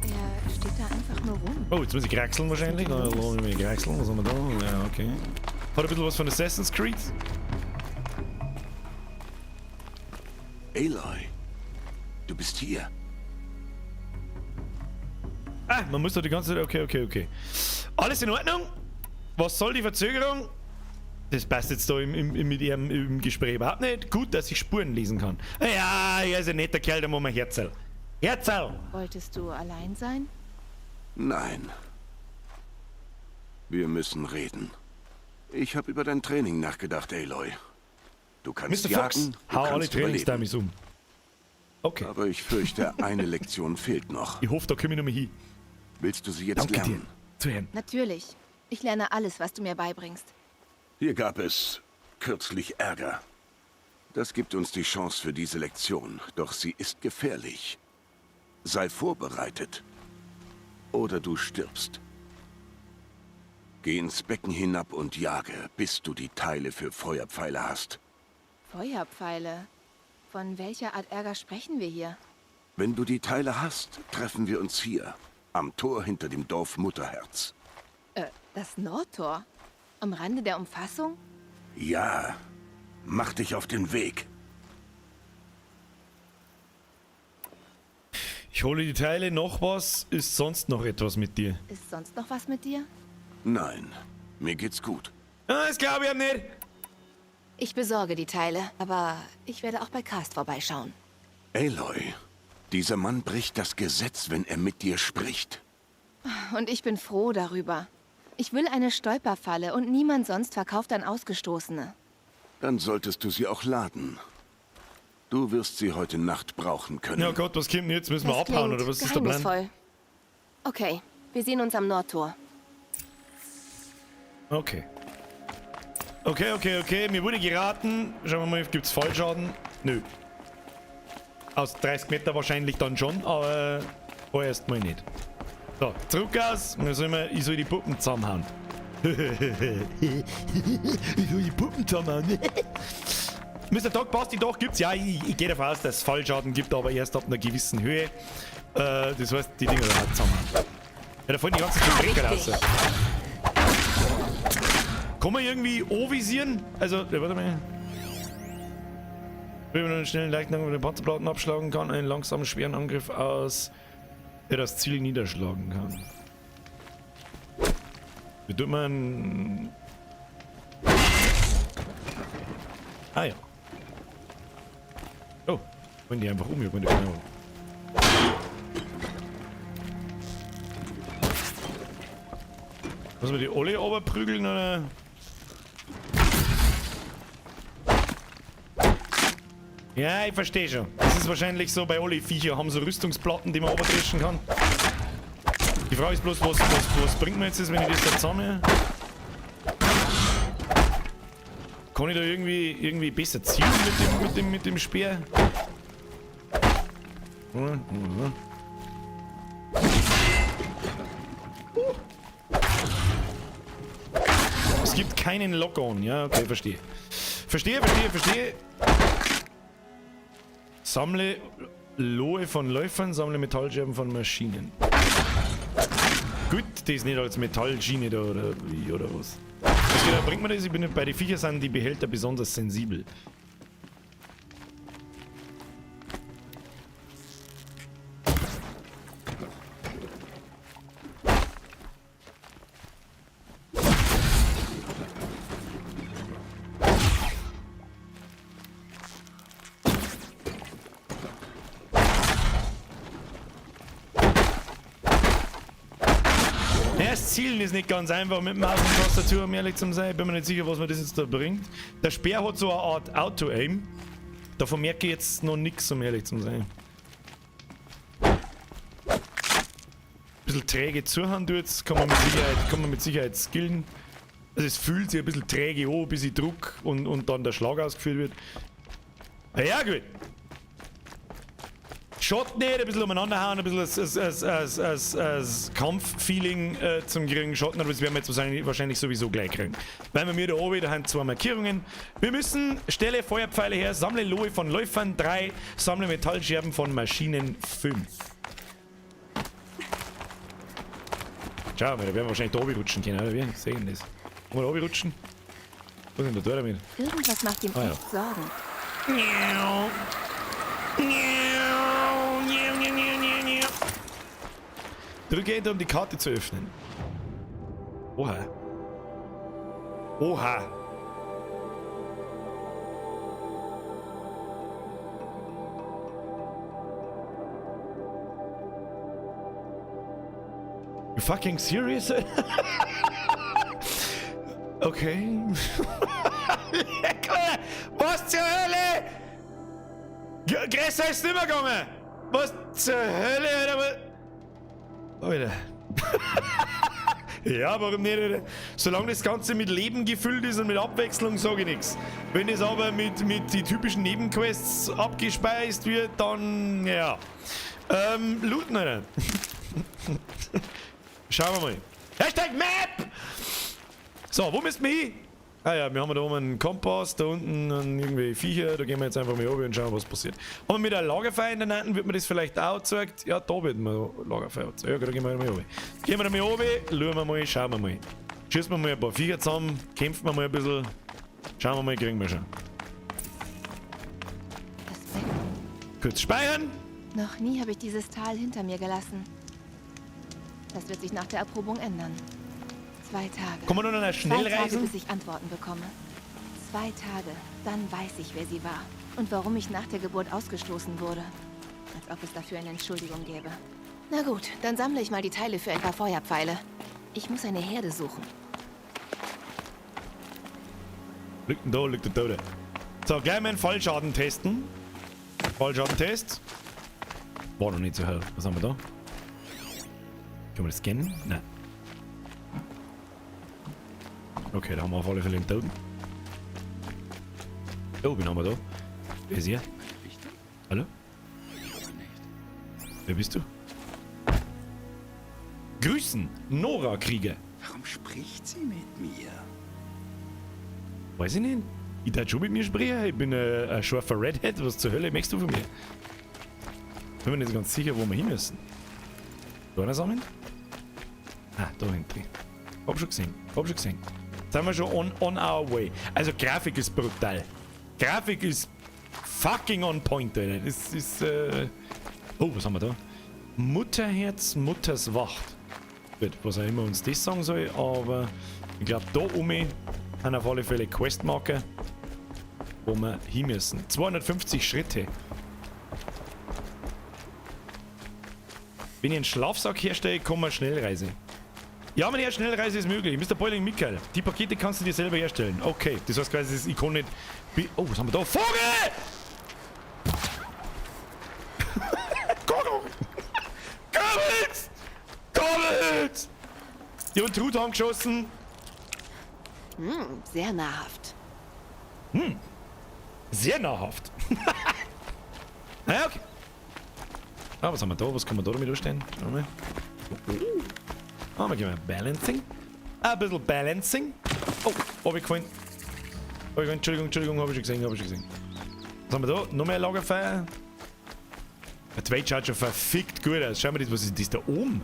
Er steht da einfach nur rum. Oh, jetzt muss ich kraxeln wahrscheinlich. Da lass ich mich kraxeln. Was haben wir da? Ja, okay. Hat ein bisschen was von Assassin's Creed. Aloy, du bist hier. Ah, man muss doch die ganze Zeit... Okay, okay, okay. Alles in Ordnung? Was soll die Verzögerung? Das passt jetzt da mit ihrem im Gespräch überhaupt nicht. Gut, dass ich Spuren lesen kann. Ja, er ist ein netter Kerl, da muss man Herzl. Herzl! Wolltest du allein sein? Nein. Wir müssen reden. Ich habe über dein Training nachgedacht, Aloy. Du kannst Mr. jagen, Fox, du hau alle kannst überleben. Trainingsdummies um. Okay. Aber ich fürchte, eine Lektion fehlt noch. Ich hoffe, da komme ich noch mal hin. Willst du sie jetzt Danke lernen? dir. Zuhören. Natürlich. Ich lerne alles, was du mir beibringst. Hier gab es kürzlich Ärger. Das gibt uns die Chance für diese Lektion, doch sie ist gefährlich. Sei vorbereitet. Oder du stirbst. Geh ins Becken hinab und jage, bis du die Teile für Feuerpfeile hast. Feuerpfeile? Von welcher Art Ärger sprechen wir hier? Wenn du die Teile hast, treffen wir uns hier, am Tor hinter dem Dorf Mutterherz. Das Nordtor? Am Rande der Umfassung? Ja, mach dich auf den Weg. Ich hole die Teile, noch was? Ist sonst noch etwas mit dir? Ist sonst noch was mit dir? Nein, mir geht's gut. Ah, das glaube ich ihm nicht. Ich besorge die Teile, aber ich werde auch bei Karst vorbeischauen. Aloy, dieser Mann bricht das Gesetz, wenn er mit dir spricht. Und ich bin froh darüber. Ich will eine Stolperfalle und niemand sonst verkauft an Ausgestoßene. Dann solltest du sie auch laden. Du wirst sie heute Nacht brauchen können. Ja Gott, was kommt denn jetzt? Müssen wir Das abhauen klingt oder was ist der Plan? geheimnisvoll. Okay, wir sehen uns am Nordtor. Okay. Okay, okay, okay. Mir wurde geraten. Schauen wir mal, gibt's Fallschaden? Nö. Aus 30 Meter wahrscheinlich dann schon, aber vorerst mal nicht. So, zurück aus. Ich soll die Puppen zusammenhauen. Ich soll die Puppen zusammenhauen. Mr. Dog, passt die doch, gibt's. Ja, ich gehe davon aus, dass es Fallschaden gibt, aber erst ab einer gewissen Höhe. Das heißt, die Dinger da zusammenhauen. Ja, da fallen die ganzen Dreck raus. Kann man irgendwie anvisieren? Also, warte mal. Wenn man einen schnellen, leichten Angriff mit den Panzerplatten abschlagen kann, einen langsamen, schweren Angriff aus, der das Ziel niederschlagen kann. Wie tut man... Ah ja. Oh, wollen die einfach um, ich hab keine Ahnung. Muss man die alle runterprügeln oder? Ja, ich verstehe schon. Das ist wahrscheinlich so, bei alle Viecher haben so Rüstungsplatten, die man runtertrischen kann. Die Frage ist bloß, was bringt mir jetzt das, wenn ich das da zusammen... Kann ich da irgendwie besser zielen mit dem Speer? Es gibt keinen Lock-on. Ja, okay, verstehe. Verstehe, verstehe, verstehe. Sammle Lohe von Läufern, sammle Metallscherben von Maschinen. Gut, das ist nicht als Metallschiene da oder wie oder was. Was genau bringt mir das? Ich bin nicht bei den Viecher, sind die Behälter besonders sensibel. Zielen ist nicht ganz einfach mit Maus und Tastatur, um ehrlich zu sein. Ich bin mir nicht sicher, was mir das jetzt da bringt. Der Speer hat so eine Art Auto-Aim. Davon merke ich jetzt noch nichts, um ehrlich zu sein. Ein bisschen träge zuhauen tut's, kann man mit Sicherheit skillen. Also es fühlt sich ein bisschen träge an, bis ich druck und dann der Schlag ausgeführt wird. Ja gut. Schaut nicht, ein bisschen umeinander hauen, ein bisschen das Kampffeeling zum kriegen. Schaut nicht, aber das werden wir jetzt wahrscheinlich sowieso gleich kriegen. Weil wir mir da oben, da haben zwei Markierungen. Wir müssen, stelle Feuerpfeile her, sammle Lohe von Läufern 3, sammle Metallscherben von Maschinen 5. Schau mal, da werden wir wahrscheinlich da oben rutschen können, oder? Wir sehen das. Wollen wir da oben rutschen? Was ist denn da damit? Irgendwas macht ihm echt Sorgen. Drücke Enter, um die Karte zu öffnen. Oha. Oha. You fucking serious? Okay. Lecker! Was zur Hölle? Größer ist nicht mehr gegangen! Was zur Hölle, Alter? Alter. Ja, warum nicht? Alter? Solange das Ganze mit Leben gefüllt ist und mit Abwechslung, sage ich nichts. Wenn es aber mit die typischen Nebenquests abgespeist wird, dann ja. Looten, Alter. Schauen wir mal. Hashtag Map! So, wo müssen wir hin? Ah ja, wir haben da oben einen Kompass, da unten irgendwie Viecher, da gehen wir jetzt einfach mal oben und schauen, was passiert. Haben wir mit einem Lagerfeuer in der Nähe, wird mir das vielleicht auch gezeigt? Ja, da wird mir Lagerfeuer gezeigt. Ja, da gehen wir mal oben. Gehen wir da mal oben, schauen wir mal, schauen wir mal. Schießen wir mal ein paar Viecher zusammen, kämpfen wir mal ein bisschen. Schauen wir mal, kriegen wir schon. Kurz speichern. Noch nie habe ich dieses Tal hinter mir gelassen. Das wird sich nach der Erprobung ändern. 2 Tage. Kommen wir noch einer Schnellreise? 2 Tage, bis ich Antworten bekomme. 2 Tage, dann weiß ich, wer sie war. Und warum ich nach der Geburt ausgestoßen wurde. Als ob es dafür eine Entschuldigung gäbe. Na gut, dann sammle ich mal die Teile für ein paar Feuerpfeile. Ich muss eine Herde suchen. Liegt denn da, liegt der Tote. So, gleich mal einen Fallschaden testen. Fallschadentest. War noch nicht so hell. Was haben wir da? Können wir das scannen? Nein. Okay, da haben wir auf alle Fälle einen Toten. Oh, wen haben wir da? Wer ist hier? Hallo? Wer bist du? Grüßen, Nora Krieger. Warum spricht sie mit mir? Weiß ich nicht. Ich darf schon mit mir sprechen. Ich bin ein scharfer Redhead. Was zur Hölle möchtest du von mir? Bin mir nicht ganz sicher, wo wir hin müssen. Da sammeln? Ah, da hinten. Hab schon gesehen. Hab schon gesehen. Jetzt sind wir schon on our way. Also Grafik ist brutal. Grafik ist fucking on point, Alter. Das ist, Oh, was haben wir da? Mutterherz, Mutters Wacht. Gut, was auch immer uns das sagen soll, aber ich glaube, da oben haben auf alle Fälle Questmarker, wo wir hin müssen. 250 Schritte. Wenn ich einen Schlafsack herstelle, kann man Schnellreise. Ja, meine Schnellreise ist möglich. Mr. Boiling Michael, die Pakete kannst du dir selber herstellen. Okay, das heißt quasi, ich kann nicht... Oh, was haben wir da? Vogel! Gobbels! Gobbels! Die haben Truthahn geschossen. Hm, sehr nahrhaft. Hm, sehr nahrhaft. Na ja, okay. Ah, was haben wir da? Was kann man da damit anstellen? Schauen wir mal. Ah, wir gehen mal Balancing. Ein bisschen Balancing. Oh, hab ich gefallen. Hab ich gefallen. Entschuldigung, Entschuldigung, hab ich schon gesehen, hab ich schon gesehen. Was haben wir da? Noch mehr Lagerfeuer. Der Twitch schaut schon verfickt gut aus. Schau mal, das, was ist das da oben?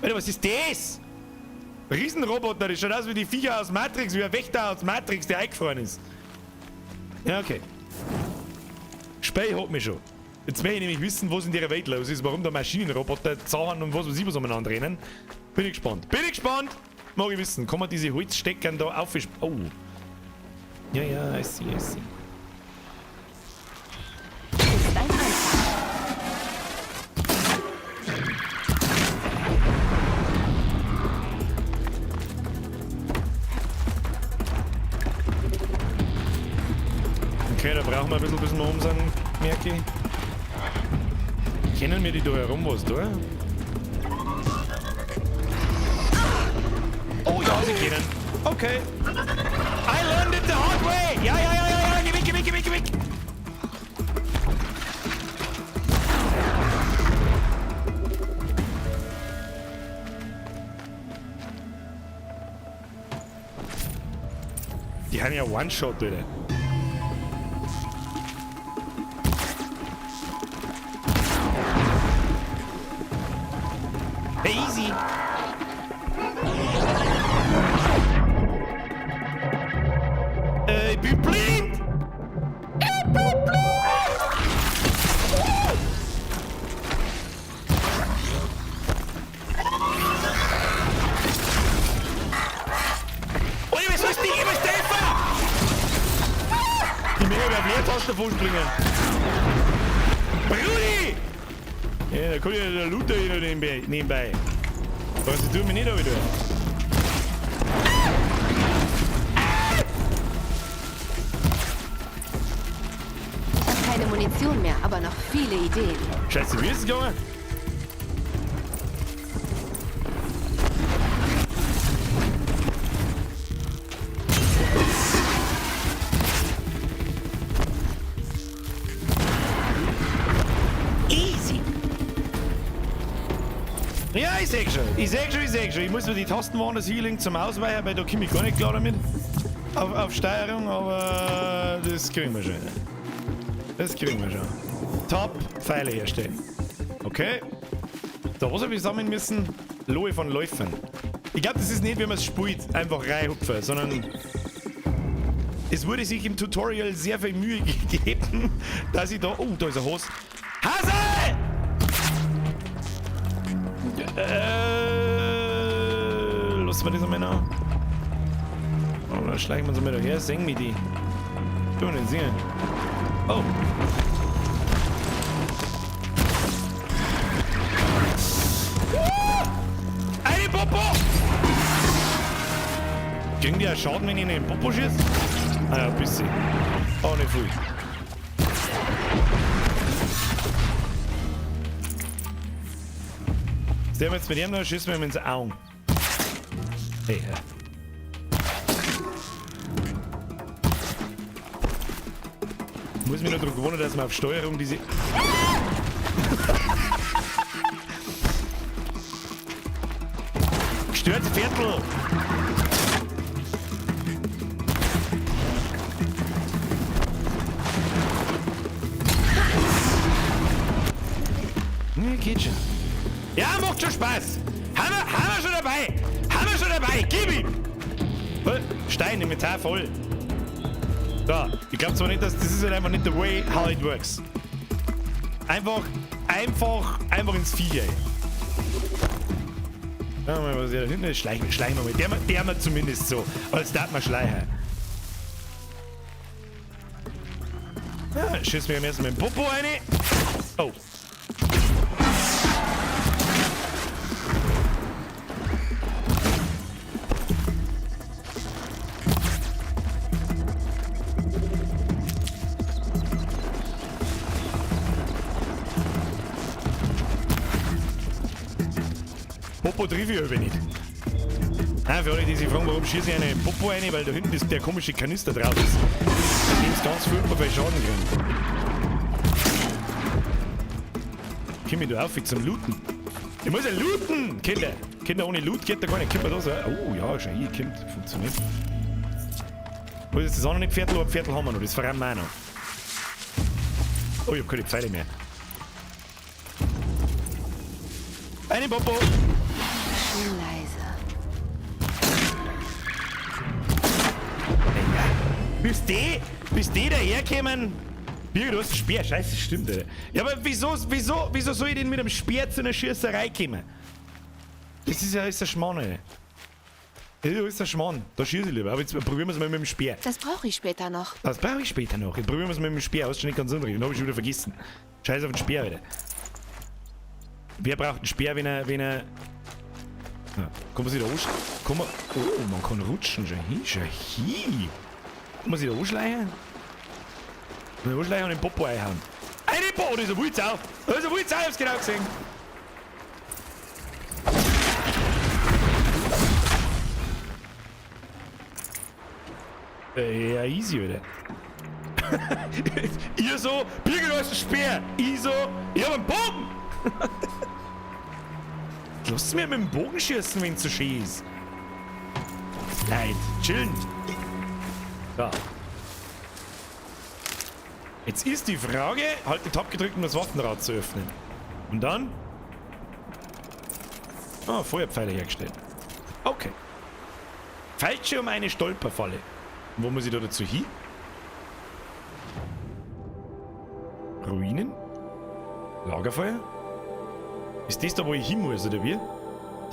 Alter, was ist das? Riesenroboter, das schaut aus wie die Viecher aus Matrix, wie ein Wächter aus Matrix, der eingefroren ist. Ja, okay. Spey hat mich schon. Jetzt möchte ich nämlich wissen, was in der Welt los ist, warum da Maschinenroboter Zahn und was weiß ich was umeinander rennen. Bin ich gespannt. Bin ich gespannt! Mag ich wissen. Kann man diese Holzsteckern da auf... Oh. Ja, ja, I see, I see. Ist ein Anfang. Okay, da brauchen wir ein bisschen, bis wir um sind, merke ich. Kennen wir die da herum was, da? Oh ja, sie kennen. Okay. I learned it the hard way! Ja, ja, ja, ja, ja, geh weg, geh weg, geh weg, geh weg! Die haben ja One-Shot, Alter. Hey, easy! Ich bin blind! Ich bin blind! Alter, was soll's Ding? Ich muss treffen! Ich möchte auf Leertasten davon springen. Brudi! Ja, da kommt ja der Looter hier noch nebenbei. Was tut mir nicht da wieder? Ich habe keine Munition mehr, aber noch viele Ideen. Scheiße, wie ist es gegangen? Easy! Ja, ich seh schon. Ich seh schon, ich seh schon. Ich muss mir die Tasten woanders hinlegen zum Ausweichen, weil da komme ich gar nicht klar damit. Auf Steuerung, aber das kriegen wir schon. Das kriegen wir schon. Top, Pfeile herstellen. Okay. Da, was hab ich sammeln müssen? Lohe von Läufern. Ich glaub, das ist nicht, wie man es spielt, einfach reinhupfen, sondern es wurde sich im Tutorial sehr viel Mühe gegeben, dass ich da... Oh, da ist ein Hase. Hase! Lassen wir das einmal noch. Oh, da schleichen wir uns einmal daher. Singen wir die. Tun wir nicht singen. Oh. Eine Popo! Kriegen die auch Schaden, wenn ich in den Popo schieße? Ah ja, ein bisschen. Auch nicht viel. Der jetzt mit ihm noch schießen wir ihm ins Auge. Hey, ja. Ich muss mich noch daran gewöhnen, dass man auf Steuerung diese. Gestört Viertel! Nee, geht schon. Ja, macht schon Spaß! Haben wir schon dabei! Haben wir schon dabei! Gib ihm! Stein, Inventar voll. Da, ich glaub zwar nicht, dass das ist halt einfach nicht the way how it works. Einfach ins Vieh, ey. Schauen wir mal, was hier da hinten ist. Schleichen wir mal. Der mal zumindest so. Als darf man schleichen. Ja, schießen wir erstmal mit dem Popo rein. Oh. Popo triff ich aber nicht. Ah, für alle, die sich fragen, warum schieße ich einen Popo rein, weil da hinten ist der komische Kanister drauf ist. Bei dem es ganz furchtbar viel Schaden kriegen. Komm ich da auf zum Looten? Ich muss ja looten, Kinder! Kinder, ohne Loot geht da gar nicht. Kommt man da so? Oh ja, schon hier, kommt. Funktioniert. Wo ist das auch noch nicht Viertel, aber Viertel haben wir noch. Das verraten wir auch noch. Oh, ich hab keine Pfeile mehr. Eine Popo! Schön leise. Ja. Bis die daherkommen. Birgit, du hast einen Speer. Scheiße, stimmt, Alter. Ja, aber wieso soll ich denn mit einem Speer zu einer Schießerei kommen? Das ist ja ist ein Schmarrn, ey. Das ist ein Schmarrn. Da schieße ich lieber. Aber jetzt probieren wir es mal mit dem Speer. Das brauche ich später noch. Das brauche ich später noch. Jetzt probieren wir es mit dem Speer. Hast du schon nicht ganz unrecht. Den hab ich schon wieder vergessen. Scheiß auf den Speer, Alter. Wer braucht einen Speer, wenn er... Ja, kann man sich da anschleichen? Kann man... Oh, man kann rutschen. Schau hin, schau hin. Kann man sich da anschleichen? Ich muss gleich an den Popo einhauen. Eine Popo! Da ist ein Wulzau! Da ist ein Wulzau, ich hab's genau gesehen! Ja, easy, Alter. Ihr so, Birgit, du hast einen Speer. Ich so, ich hab einen Bogen. Lass mir mit dem Bogen schießen, wenn es so schön ist. Leid, chillen. So. Jetzt ist die Frage, halt den Tab gedrückt, um das Waffenrad zu öffnen. Und dann? Ah, Feuerpfeile hergestellt. Okay. Falsche um eine Stolperfalle. Und wo muss ich da dazu hin? Ruinen? Lagerfeuer? Ist das da, wo ich hin muss, oder wie?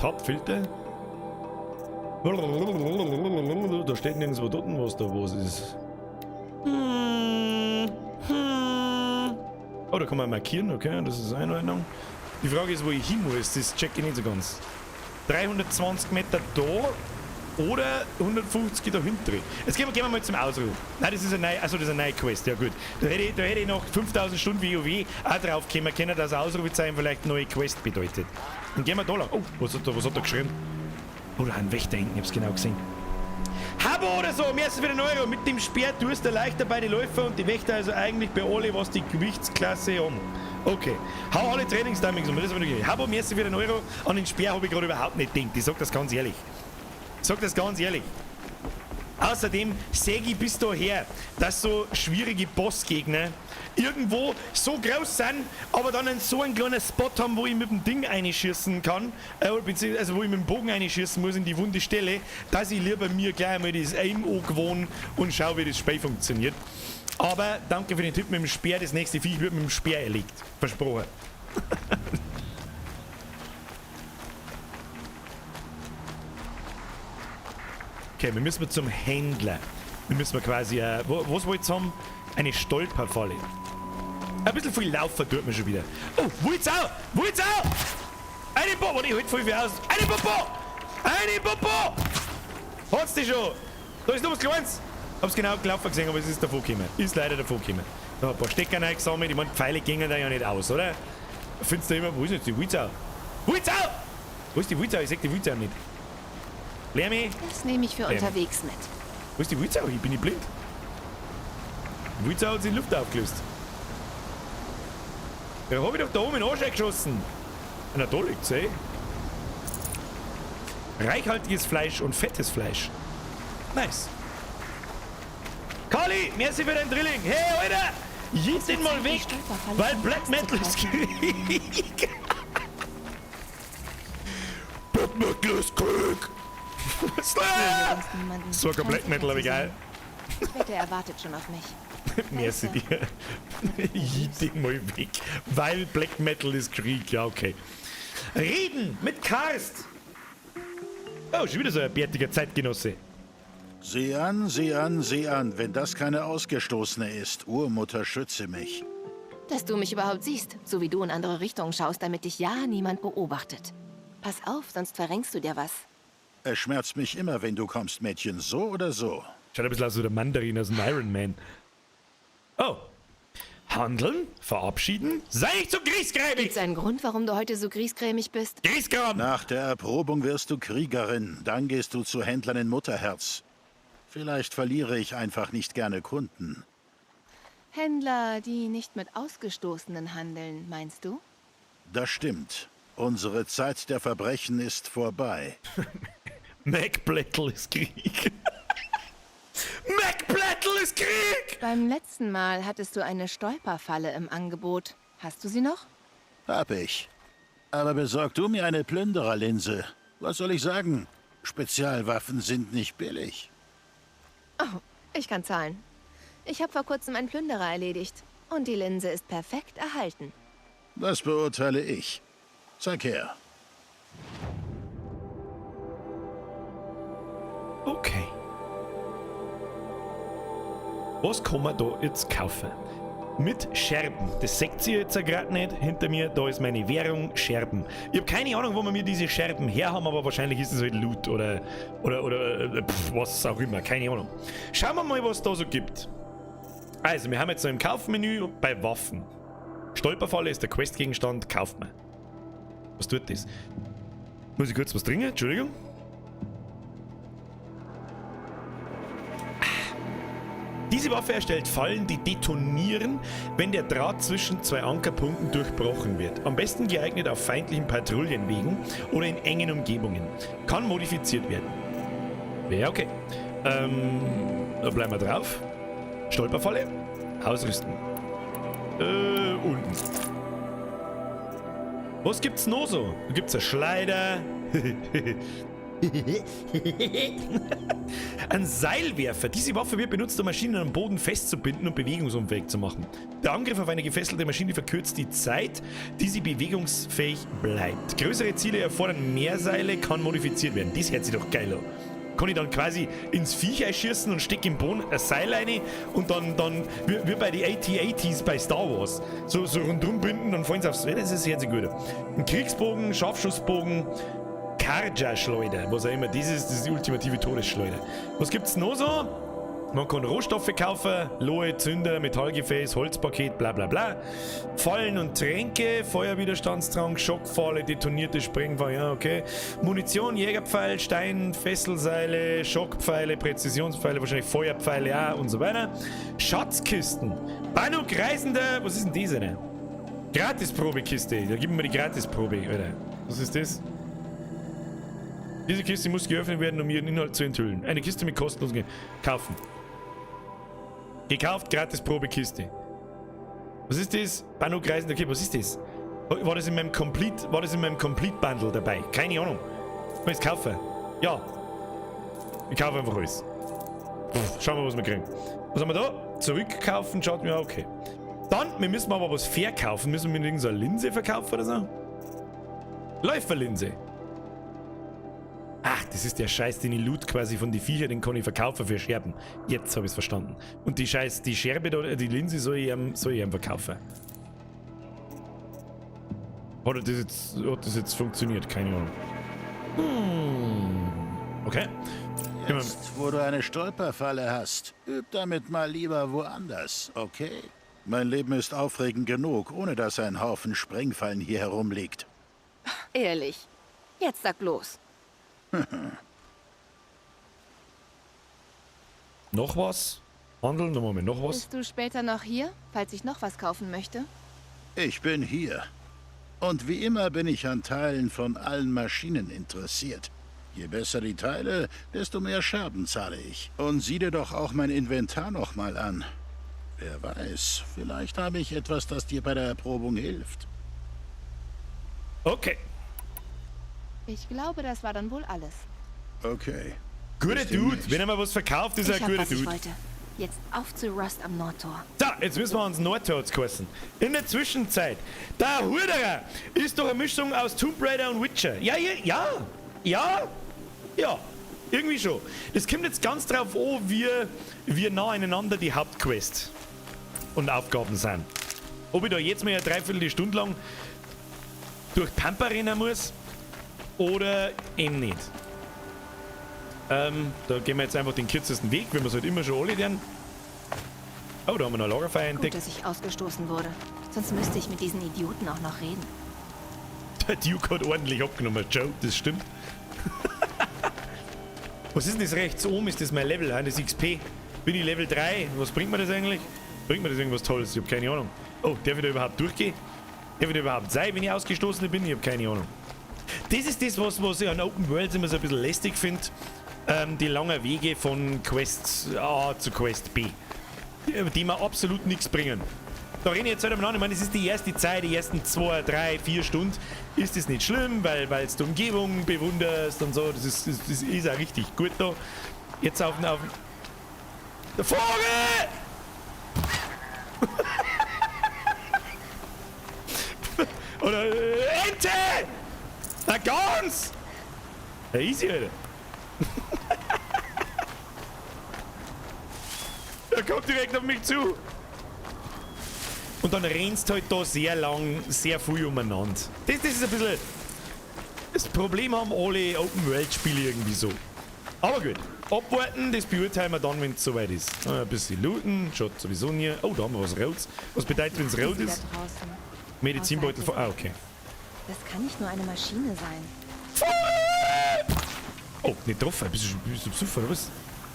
Tab, Filter? Da steht nirgendwo dort, was da was ist. Oh, da kann man markieren, okay, das ist Einordnung. Die Frage ist, wo ich hin muss, das check ich nicht so ganz. 320 Meter da oder 150 dahinter. Jetzt gehen wir mal zum Ausruf. Nein, das ist eine neue, also das ist eine neue Quest, ja gut. Da hätte ich noch 5000 Stunden WoW auch drauf kommen können, dass Ausrufezeichen vielleicht neue Quest bedeutet. Dann gehen wir da lang. Oh, was hat da geschrieben? Oh, da ein Wächter hinten, ich hab's genau gesehen. Habo oder so, mehr als für den Euro. Mit dem Speer tust du leichter bei den Läufer und die Wächter, also eigentlich bei alle, was die Gewichtsklasse haben. Okay, hau alle Trainingstimings um, das ist aber nicht. Habo, mehr als für den Euro. An den Speer habe ich gerade überhaupt nicht gedacht. Ich sag das ganz ehrlich. Außerdem säge ich bis daher, dass so schwierige Bossgegner irgendwo so groß sind, aber dann einen so einen kleinen Spot haben, wo ich mit dem Ding einschießen kann, also wo ich mit dem Bogen einschießen muss in die wunde Stelle, dass ich lieber mir gleich einmal das Aim angewohne und schaue, wie das Spiel funktioniert. Aber danke für den Tipp mit dem Speer, das nächste Viech wird mit dem Speer erlegt. Versprochen. Okay, wir müssen zum Händler. Wir müssen quasi, was wollt ihr haben? Eine Stolperfalle. Ein bisschen viel laufen tut man schon wieder. Oh, Wulzau! Wulzau! Eine Popo! Ich halt voll viel aus. Eine Popo! Eine Popo! Hat's die schon? Da ist noch was Kleines. Hab's genau gelaufen gesehen, aber es ist davor gekommen. Ist leider davor gekommen. Da ein paar Stecker reingesammelt. Ich meine, Pfeile gingen da ja nicht aus, oder? Findest du immer, wo ist jetzt die Wulzau? Wulzau! Wo ist die Wulzau? Ich seh die Wulzau nicht. Lärmi. Das nehme ich für Lärmi. unterwegs mit. Wo ist die Wulzau? Ich bin nicht blind. Die Wulzau hat sich in die Luft aufgelöst. Da hab ich doch da oben in den Arsch eingeschossen. Na, da liegt's, ey. Reichhaltiges Fleisch und fettes Fleisch. Nice. Kali, merci für dein Drilling. Hey, Alter! Jiet den mal weg, weil Black Metal ist Krieg. Black Metal ist Krieg. Das war kein Black Metal, aber egal. Ich wette, er wartet schon auf mich. Merci dir. Jiet den mal weg, weil Black Metal ist Krieg. Ja, okay. Reden mit Karst. Oh, schon wieder so ein bärtiger Zeitgenosse. Sieh an, sieh an, sieh an, wenn das keine Ausgestoßene ist. Urmutter, schütze mich. Dass du mich überhaupt siehst, so wie du in andere Richtungen schaust, damit dich ja niemand beobachtet. Pass auf, sonst verrenkst du dir was. Es schmerzt mich immer, wenn du kommst, Mädchen, so oder so. Schaut ein bisschen aus wie der Mandarin aus dem Iron Man. Oh. Handeln, verabschieden, sei nicht so griesgrämig! Gibt's einen Grund, warum du heute so griesgrämig bist? Griesgram! Nach der Erprobung wirst du Kriegerin, dann gehst du zu Händlern in Mutterherz. Vielleicht verliere ich einfach nicht gerne Kunden. Händler, die nicht mit Ausgestoßenen handeln, meinst du? Das stimmt. Unsere Zeit der Verbrechen ist vorbei. MacBlattle ist Krieg. MacBlattle ist Krieg! Beim letzten Mal hattest du eine Stolperfalle im Angebot. Hast du sie noch? Hab ich. Aber besorg du mir eine Plündererlinse. Was soll ich sagen? Spezialwaffen sind nicht billig. Oh, ich kann zahlen. Ich habe vor kurzem einen Plünderer erledigt. Und die Linse ist perfekt erhalten. Das beurteile ich. Zeig her. Okay. Was kann man da jetzt kaufen? Mit Scherben. Das seht ihr jetzt gerade nicht. Hinter mir, da ist meine Währung, Scherben. Ich habe keine Ahnung, wo wir mir diese Scherben her haben, aber wahrscheinlich ist es halt Loot oder was auch immer. Keine Ahnung. Schauen wir mal, was da so gibt. Also, wir haben jetzt noch im Kaufmenü bei Waffen. Stolperfalle ist der Questgegenstand, kauft man. Was tut das? Muss ich kurz was trinken? Entschuldigung. Diese Waffe erstellt Fallen, die detonieren, wenn der Draht zwischen zwei Ankerpunkten durchbrochen wird. Am besten geeignet auf feindlichen Patrouillenwegen oder in engen Umgebungen. Kann modifiziert werden. Ja, okay. Da bleiben wir drauf. Stolperfalle. Ausrüsten. Unten. Was gibt's noch so? Da gibt's einen Schleider. Ein Seilwerfer. Diese Waffe wird benutzt, um Maschinen am Boden festzubinden und bewegungsunfähig zu machen. Der Angriff auf eine gefesselte Maschine verkürzt die Zeit, die sie bewegungsfähig bleibt. Größere Ziele erfordern mehr Seile, kann modifiziert werden. Das hört sich doch geil an. Kann ich dann quasi ins Viech einschießen und steck im Boden ein Seil rein und dann wie bei den AT-ATs bei Star Wars. So rundum binden, dann fallen sie aufs. Das ist hört sich gut an. Ein Kriegsbogen, Scharfschussbogen, Karja-Schleuder, was auch immer das ist, das ist die ultimative Todesschleuder. Was gibt's noch so? Man kann Rohstoffe kaufen, Lohe, Zünder, Metallgefäß, Holzpaket, bla bla bla. Fallen und Tränke, Feuerwiderstandstrank, Schockfalle, detonierte Sprengfalle, ja okay. Munition, Jägerpfeil, Stein, Fesselseile, Schockpfeile, Präzisionspfeile, wahrscheinlich Feuerpfeile auch und so weiter. Schatzkisten, Banuk Reisender, was ist denn diese denn? Gratisprobekiste, da gib mir die Gratisprobe, Alter. Was ist das? Diese Kiste muss geöffnet werden, um ihren Inhalt zu enthüllen. Eine Kiste mit kostenlosen Kaufen. Gekauft, gratis Probekiste. Was ist das? Banuk Reisender, okay, was ist das? War das in meinem Complete, war das in meinem Complete Bundle dabei? Keine Ahnung. Kann ich es kaufen? Ja. Ich kaufe einfach alles. Pff, schauen wir, was wir kriegen. Was haben wir da? Zurückkaufen, schaut mir okay. Dann, wir müssen aber was verkaufen. Müssen wir irgendeine Linse verkaufen oder so? Läuferlinse. Ach, das ist der Scheiß, den ich loot quasi von den Viecher, den kann ich verkaufen für Scherben. Jetzt habe ich es verstanden. Und die Scheiß, die Scherbe da, die Linse soll ich ihm verkaufen. Hat das jetzt funktioniert? Keine Ahnung. Okay. Jetzt, wo du eine Stolperfalle hast, üb damit mal lieber woanders, okay? Mein Leben ist aufregend genug, ohne dass ein Haufen Sprengfallen hier herumliegt. Ehrlich, jetzt sag bloß. Noch was? Handeln? Moment, noch was? Bist du später noch hier, falls ich noch was kaufen möchte? Ich bin hier. Und wie immer bin ich an Teilen von allen Maschinen interessiert. Je besser die Teile, desto mehr Scherben zahle ich. Und sieh dir doch auch mein Inventar noch mal an. Wer weiß, vielleicht habe ich etwas, das dir bei der Erprobung hilft. Okay. Ich glaube, das war dann wohl alles. Okay. Guter Dude. Wenn er mal was verkauft, ist er ein guter Dude. Ich wollte. Jetzt auf zu Rust am Nordtor. So, jetzt müssen wir ans Nordtor kosten. In der Zwischenzeit, der Huderer ist doch eine Mischung aus Tomb Raider und Witcher. Ja, ja, ja, ja, ja. Irgendwie schon. Das kommt jetzt ganz drauf an, wie nah aneinander die Hauptquest und Aufgaben sind. Ob ich da jetzt mal eine Dreiviertelstunde lang durch Pampa rennen muss oder eben nicht. Da gehen wir jetzt einfach den kürzesten Weg, wie wir es halt immer schon alle tun. Oh, da haben wir noch ein Lagerfeuer entdeckt. Gut, dass ich ausgestoßen wurde. Sonst müsste ich mit diesen Idioten auch noch reden. Der Duke hat ordentlich abgenommen. Joe, das stimmt. Was ist denn das rechts oben? Ist das mein Level? Das XP? Bin ich Level 3? Was bringt mir das eigentlich? Bringt mir das irgendwas Tolles? Ich hab keine Ahnung. Oh, darf ich da überhaupt durchgehen? Darf ich da überhaupt sein, wenn ich ausgestoßen bin? Ich hab keine Ahnung. Das ist das, was ich an Open Worlds immer so ein bisschen lästig finde. Die langen Wege von Quest A zu Quest B. Die mir absolut nichts bringen. Da rede ich jetzt halt einmal an. Ich meine, es ist die erste Zeit, die ersten 2, 3, 4 Stunden ist es nicht schlimm, weil du die Umgebung bewunderst und so. Das ist auch richtig gut da. Jetzt auf den... Der Vogel! Oder Ente! Na ganz! Ja, easy, Alter. Er kommt direkt auf mich zu. Und dann rennst halt da sehr lang, sehr viel umeinander. Das ist ein bisschen... Das Problem haben alle Open-World-Spiele irgendwie so. Aber gut. Abwarten, das beurteilen wir dann, wenn es soweit ist. Ein bisschen looten, schaut sowieso nie. Oh, da haben wir was Rotes. Was bedeutet, wenn es rot ist? Medizinbeutel von. Ah, okay. Das kann nicht nur eine Maschine sein. Oh, nicht getroffen. Bist du besoffen, oder was?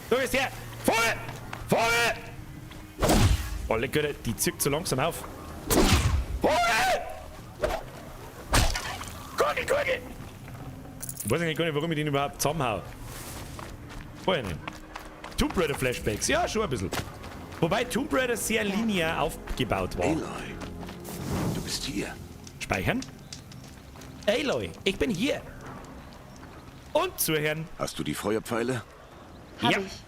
Da ist her! Vogel! Vogel! Oh, lecker, die zieht so langsam auf. Vogel! Gurgel, Gurgel! Ich weiß eigentlich gar nicht, warum ich den überhaupt zusammenhau. Vorher nicht. Tomb Raider Flashbacks, ja, schon ein bisschen. Wobei Tomb Raider sehr linear aufgebaut war. Aloy, du bist hier. Speichern. Aloy, ich bin hier. Und zuhören. Hast du die Feuerpfeile? Hab ich.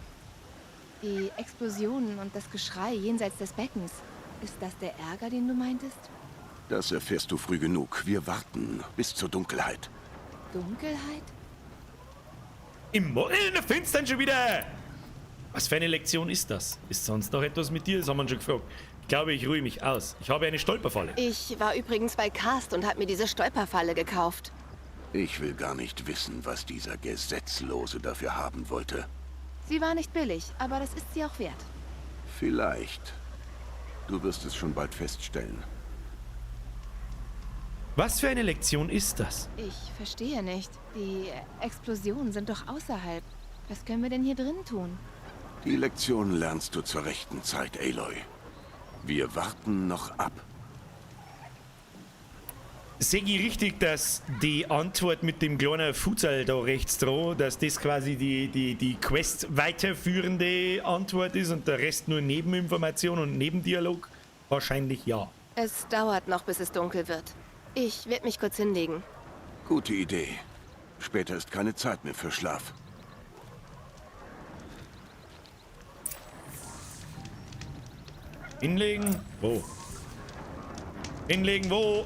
Die Explosionen und das Geschrei jenseits des Beckens. Ist das der Ärger, den du meintest? Das erfährst du früh genug. Wir warten bis zur Dunkelheit. Dunkelheit? Im Morgen in der Finstern schon wieder! Was für eine Lektion ist das? Ist sonst noch etwas mit dir? Das haben wir schon gefragt. Ich glaube, ich ruhe mich aus. Ich habe eine Stolperfalle. Ich war übrigens bei Karst und habe mir diese Stolperfalle gekauft. Ich will gar nicht wissen, was dieser Gesetzlose dafür haben wollte. Sie war nicht billig, aber das ist sie auch wert. Vielleicht. Du wirst es schon bald feststellen. Was für eine Lektion ist das? Ich verstehe nicht. Die Explosionen sind doch außerhalb. Was können wir denn hier drin tun? Die Lektion lernst du zur rechten Zeit, Aloy. Wir warten noch ab. Sehe ich richtig, dass die Antwort mit dem kleinen Futsal da rechts dran, dass das quasi die Quest weiterführende Antwort ist und der Rest nur Nebeninformation und Nebendialog? Wahrscheinlich ja. Es dauert noch, bis es dunkel wird. Ich werde mich kurz hinlegen. Gute Idee. Später ist keine Zeit mehr für Schlaf. Hinlegen? Wo? Hinlegen wo?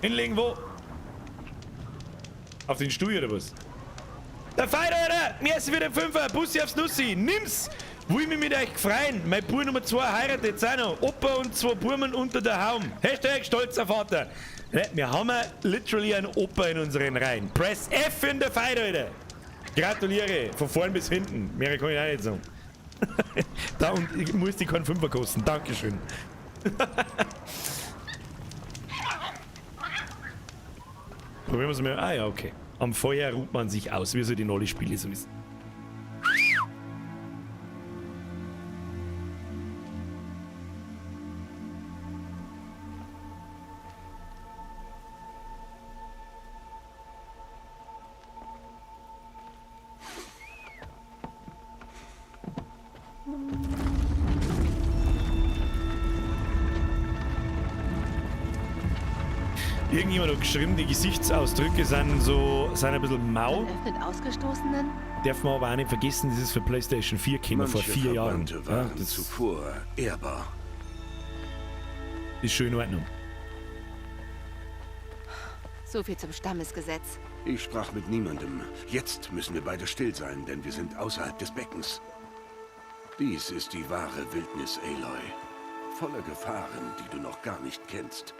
Hinlegen wo? Auf den Stuhl oder was? Der Feier, Alter! Merci für den Fünfer! Bussi aufs Nussi! Nimm's! Will ich mich mit euch freuen? Mein Bub Nummer 2 heiratet jetzt auch noch. Opa und 2 Burmen unter der Haum. Hashtag stolzer Vater. Wir haben ja literally einen Opa in unseren Reihen. Press F in der Feier, Alter! Gratuliere! Von vorn bis hinten. Mehr kann ich auch nicht sagen. Da und ich muss die keinen Fünfer kosten. Dankeschön. Probieren wir es mal. Ah ja, okay. Am Feuer ruht man sich aus, wie so die neuen Spiele so ist. Irgendjemand hat geschrieben, die Gesichtsausdrücke sind so, sind ein bisschen mau. Man öffnet Ausgestoßenen? Darf man aber auch nicht vergessen, das ist für PlayStation 4 gekommen, vor 4 Jahren. Waren ja, das zuvor ehrbar. Ist schön in Ordnung. So viel zum Stammesgesetz. Ich sprach mit niemandem. Jetzt müssen wir beide still sein, denn wir sind außerhalb des Beckens. Dies ist die wahre Wildnis, Aloy. Voller Gefahren, die du noch gar nicht kennst.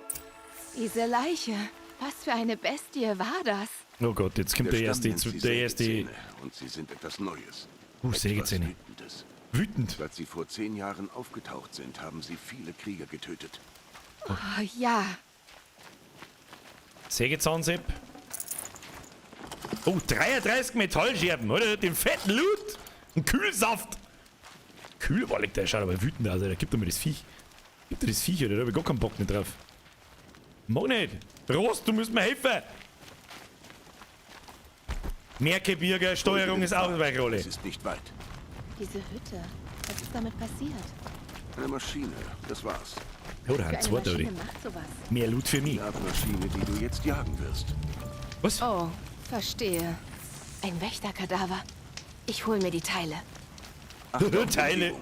Diese Leiche. Was für eine Bestie war das? Oh Gott, jetzt kommt der erste. Der erste. Und sie sind etwas Neues. Sägezähne. Wütendes. Wütend. Seit sie vor 10 Jahren aufgetaucht sind, haben sie viele Krieger getötet. Oh, ja. Sägezahnsepp. Oh, 33 Metallscherben, oder? Den fetten Loot. Ein Kühlsaft. Kühlwallig, der schaut aber wütend aus, Alter. Gib doch mir das Viech. Gib dir das Viech, oder? Da hab ich gar keinen Bock mehr drauf. Mag nicht. Rost, du musst mir helfen. Merkebirger, Steuerung ist Ausweichrolle. Es ist nicht weit. Diese Hütte, was ist damit passiert? Eine Maschine, das war's. Oder ein zweiter, oder? Mehr Loot für mich. Die Art Maschine, die du jetzt jagen wirst. Was? Oh, verstehe. Ein Wächterkadaver. Ich hol mir die Teile. Ach, Teile.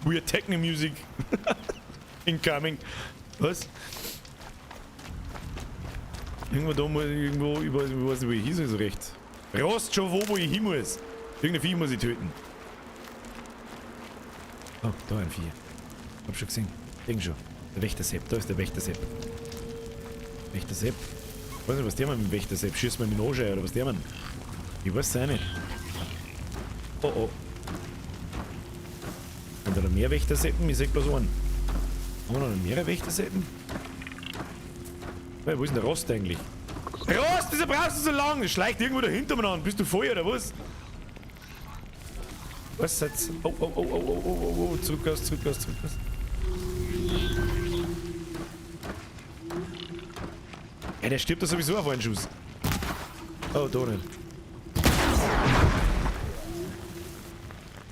Weird Techno Music. Incoming. Was? Irgendwo da muss ich irgendwo, ich weiß nicht, wo ich hin soll, so recht. Rost schon wo ich hin muss. Irgendein Vieh muss ich töten. Oh, da ein Vieh. Hab schon gesehen. Denk schon. Der Wächter Sepp. Da ist der Wächter Sepp. Wächter Sepp. Ich weiß nicht, was der mit dem Wächter selbst schießt man mit dem Anschei oder was der man. Ich weiß es auch nicht. Oh oh. Haben da noch mehr Wächterseppen? Ich seh bloß einen. Haben wir noch mehrere Wächterseppen? Hey, wo ist denn der Rost eigentlich? Rost, wieso brauchst du so lange? Das schleicht irgendwo dahinter mir an. Bist du voll oder was? Was jetzt? Oh, oh, oh, oh, oh, oh, oh, oh. Zurück aus, zurück aus, zurück aus. Ja, der stirbt da sowieso auf einen Schuss. Oh, da nicht.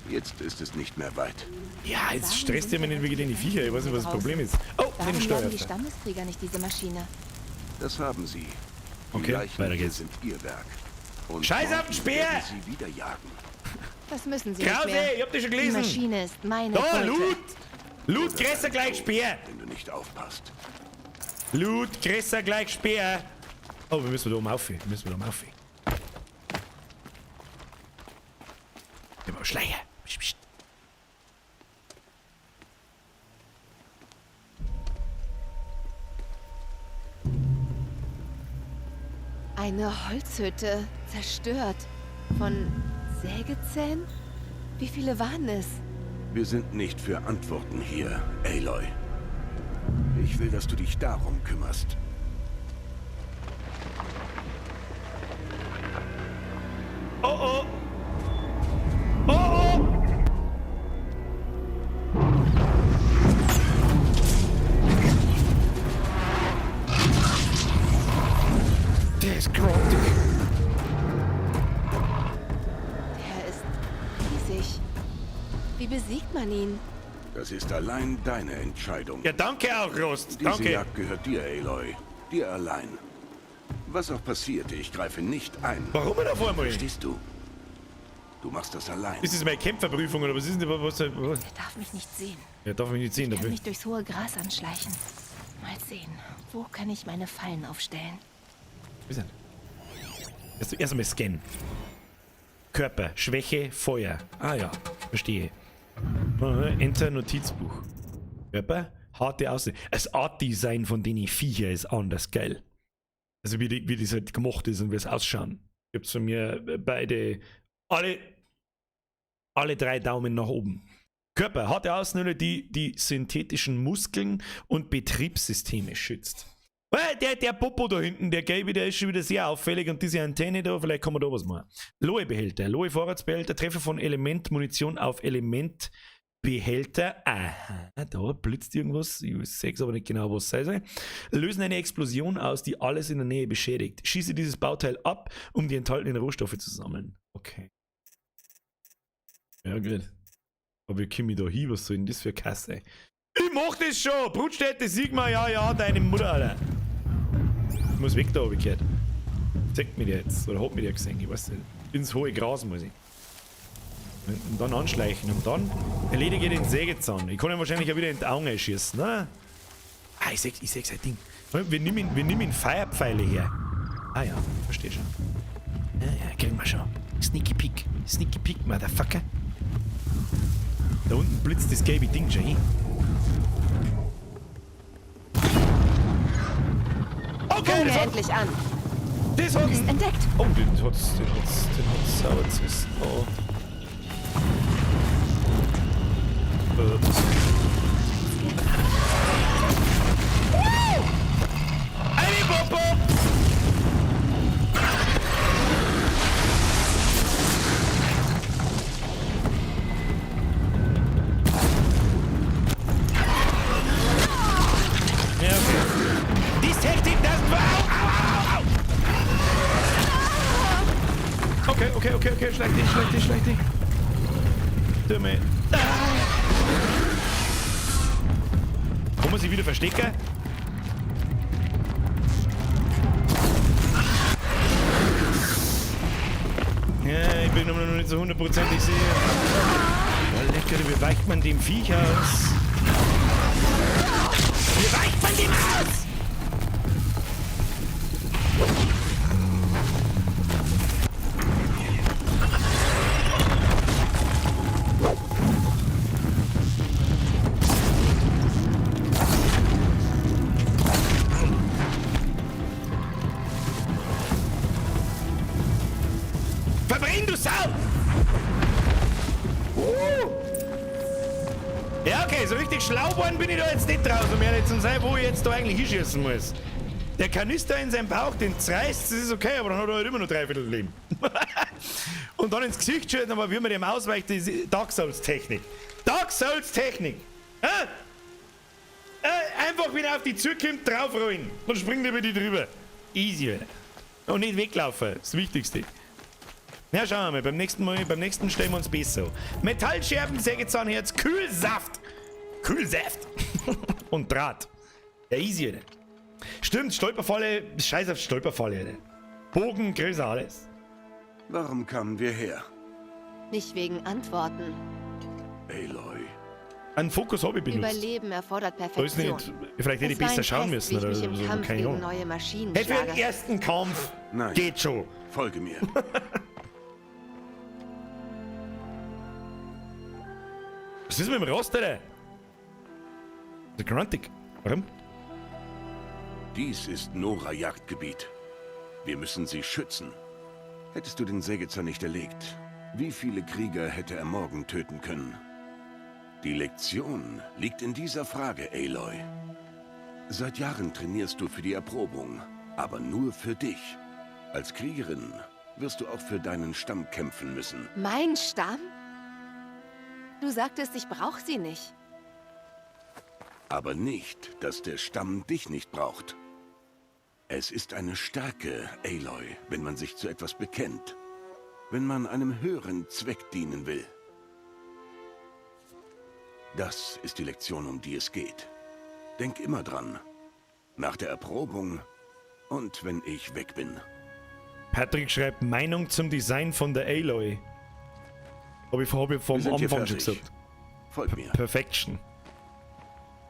Jetzt ist es nicht mehr weit. Ja, jetzt stresst ihr mich nicht wegen den Viecher. Ich weiß nicht, was das Problem ist. Oh, Warum den Steuer. haben die Stammeskrieger nicht diese Maschine? Das haben sie. Die Okay, Leichen weiter geht's. sind ihr Werk. Und Scheiß auf den morgen Speer! werden sie wieder jagen. Das müssen sie Krause, nicht mehr. ich hab dich schon gelesen. Die Maschine ist meine Da, Beute. Loot! Loot, größer gleich Speer! Wenn du nicht aufpasst. Loot, größer gleich Speer! Oh, wir müssen da oben auf. Wir müssen da oben auf. Schleicher. Psst, psst. Eine Holzhütte, zerstört. Von Sägezähnen? Wie viele waren es? Wir sind nicht für Antworten hier, Aloy. Ich will, dass du dich darum kümmerst. Oh oh! Oh oh! Der ist grottig. Der ist riesig. Wie besiegt man ihn? Das ist allein deine Entscheidung. Ja, danke auch, Rost. Diese Danke. Jagd gehört dir, Aloy. Dir allein. Was auch passiert, ich greife nicht ein. Warum denn auf einmal? Verstehst du? Du machst das allein. Ist das meine Kämpferprüfung oder was ist denn was? Er darf mich nicht sehen. Ja, darf mich nicht sehen. Ich kann Dafür. mich durchs hohe Gras anschleichen. Mal sehen, wo kann ich meine Fallen aufstellen? Was ist denn? Erst einmal scannen. Körper, Schwäche, Feuer. Ah ja, verstehe. Enter Notizbuch. Körper, harte Aussehen. Das Art-Design von den Viecher ist anders geil. Also wie das halt gemacht ist und wie es ausschauen. Gibt's von mir beide, alle drei Daumen nach oben. Körper, harte Außenhülle, die die synthetischen Muskeln und Betriebssysteme schützt. Der Popo da hinten, der Gelbe, der ist schon wieder sehr auffällig und diese Antenne da, vielleicht kann man da was machen. Lohe-Behälter, Lohe-Vorratsbehälter, Treffer von Elementmunition auf Elementbehälter. Aha, da blitzt irgendwas, ich sehe aber nicht genau, was es sein soll. Lösen eine Explosion aus, die alles in der Nähe beschädigt. Schieße dieses Bauteil ab, um die enthaltenen Rohstoffe zu sammeln. Okay. Ja, gut. Aber wie komme ich da hin? Was soll denn das für Kasse? Ich mach das schon! Brutstätte Sigma, ja, ja, deine Mutter, Alter. Ich muss weg da, hab ich gehört. Zeigt mir der jetzt. Oder hat mir der gesehen, ich weiß nicht. Ins hohe Gras muss ich. Und dann anschleichen. Und dann erledige ich den Sägezahn. Ich kann ihn wahrscheinlich auch wieder in die Augen schießen, ne? Ah, ich seh sein Ding. Wir nehmen Feuerpfeile her. Ah ja, verstehe schon. Ja, ja, kriegen wir schon. Sneaky Peek. Sneaky Peek, Motherfucker. Da unten blitzt das gelbe Ding schon hin. Okay, das hat, endlich an. Das hat ist entdeckt. Oh, den hat's sauer zerrissen. Oh. Eine Popo! Ja, okay. Die Technik, das war. Au, au, au, au. Okay, okay, okay, okay. Schleich dich, schleich dich, schleich dich. Dumme. Ah. Kann man sich wieder verstecken? Ja, ich bin noch nicht so hundertprozentig sicher. Ja, lecker, wie weicht man dem Viech aus? Wie weicht man dem aus? Renn, du Sau! Ja, okay, so richtig schlau geworden bin ich da jetzt nicht draus, um ehrlich zu sein, wo ich jetzt da eigentlich hinschießen muss. Der Kanister in seinem Bauch, den zerreißt, das ist okay, aber dann hat er halt immer noch dreiviertel Leben. Und dann ins Gesicht schießen, aber wie man dem ausweicht, das ist Dark Souls Technik. Dark Souls Technik! Hä? Einfach, wenn er auf die Tür kommt, draufrollen. Dann springt er über die drüber. Easy, Alter. Und nicht weglaufen, das Wichtigste. Na, schauen wir mal, beim nächsten Mal, beim nächsten stellen wir uns besser. Metallscherben, Sägezahnherz, Kühlsaft. Kühlsaft. Und Draht. Ja, easy, Alter. Stimmt, Stolperfalle, scheiß auf Stolperfalle, Alter. Bogen, größer alles. Warum kamen wir her? Nicht wegen Antworten. Aloy. Einen Fokus habe ich benutzt. Überleben erfordert Da ist Perfektion. nicht, vielleicht hätte ich Es war besser ein schauen Test, müssen wie ich oder mich im so, Kampf keine gegen Ahnung. neue Maschinen Hey, für den schlage. ersten Kampf Nein. geht schon. Folge mir. Was ist mit dem Rost, Alter? Der Gruntig. Warum? Dies ist Nora Jagdgebiet. Wir müssen sie schützen. Hättest du den Sägezahn nicht erlegt, wie viele Krieger hätte er morgen töten können? Die Lektion liegt in dieser Frage, Aloy. Seit Jahren trainierst du für die Erprobung, aber nur für dich. Als Kriegerin wirst du auch für deinen Stamm kämpfen müssen. Mein Stamm? Du sagtest, ich brauche sie nicht. Aber nicht, dass der Stamm dich nicht braucht. Es ist eine Stärke, Aloy, wenn man sich zu etwas bekennt. Wenn man einem höheren Zweck dienen will. Das ist die Lektion, um die es geht. Denk immer dran. Nach der Erprobung und wenn ich weg bin. Patrick schreibt Meinung zum Design von der Aloy. Hab ich vom Wir sind hier Anfang schon fertig. gesagt. Folg mir. Perfection.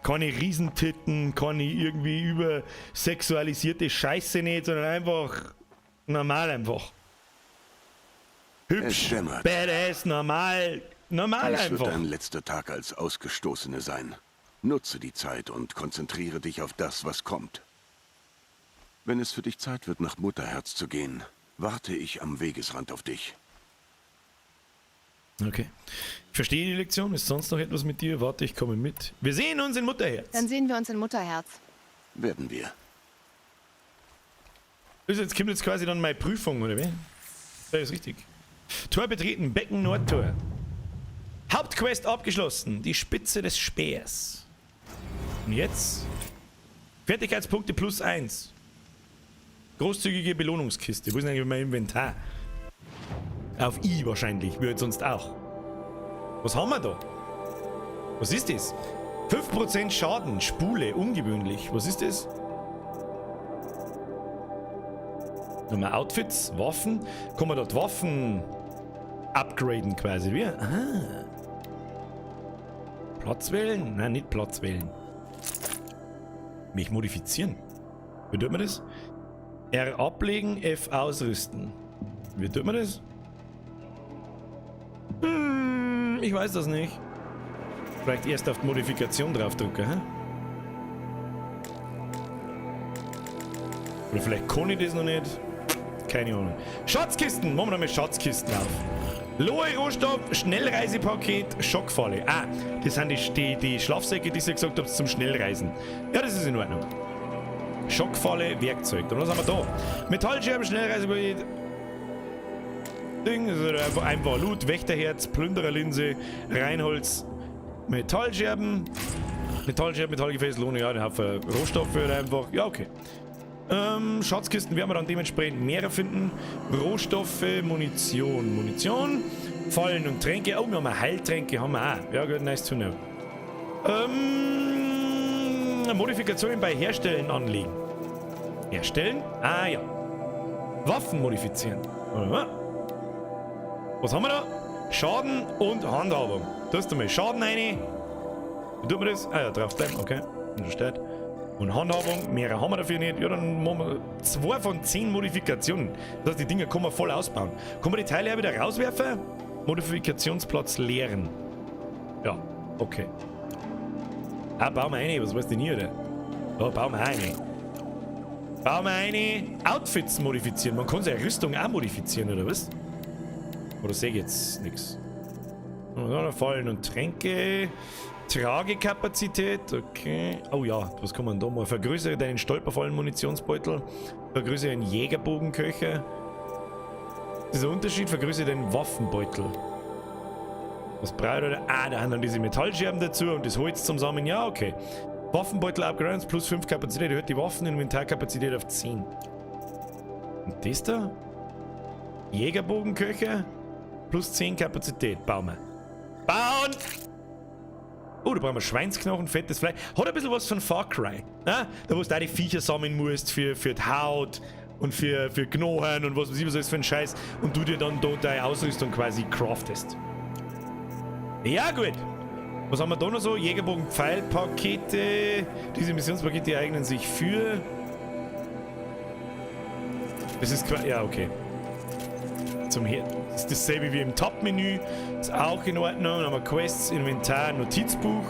Keine Riesentitten, keine irgendwie übersexualisierte Scheiße nicht, sondern einfach normal einfach. Hübsch, Es dämmert. badass, normal, normal Dies wird einfach. dein letzter Tag als Ausgestoßene sein. Nutze die Zeit und konzentriere dich auf das, was kommt. Wenn es für dich Zeit wird, nach Mutterherz zu gehen, warte ich am Wegesrand auf dich. Okay. Ich verstehe die Lektion. Ist sonst noch etwas mit dir? Warte, ich komme mit. Wir sehen uns in Mutterherz. Dann sehen wir uns in Mutterherz. Werden wir. Also jetzt kommt jetzt quasi dann meine Prüfung, oder wie? Das ist richtig. Tor betreten, Becken Nordtor. Hauptquest abgeschlossen. Die Spitze des Speers. Und jetzt? Fertigkeitspunkte plus 1. Großzügige Belohnungskiste. Wo ist denn eigentlich mein Inventar? Auf I wahrscheinlich. Würde sonst auch. Was haben wir da? Was ist das? 5% Schaden. Spule. Ungewöhnlich. Was ist das? Nochmal Outfits, Waffen. Kann man dort Waffen upgraden quasi? Wie? Ah. Platz wählen? Nein, nicht Platz wählen. Mich modifizieren. Wie tut man das? R ablegen, F ausrüsten. Wie tut man das? Ich weiß das nicht. Vielleicht erst auf die Modifikation draufdrücken, hä? Oder vielleicht kann ich das noch nicht. Keine Ahnung. Schatzkisten! Machen wir mal Schatzkisten auf. Lohe Rohstoff, Schnellreisepaket, Schockfalle. Ah, das sind die Schlafsäcke, die ich gesagt habe, zum Schnellreisen. Ja, das ist in Ordnung. Schockfalle, Werkzeug. Dann was haben wir da? Metallscherben, Schnellreisepaket. Ding, das ist einfach, einfach Loot, Wächterherz, Plündererlinse, Reinholz, Metallscherben. Metallscherben, Metallgefäß, Lohne, ja, den Haufen Rohstoffe oder einfach. Ja, okay. Schatzkisten werden wir dann dementsprechend mehrere finden. Rohstoffe, Munition, Munition, Fallen und Tränke. Oh, wir haben Heiltränke, haben wir auch. Ja, gut, nice to know. Modifikationen bei Herstellen anlegen. Herstellen? Ah, ja. Waffen modifizieren. Was haben wir da? Schaden und Handhabung. Da ist einmal Schaden rein. Wie tut man das? Ah ja, drauf bleiben, okay. Da steht. Und Handhabung, mehrere haben wir dafür nicht. Ja, dann machen wir 2 von 10 Modifikationen. Das heißt, die Dinger kann man voll ausbauen. Kann man die Teile auch wieder rauswerfen? Modifikationsplatz leeren. Ja, okay. Ah, bauen wir eine. Was weißt du denn hier, oder? Ja, bauen wir eine. Bauen wir eine. Outfits modifizieren. Man kann seine Rüstung auch modifizieren, oder was? Oder sehe ich jetzt nichts? Fallen und Tränke. Tragekapazität, okay. Oh ja, was kann man da mal? Vergrößere deinen Stolperfallen-Munitionsbeutel. Vergrößere den Jägerbogenköcher. Dieser Unterschied, vergrößere den Waffenbeutel. Was braucht er? Ah, da haben dann diese Metallscherben dazu und das Holz zum Sammeln. Ja, okay. Waffenbeutel Upgrades plus 5 Kapazität. Erhöht die Waffeninventarkapazität auf 10. Und das da? Jägerbogenköcher plus 10 Kapazität. Bauen wir. Bauen! Oh, da brauchen wir Schweinsknochen, fettes Fleisch. Hat ein bisschen was von Far Cry. Ne? Da wo du auch die Viecher sammeln musst für die Haut und für Knochen und was weiß ich was alles für ein Scheiß. Und du dir dann da deine Ausrüstung quasi craftest. Ja, gut. Was haben wir da noch so? Jägerbogen, Pfeilpakete. Diese Missionspakete eignen sich für... Das ist quasi... Ja, okay. Zum Her... Das ist dasselbe wie im Top-Menü. Ist auch in Ordnung. Dann haben wir Quests, Inventar, Notizbuch,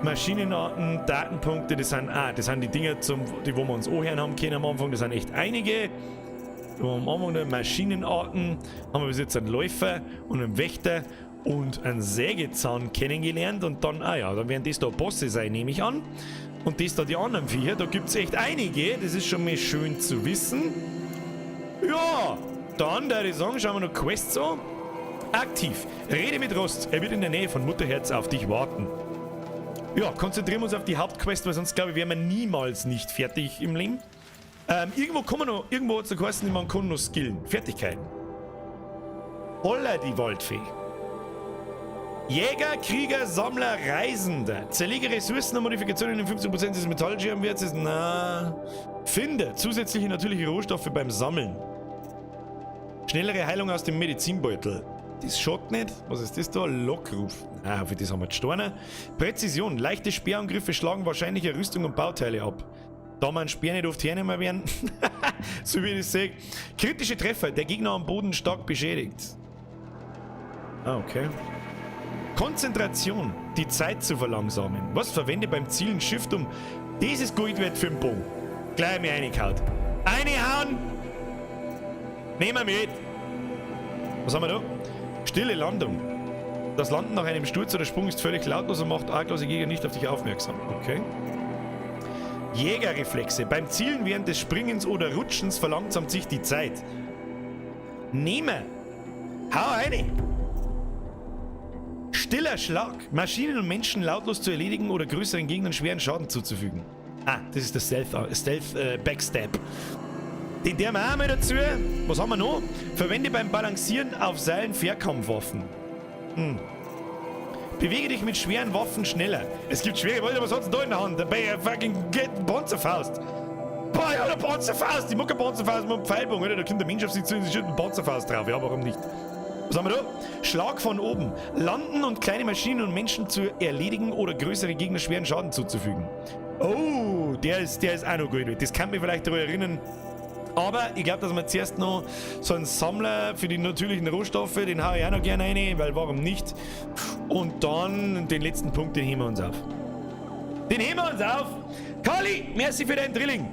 Maschinenarten, Datenpunkte. Das sind, das sind die Dinger, die wo wir uns anhören haben können am Anfang. Das sind echt einige. Da haben wir am Anfang Maschinenarten. Haben wir bis jetzt einen Läufer und einen Wächter und einen Sägezahn kennengelernt. Und dann, ah ja, dann werden das da Bosse sein, nehme ich an. Und das da die anderen Viecher. Da gibt es echt einige. Das ist schon mal schön zu wissen. Ja! Dann, da ich sagen, schauen wir noch Quests an. Aktiv. Rede mit Rost. Er wird in der Nähe von Mutterherz auf dich warten. Ja, konzentrieren wir uns auf die Hauptquest, weil sonst, glaube ich, wären wir niemals nicht fertig im Leben. Irgendwo kommen wir noch, irgendwo hat es geheißen, man kann noch skillen. Fertigkeiten. Holla die Waldfee. Jäger, Krieger, Sammler, Reisender. Zerlege Ressourcen und Modifikationen in 15% des Metallscherbenwerts. Na. Finde zusätzliche natürliche Rohstoffe beim Sammeln. Schnellere Heilung aus dem Medizinbeutel. Das schaut nicht. Was ist das da? Lockruf. Ah, für das haben wir die Steine. Präzision. Leichte Speerangriffe schlagen wahrscheinliche Rüstung und Bauteile ab. Da man Speer nicht oft hernehmen werden. So wie ich das sehe. Kritische Treffer. Der Gegner am Boden stark beschädigt. Ah, okay. Konzentration. Die Zeit zu verlangsamen. Was verwende beim Zielen Shift um... Das ist Gold wert für den Bogen. Gleich mir reingehauen. Reinhauen! Nehmen wir mit! Was haben wir da? Stille Landung. Das Landen nach einem Sturz oder Sprung ist völlig lautlos und macht arglose Jäger nicht auf dich aufmerksam. Okay. Jägerreflexe. Beim Zielen während des Springens oder Rutschens verlangsamt sich die Zeit. Nehme! Hau rein! Stiller Schlag. Maschinen und Menschen lautlos zu erledigen oder größeren Gegnern schweren Schaden zuzufügen. Ah, das ist der Stealth Backstab. Den der wir auch mal dazu. Was haben wir noch? Verwende beim Balancieren auf Seilen Fernkampfwaffen. Hm. Bewege dich mit schweren Waffen schneller. Es gibt schwere Waffen, was hat's denn da in der Hand? Dabei fucking get Panzerfaust. Boah, ich hab eine Panzerfaust. Ich mag keine Panzerfaust mit einem Pfeilbogen, oder? Da kommt der Mensch auf sich zu und sich schüttet eine Panzerfaust drauf. Ja, warum nicht? Was haben wir da? Schlag von oben. Landen und kleine Maschinen und Menschen zu erledigen oder größere Gegner schweren Schaden zuzufügen. Oh, der ist auch noch gut. Das kann mich vielleicht daran erinnern. Aber ich glaub, dass wir zuerst noch so einen Sammler für die natürlichen Rohstoffe, den hau ich auch noch gerne rein, weil warum nicht? Und dann den letzten Punkt, den heben wir uns auf. Den heben wir uns auf! Kali, merci für deinen Drilling!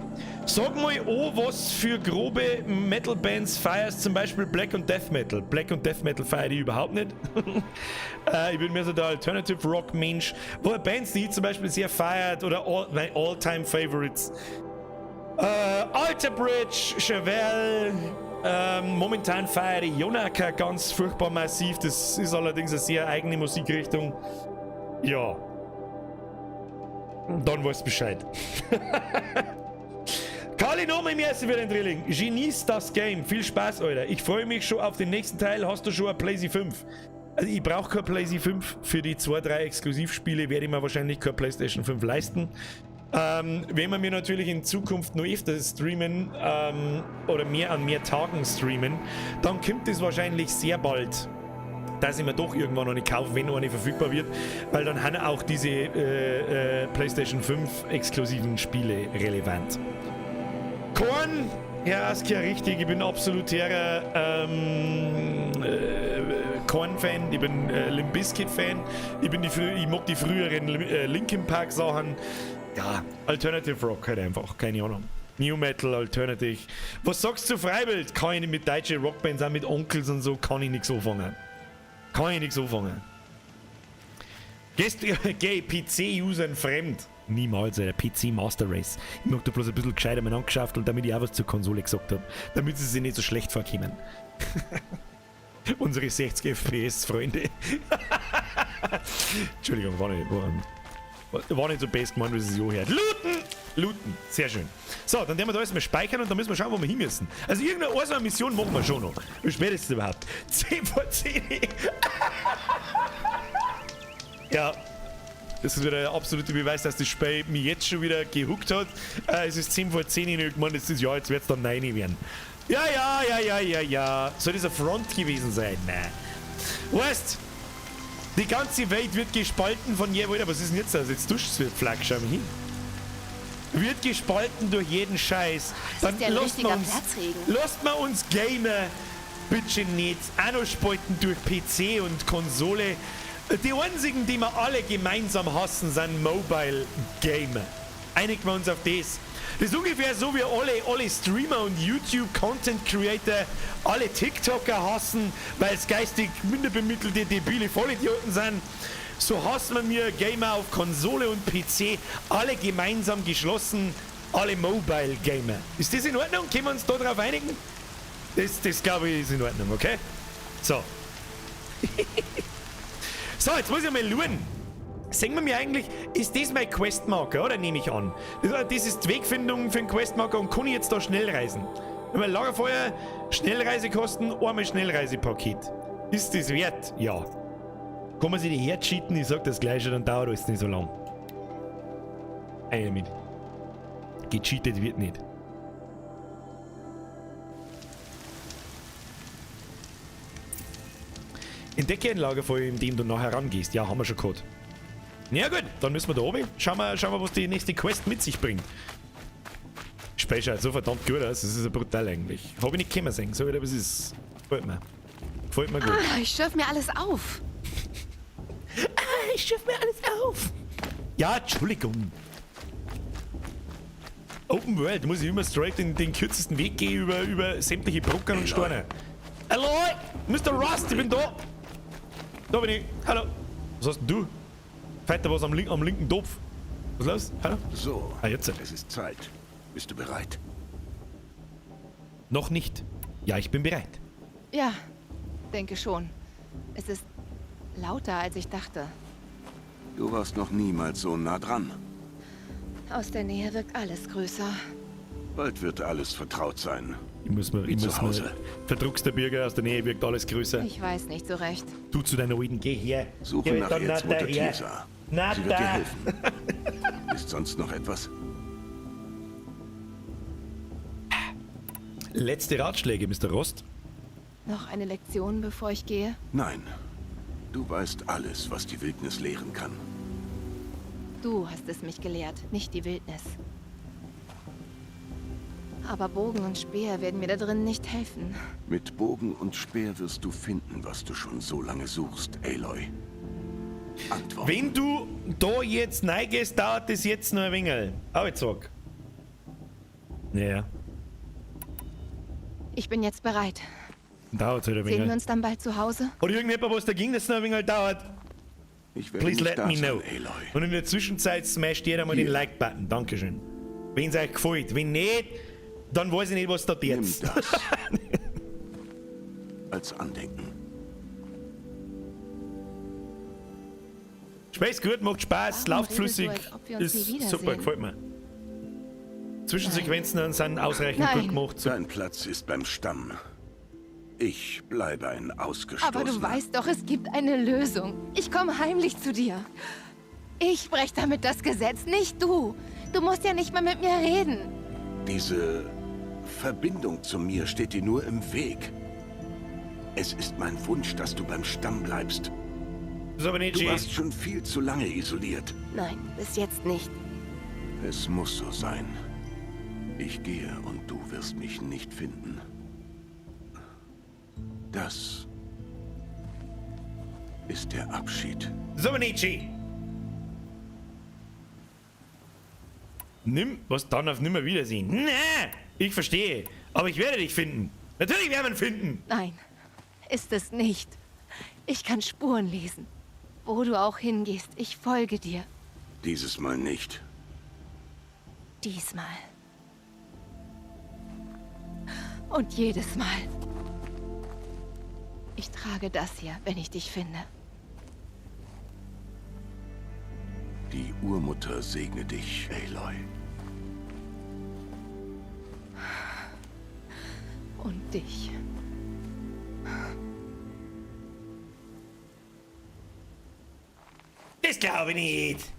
Sag mal an, was für grobe Metal-Bands feierst, zum Beispiel Black und Death Metal. Black und Death Metal feiere ich überhaupt nicht. Ich bin mehr so der Alternative Rock Mensch. Wo Bands, die ich zum Beispiel sehr feiert oder meine All-Time Favorites. Alter Bridge, Chevelle, momentan feiere ich Jonaka ganz furchtbar massiv. Das ist allerdings eine sehr eigene Musikrichtung. Ja. Dann weißt du Bescheid. Kali, nochmal merci für den Drilling. Genieß das Game. Viel Spaß, Alter. Ich freue mich schon auf den nächsten Teil. Hast du schon eine PlayStation 5? Also ich brauche keine PlayStation 5. Für die 2, 3 Exklusivspiele werde ich mir wahrscheinlich keine PlayStation 5 leisten. Wenn wir mir natürlich in Zukunft noch öfter streamen oder mehr an mehr Tagen streamen, dann kommt es wahrscheinlich sehr bald, dass ich mir doch irgendwann noch eine kaufe, wenn noch eine verfügbar wird, weil dann haben auch diese PlayStation 5 exklusiven Spiele relevant. Korn, Herr Askia, richtig, ich bin absoluter Korn-Fan, ich bin Limp Bizkit-Fan, ich mag die früheren Linkin Park-Sachen. Ja, Alternative Rock halt einfach, keine Ahnung. New Metal, Alternative. Was sagst du zu Freiwild? Kann ich nicht mit deutschen Rockbands, auch mit Onkels und so, kann ich nichts anfangen. Kann ich nichts anfangen. Geh PC-Usern fremd. Niemals, Alter. PC Master Race. Ich mag da bloß ein bisschen gescheiter mal angeschafft und damit ich auch was zur Konsole gesagt habe. Damit sie sich nicht so schlecht vorkommen. Unsere 60 FPS, Freunde. Entschuldigung, war nicht so best gemeint, wie es sich anhört. Looten! Looten, sehr schön. So, dann werden wir da erstmal speichern und dann müssen wir schauen, wo wir hin müssen. Also irgendeine so eine Mission machen wir schon noch. Wie spät ist es überhaupt? 9:50. Ja, das ist wieder der absolute Beweis, dass das Spiel mich jetzt schon wieder gehuckt hat. Es ist 9:50 und ich meine, das ist, ja, jetzt wird's dann 9 werden. Ja, ja, ja, ja, ja, ja. Soll das ein Front gewesen sein? Nein. Weißt, die ganze Welt wird gespalten von jedem. Alter, was ist denn jetzt das? Jetzt duscht es wieder Flak, schau mal hin. Wird gespalten durch jeden Scheiß. Das Dann ist ja ein lasst richtiger man uns, Platzregen. lasst man uns Gamer bitte nicht auch noch spalten durch PC und Konsole. Die einzigen, die wir alle gemeinsam hassen, sind Mobile Gamer. Einigen wir uns auf das. Das ist ungefähr so, wie alle Streamer und YouTube-Content Creator alle TikToker hassen, weil es geistig minderbemittelte, debile Vollidioten sind. So hassen wir Gamer auf Konsole und PC, alle gemeinsam geschlossen, alle Mobile Gamer. Ist das in Ordnung? Können wir uns da drauf einigen? Das glaube ich ist in Ordnung, okay? So. So, jetzt muss ich mal schauen. Sehen wir mir eigentlich, ist das mein Questmarker, oder? Nehme ich an. Das ist die Wegfindung für den Questmarker und kann ich jetzt da schnell reisen? Wenn wir Lagerfeuer, Schnellreisekosten, einmal Schnellreisepaket. Ist das wert? Ja. Kann man sich die hercheaten? Ich sag das gleich schon, dann dauert alles nicht so lang. Eine mit. Gecheatet wird nicht. Entdecke ein Lagerfeuer, in dem du nachher rangehst. Ja, haben wir schon gehabt. Ja gut, dann müssen wir da oben. Schauen wir, was die nächste Quest mit sich bringt. Spiel schaut so verdammt gut aus. Das ist ja brutal eigentlich. Hab ich nicht kommen sehen. So, aber es ist. Gefällt mir. Gefällt mir gut. Ah, ich schürf mir alles auf. Ah, ich schürf mir alles auf. Ja, Entschuldigung. Open World, muss ich immer straight den kürzesten Weg gehen über sämtliche Brücken und Steine. Hallo, Mr. Rust, ich bin da. Da bin ich. Hallo. Was hast denn du? Fetter was am linken Topf. Was ist los? Hallo? So, ah, jetzt. Es ist Zeit. Bist du bereit? Noch nicht. Ja, ich bin bereit. Ja, denke schon. Es ist lauter, als ich dachte. Du warst noch niemals so nah dran. Aus der Nähe wirkt alles größer. Bald wird alles vertraut sein. Ich muss mal, Wie ich zu muss Hause. mal. Verdruckster Bürger aus der Nähe wirkt alles größer. Ich weiß nicht so recht. Du zu deiner Alten, geh her. Suche Geh nach da, Erzmutter na, da, her. Tisa. Na, Sie wird dir da. helfen. Ist sonst noch etwas? Letzte Ratschläge, Mr. Rost. Noch eine Lektion, bevor ich gehe? Nein. Du weißt alles, was die Wildnis lehren kann. Du hast es mich gelehrt, nicht die Wildnis. Aber Bogen und Speer werden mir da drin nicht helfen. Mit Bogen und Speer wirst du finden, was du schon so lange suchst, Aloy. Antwort. Wenn du da jetzt reingehst, dauert das jetzt noch ein wenig. Aber ich sag. Ja. Ich bin jetzt bereit. Dauert halt ein Sehen wir wenig. uns dann bald zu Hause? Oder irgendjemand, was dagegen, dass es noch ein wenig dauert? Ich werde Please nicht let da me sein, know. Aloy. Und in der Zwischenzeit smasht jeder mal den Like-Button. Dankeschön. Wenn's euch gefällt. Wenn nicht, dann weiß ich nicht, was da jetzt. Nimm das. Als Andenken. Spiel ist gut, macht Spaß, Warum läuft redest du, flüssig. als ob wir uns Ist nie wiedersehen? super, gefällt mir. Zwischensequenzen sind ausreichend Nein. gut gemacht. Dein Platz ist beim Stamm. Ich bleibe ein Ausgestoßener. Aber du weißt doch, es gibt eine Lösung. Ich komme heimlich zu dir. Ich breche damit das Gesetz, nicht du. Du musst ja nicht mal mit mir reden. Diese Verbindung zu mir steht dir nur im Weg. Es ist mein Wunsch, dass du beim Stamm bleibst. Das ist aber nicht Du schön. warst schon viel zu lange isoliert. Nein, bis jetzt nicht. Es muss so sein. Ich gehe und du wirst mich nicht finden. Das ist der Abschied. Das ist aber nicht schön. Nimm, was dann auf Nimmerwiedersehen. Nee, ich verstehe. Aber ich werde dich finden. Natürlich werden wir ihn finden. Nein, ist es nicht. Ich kann Spuren lesen. Wo du auch hingehst, ich folge dir. Dieses Mal nicht. Diesmal. Und jedes Mal. Ich trage das hier, wenn ich dich finde. Die Urmutter segne dich, Aloy. Und dich. Das glaube ich nicht.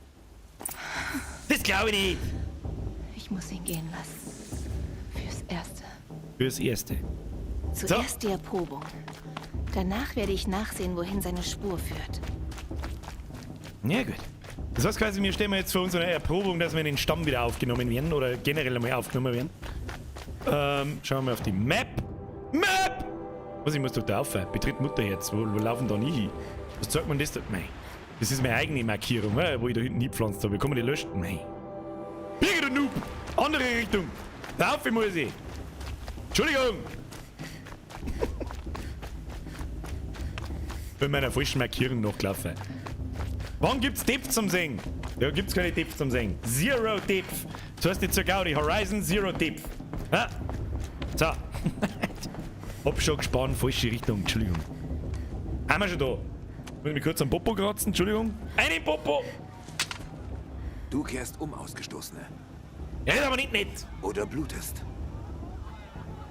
Das glaube ich nicht. Ich muss ihn gehen lassen. Fürs Erste. Fürs Erste. Zuerst die Erprobung. Danach werde ich nachsehen, wohin seine Spur führt. Ja, gut. Das heißt quasi, wir stehen jetzt vor unserer Erprobung, dass wir in den Stamm wieder aufgenommen werden oder generell einmal aufgenommen werden. Schauen wir auf die Map. Map! Was, ich muss doch da aufhören. Betritt Mutter jetzt. Wo laufen da nie hin? Was zeigt man das da? Nein. Das ist meine eigene Markierung, oder? Wo ich da hinten hingepflanzt habe. Kann man die löschen? Nein. Birger, du Noob! Andere Richtung! Da auf muss ich! Entschuldigung! Bin meiner falschen Markierung nachgelaufen. Wann gibt's Depth zum Singen? Ja, gibt's keine Depth zum Singen. Zero Depth. Das heißt nicht zur Gaudi. Horizon Zero Depth. Ha? So. Hab schon gespannt, falsche Richtung. Entschuldigung. Haben wir schon da. Muss ich mich kurz am Popo kratzen? Entschuldigung. Einen Popo! Du kehrst um, Ausgestoßene. Ja, ist aber nicht nett. Oder blutest.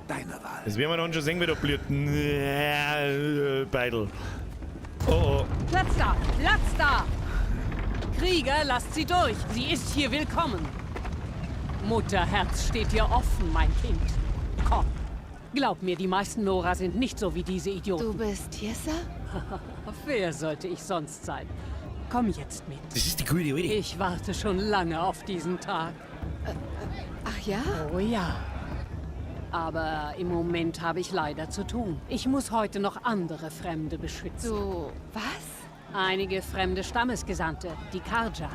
Deine Wahl. Das werden wir dann schon sehen, wie da blüht. Beidel. Oh oh. Platz da! Platz da! Krieger, lasst sie durch. Sie ist hier willkommen. Mutterherz steht dir offen, mein Kind. Komm. Glaub mir, die meisten Nora sind nicht so wie diese Idioten. Du bist Tirsa? Wer sollte ich sonst sein? Komm jetzt mit. Das ist die gute Idee. Ich warte schon lange auf diesen Tag. Ach ja? Oh ja. Aber im Moment habe ich leider zu tun. Ich muss heute noch andere Fremde beschützen. Du, was? Einige fremde Stammesgesandte, die Karja,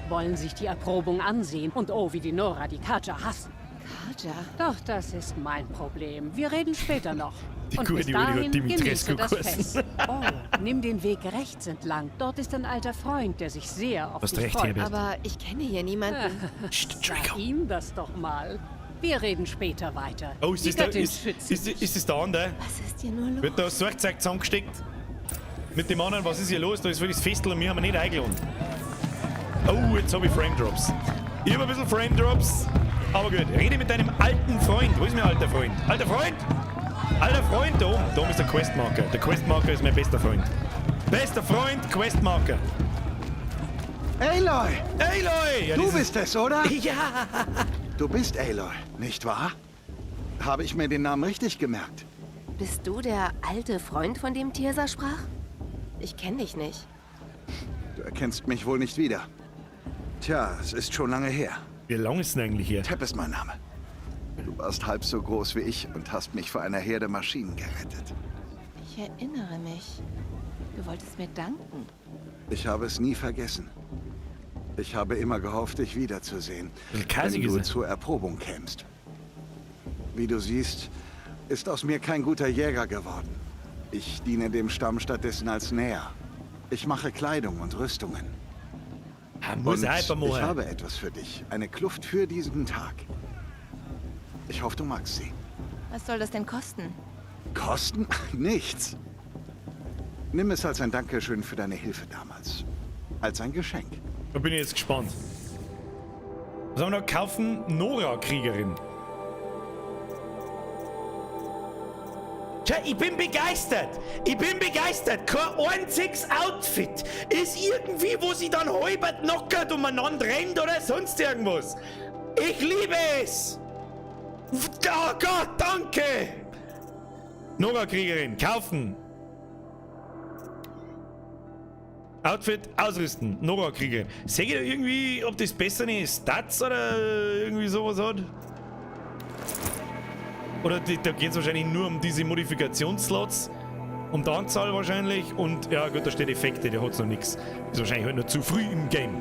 wollen sich die Erprobung ansehen. Und oh, wie die Nora die Karja hassen. Karja? Doch, das ist mein Problem. Wir reden später noch. Die Und gute bis Idee hat dahin Dimitrescu genieße das geheißen. Fest. Oh, nimm den Weg rechts entlang. Dort ist ein alter Freund, der sich sehr auf Hast dich recht, freut. Herbert. Aber ich kenne hier niemanden. Sag ihm das doch mal. Wir reden später weiter. Oh, ist Die das der, Göttin ist, schütze ist, ist das der andere? Was ist hier nur los? Wird da das Werkzeug zusammengesteckt? Mit dem anderen, was ist hier los? Da ist wirklich das Festel und wir haben ihn nicht eingeladen. Oh, jetzt habe ich Frame Drops. Ich habe ein bisschen Frame Drops. Aber gut, rede mit deinem alten Freund. Wo ist mein alter Freund? Alter Freund! Alter Freund, da oben. Da oben ist der Questmarker. Der Questmarker ist mein bester Freund. Bester Freund, Questmarker. Aloy! Aloy! Ja, du bist es, oder? Ja! Du bist Aloy, nicht wahr? Habe ich mir den Namen richtig gemerkt? Bist du der alte Freund, von dem Tirsa sprach? Ich kenne dich nicht. Du erkennst mich wohl nicht wieder. Tja, es ist schon lange her. Wie lang ist denn eigentlich hier? Tep ist mein Name. Du warst halb so groß wie ich und hast mich vor einer Herde Maschinen gerettet. Ich erinnere mich. Du wolltest mir danken. Ich habe es nie vergessen. Ich habe immer gehofft, dich wiederzusehen, wenn du zur Erprobung kämst. Wie du siehst, ist aus mir kein guter Jäger geworden. Ich diene dem Stamm stattdessen als Näher. Ich mache Kleidung und Rüstungen. Muss und einfach ich habe etwas für dich. Eine Kluft für diesen Tag. Ich hoffe, du magst sie. Was soll das denn kosten? Kosten? Nichts. Nimm es als ein Dankeschön für deine Hilfe damals. Als ein Geschenk. Da bin ich jetzt gespannt. Was haben wir noch? Kaufen Nora-Kriegerin. Tja, ich bin begeistert. Ich bin begeistert. Kein einziges Outfit ist irgendwie, wo sie dann halbert knockert umeinander rennt oder sonst irgendwas. Ich liebe es. Oh Gott, danke. Nora-Kriegerin, kaufen. Outfit ausrüsten. Nora-Kriegerin. Sehe ich da irgendwie, ob das bessere Stats oder irgendwie sowas hat? Oder da geht es wahrscheinlich nur um diese Modifikationsslots. Und die Anzahl wahrscheinlich. Und ja gut, da steht Effekte, der hat's noch nichts. Ist wahrscheinlich halt noch zu früh im Game.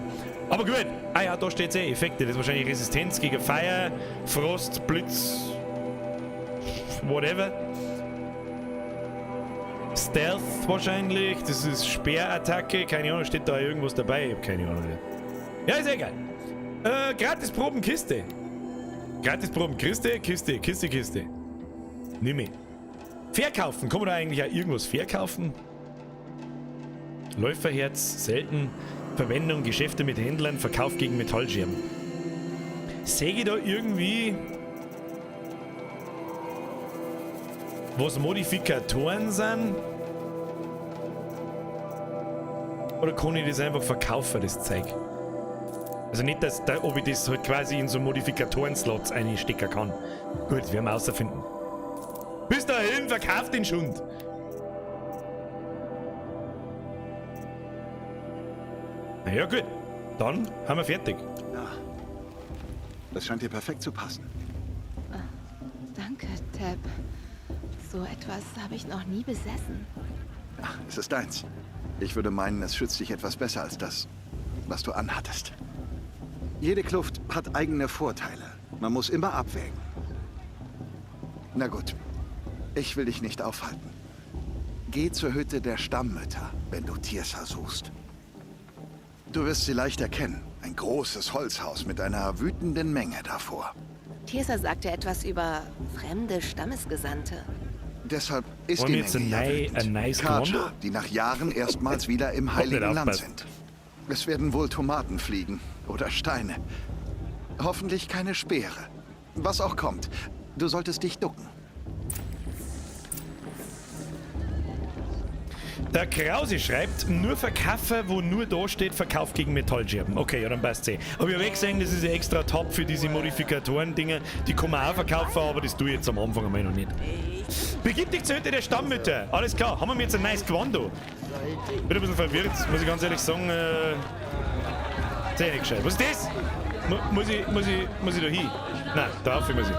Aber gut. Ah ja, da steht's eh, Effekte. Das ist wahrscheinlich Resistenz gegen Feuer, Frost, Blitz, whatever. Stealth wahrscheinlich. Das ist Speerattacke. Keine Ahnung, steht da irgendwas dabei? Ich hab keine Ahnung. Ja, ist egal. Gratis Probenkiste. Gratis Probenkiste, Kiste, Kiste, Kiste. Nimm ich. Verkaufen. Kann man da eigentlich auch irgendwas verkaufen? Läuferherz, selten. Verwendung, Geschäfte mit Händlern, Verkauf gegen Metallscherben. Sehe ich da irgendwie, was Modifikatoren sind? Oder kann ich das einfach verkaufen, das Zeug? Also nicht, dass da, ob ich das halt quasi in so Modifikatoren-Slots einstecken kann. Gut, werden wir herausfinden. Bis dahin, verkauft den Schund! Na ja, gut. Dann haben wir fertig. Ja. Das scheint dir perfekt zu passen. Danke, Teb. So etwas habe ich noch nie besessen. Ach, es ist deins. Ich würde meinen, es schützt dich etwas besser als das, was du anhattest. Jede Kluft hat eigene Vorteile. Man muss immer abwägen. Na gut, ich will dich nicht aufhalten. Geh zur Hütte der Stammmütter, wenn du Tirsa suchst. Du wirst sie leicht erkennen. Ein großes Holzhaus mit einer wütenden Menge davor. Tirsa sagte etwas über fremde Stammesgesandte. Deshalb ist Wollen die wir jetzt Menge ja wütend. ein neues Kaja, Kommando? die nach Jahren erstmals wieder im Heiligen Land aufpassen. sind. Es werden wohl Tomaten fliegen oder Steine. Hoffentlich keine Speere. Was auch kommt, du solltest dich ducken. Der Krause schreibt, nur Verkaufer, wo nur da steht, Verkauf gegen Metallscherben. Okay, ja, dann passt's eh. Aber ich hab eh gesehen, das ist ja extra top für diese Modifikatoren-Dinger. Die kann man auch verkaufen, aber das tue ich jetzt am Anfang einmal noch nicht. Begib dich zur Hütte der Stammmütter. Alles klar, haben wir jetzt ein nice Gewando. Bin ein bisschen verwirrt, muss ich ganz ehrlich sagen. Sehr nicht gescheit. Was ist das? Muss ich da hin? Nein, da rauf muss ich.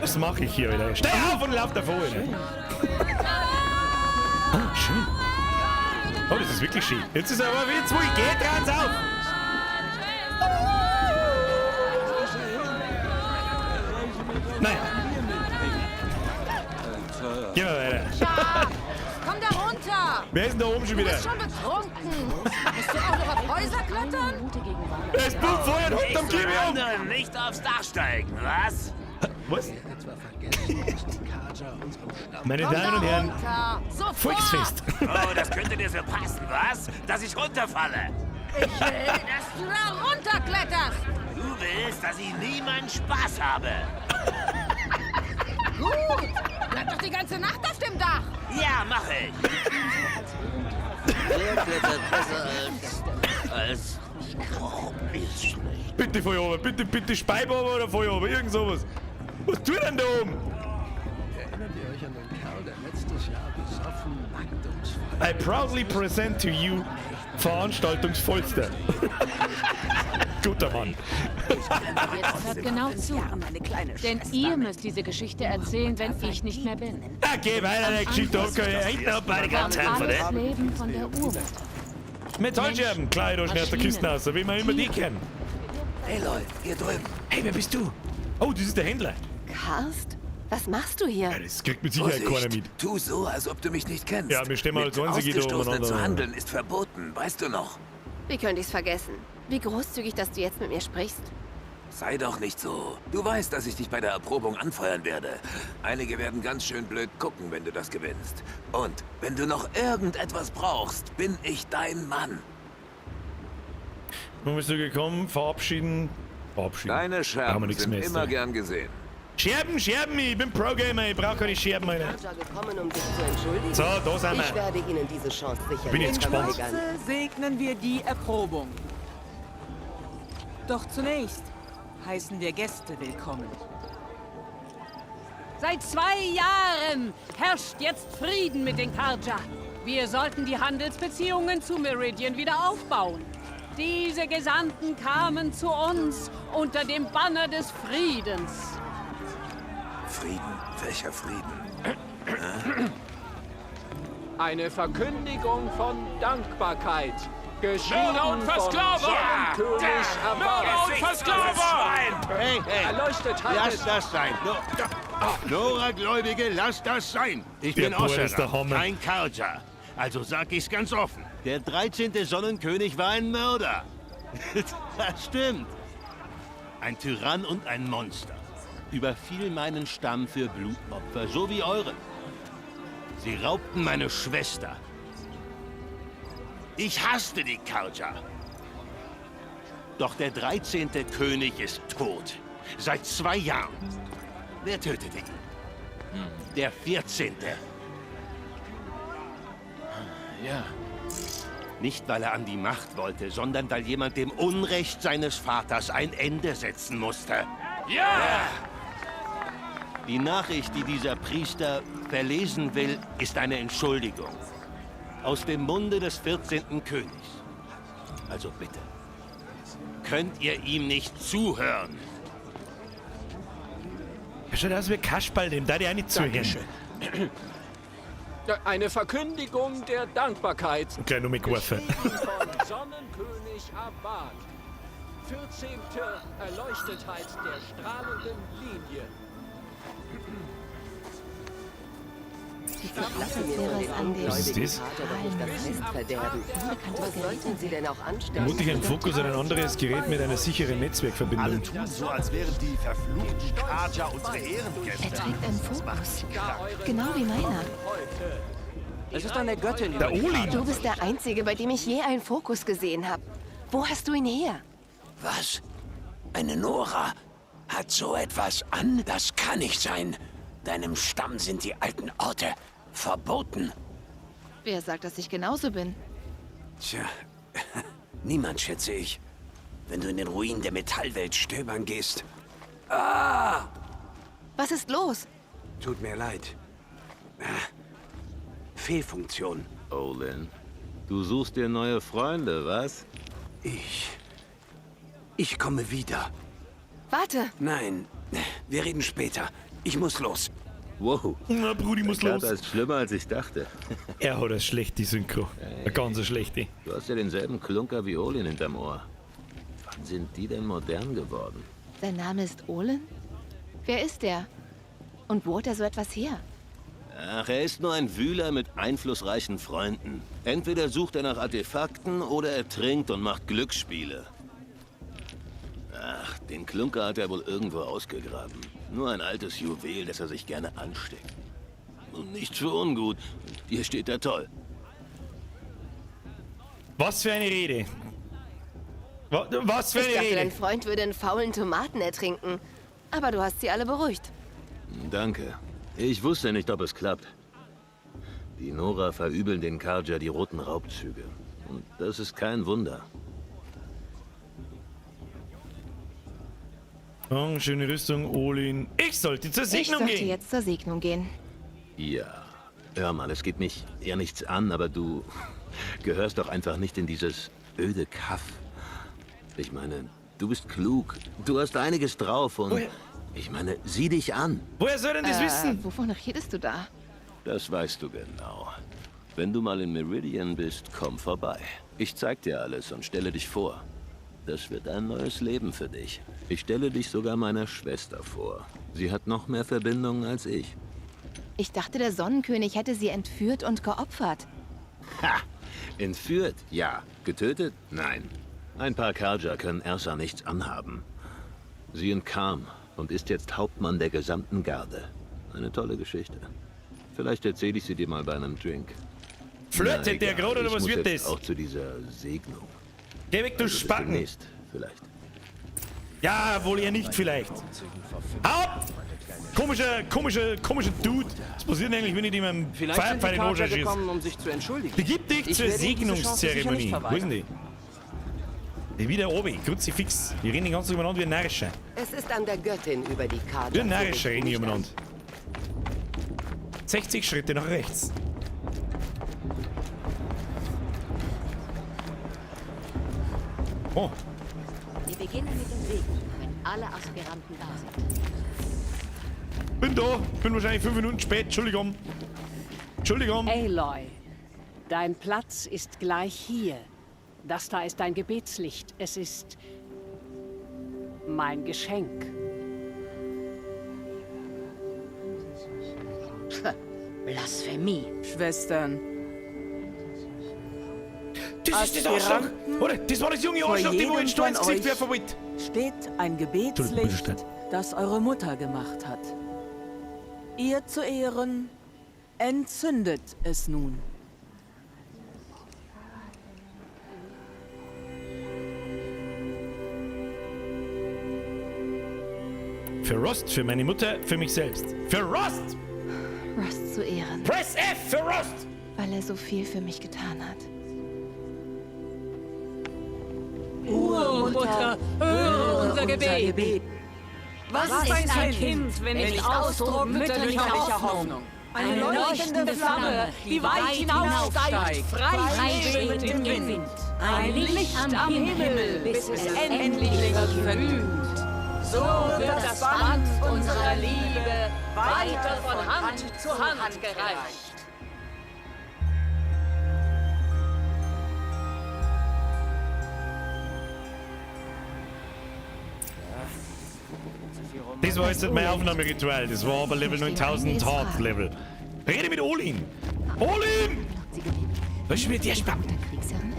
Was mache ich hier wieder? Steh auf und lauf davor! Alter. Oh, schön. Oh, das ist wirklich schön. Jetzt ist aber jetzt, wo ich gehe, dran's auf! Nein! Gehen wir weiter. Komm da runter! Wer ist denn da oben schon wieder? Du bist schon betrunken! Musst du auch noch auf Häuser klettern? Es boomt vorher und am Kimi um! anderen nicht aufs Dach steigen, was? Was? Meine Damen und Herren, Volksfest! Oh, das könnte dir so passen, was? Dass ich runterfalle! Ich will, dass du da runterkletterst! Du willst, dass ich nie meinen Spaß habe! Gut! Bleib doch die ganze Nacht auf dem Dach! Ja, mach ich! Wer klettert besser als... Oh, ist schlecht. Bitte Feuer oben, bitte, bitte Speib oben oder Feuer oben, irgend sowas. Was tut denn da oben? Erinnert ihr euch an den Kerl, der letztes Jahr besoffen nackt ums Feuer I proudly present to you Veranstaltungsvollster. Guter Mann. Jetzt hört genau zu. Denn ihr müsst diese Geschichte erzählen, wenn ich nicht mehr bin. Ah, geh weiter, der Geschichte okay. Alles Leben von der Urmutter. Metallscherben, klar, da schnell aus der Kiste raus, wie wir immer die kennen. Hey Leute, hier drüben. Hey, wer bist du? Oh, das ist der Händler. Karst? Was machst du hier? Ja, das kriegt mit Sicherheit keiner mit. Tu so, als ob du mich nicht kennst. Ja, wir stehen mal Mit als Einzige da Ausgestoßenen umeinander. zu handeln ist verboten, weißt du noch? Wie könnte ich's vergessen? Wie großzügig, dass du jetzt mit mir sprichst. Sei doch nicht so. Du weißt, dass ich dich bei der Erprobung anfeuern werde. Einige werden ganz schön blöd gucken, wenn du das gewinnst. Und wenn du noch irgendetwas brauchst, bin ich dein Mann. Nun bist du gekommen, verabschieden. Verabschieden. Deine Da haben wir Scherben nichts sind mehr jetzt immer da. gern gesehen. Scherben, Scherben, ich bin Pro-Gamer, ich brauch keine Scherben, Alter. Karja gekommen, um sich zu entschuldigen? So, da sind wir. Ich werde Ihnen diese Chance sicher Bin nicht jetzt gespannt. verweigern. Segnen wir die Erprobung. Doch zunächst heißen wir Gäste willkommen. Seit 2 Jahren herrscht jetzt Frieden mit den Karja. Wir sollten die Handelsbeziehungen zu Meridian wieder aufbauen. Diese Gesandten kamen zu uns unter dem Banner des Friedens. Frieden? Welcher Frieden? Eine Verkündigung von Dankbarkeit. Geschrieben Mörder und von Versklaver! Sonnenkönig Ja! Avad. Mörder und Versklaver! Hey, hey! Erleuchtet hat Lass es- das sein! Nora-Gläubige, lass das sein! Ich Der bin Bohr ist der Osseram, Hammer. kein Karja. Also sag ich's ganz offen. Der 13. Sonnenkönig war ein Mörder. Das stimmt. Ein Tyrann und ein Monster. Überfiel meinen Stamm für Blutopfer, so wie euren. Sie raubten meine Schwester. Ich hasste die Karja. Doch der 13. König ist tot. Seit 2 Jahren. Wer tötete ihn? Der 14. Ja. Nicht, weil er an die Macht wollte, sondern weil jemand dem Unrecht seines Vaters ein Ende setzen musste. Ja! Die Nachricht, die dieser Priester verlesen will, ist eine Entschuldigung. Aus dem Munde des 14. Königs. Also bitte, könnt ihr ihm nicht zuhören? Er schaut aus wie Kasperl, dem da die auch nicht zuhören. Dankeschön. Eine Verkündigung der Dankbarkeit. Gleich noch mit geworfen. Geschrieben von Sonnenkönig Avad. 14. Erleuchtetheit der strahlenden Linie. Lassen wir von den Was ist ungläubigen das? Kater doch nicht das Fest verderben. Was sollten sie denn auch anstellen? Vermutlich ein Fokus an ein anderes Gerät mit einer sicheren Netzwerkverbindung. Alle tun so, als wären die verfluchten Karja unsere Ehrengäste. Er trägt einen Das macht Fokus. mich krank. Genau wie meiner. Es ist eine Göttin. Der Olin. Du bist der Einzige, bei dem ich je einen Fokus gesehen habe. Wo hast du ihn her? Was? Eine Nora hat so etwas an? Das kann nicht sein. Deinem Stamm sind die alten Orte verboten. Wer sagt, dass ich genauso bin? Tja, niemand, schätze ich. Wenn du in den Ruinen der Metallwelt stöbern gehst. Ah! Was ist los? Tut mir leid. Fehlfunktion. Olin, du suchst dir neue Freunde, was? Ich komme wieder. Warte! Nein, wir reden später. Ich muss los. Wow. Na, Brudi muss Der los. Kater ist schlimmer, als ich dachte. Er hat eine schlechte Synchro. Eine ganz schlechte. Du hast ja denselben Klunker wie Olin hinterm Ohr. Wann sind die denn modern geworden? Sein Name ist Olin? Wer ist der? Und wo hat er so etwas her? Ach, er ist nur ein Wühler mit einflussreichen Freunden. Entweder sucht er nach Artefakten oder er trinkt und macht Glücksspiele. Ach, den Klunker hat er wohl irgendwo ausgegraben. Nur ein altes Juwel, das er sich gerne ansteckt. Und nichts für ungut. Hier steht er toll. Was für eine Rede. Was für Ich eine dachte, Rede. dein Freund würde in faulen Tomaten ertrinken. Aber du hast sie alle beruhigt. Danke. Ich wusste nicht, ob es klappt. Die Nora verübeln den Karja die roten Raubzüge. Und das ist kein Wunder. Oh, schöne Rüstung, Olin. Ich sollte zur Ich Segnung sollte gehen. jetzt zur Segnung gehen. Ja. Hör mal, es geht mich ja nichts an, aber du gehörst doch einfach nicht in dieses öde Kaff. Ich meine, du bist klug. Du hast einiges drauf und Woher- ich meine, sieh dich an. Woher soll denn das wissen? Wovon redest du da? Das weißt du genau. Wenn du mal in Meridian bist, komm vorbei. Ich zeig dir alles und stelle dich vor. Das wird ein neues Leben für dich. Ich stelle dich sogar meiner Schwester vor. Sie hat noch mehr Verbindungen als ich. Ich dachte, der Sonnenkönig hätte sie entführt und geopfert. Ha! Entführt? Ja. Getötet? Nein. Ein paar Karja können Ersa nichts anhaben. Sie entkam und ist jetzt Hauptmann der gesamten Garde. Eine tolle Geschichte. Vielleicht erzähle ich sie dir mal bei einem Drink. Flirtet Na, der egal. gerade oder Ich was muss wird jetzt das? Auch zu dieser Segnung. Geh weg, du Also bis Spacken. demnächst, vielleicht. Ja, wohl eher nicht vielleicht. Hau ab! Komischer, komischer, komischer Dude. Was passiert denn eigentlich, wenn ich dem einen Vielleicht sind die Feuerpfeil in den Kaja Arsch schieße? gekommen, um sich zu entschuldigen. Begib dich Ich zur werde ihnen diese Chance sicher nicht Segnungszeremonie. Wo ist verweigern. denn die? Die wieder oben, Kruzifix. Die rennen die ganze Zeit umeinander wie ein Narrischer. Es ist an der Göttin, über die Kaja Wie ein zu Narrischer richten, rennen die nicht umeinander. 60 Schritte nach rechts. Oh, Wir beginnen mit dem Segen, wenn alle Aspiranten da sind. bin da. Bin wahrscheinlich 5 Minuten spät. Entschuldigung. Entschuldigung. Aloy, dein Platz ist gleich hier. Das da ist dein Gebetslicht. Es ist mein Geschenk. Blasphemie. Schwestern. Das ist das Arschloch! Oder? Das war das junge Vor Arschloch, dem wo jedem ich den Stein ins von Gesicht euch werfen wollte. Steht ein Entschuldigung, Gebetslicht, das eure Mutter gemacht hat. Ihr zu Ehren entzündet es nun. Für Rost, für meine Mutter, für mich selbst. Für Rost! Rost zu Ehren. Press F für Rost! Weil er so viel für mich getan hat. Urmutter, höre unser Gebet. Was ist ein Kind, wenn nicht Ausdruck mütterlicher Hoffnung? Eine leuchtende Flamme, die weit hinaufsteigt, frei schwebend im Wind. Ein Licht am Himmel, bis es endlich verglüht. So wird das Band unserer Liebe weiter von Hand zu Hand gereicht. Das war jetzt nicht mein Aufnahmeritual, das war aber Level 9000 Hard Level. Rede mit Olin! Olin! Was ist mit der Spacken?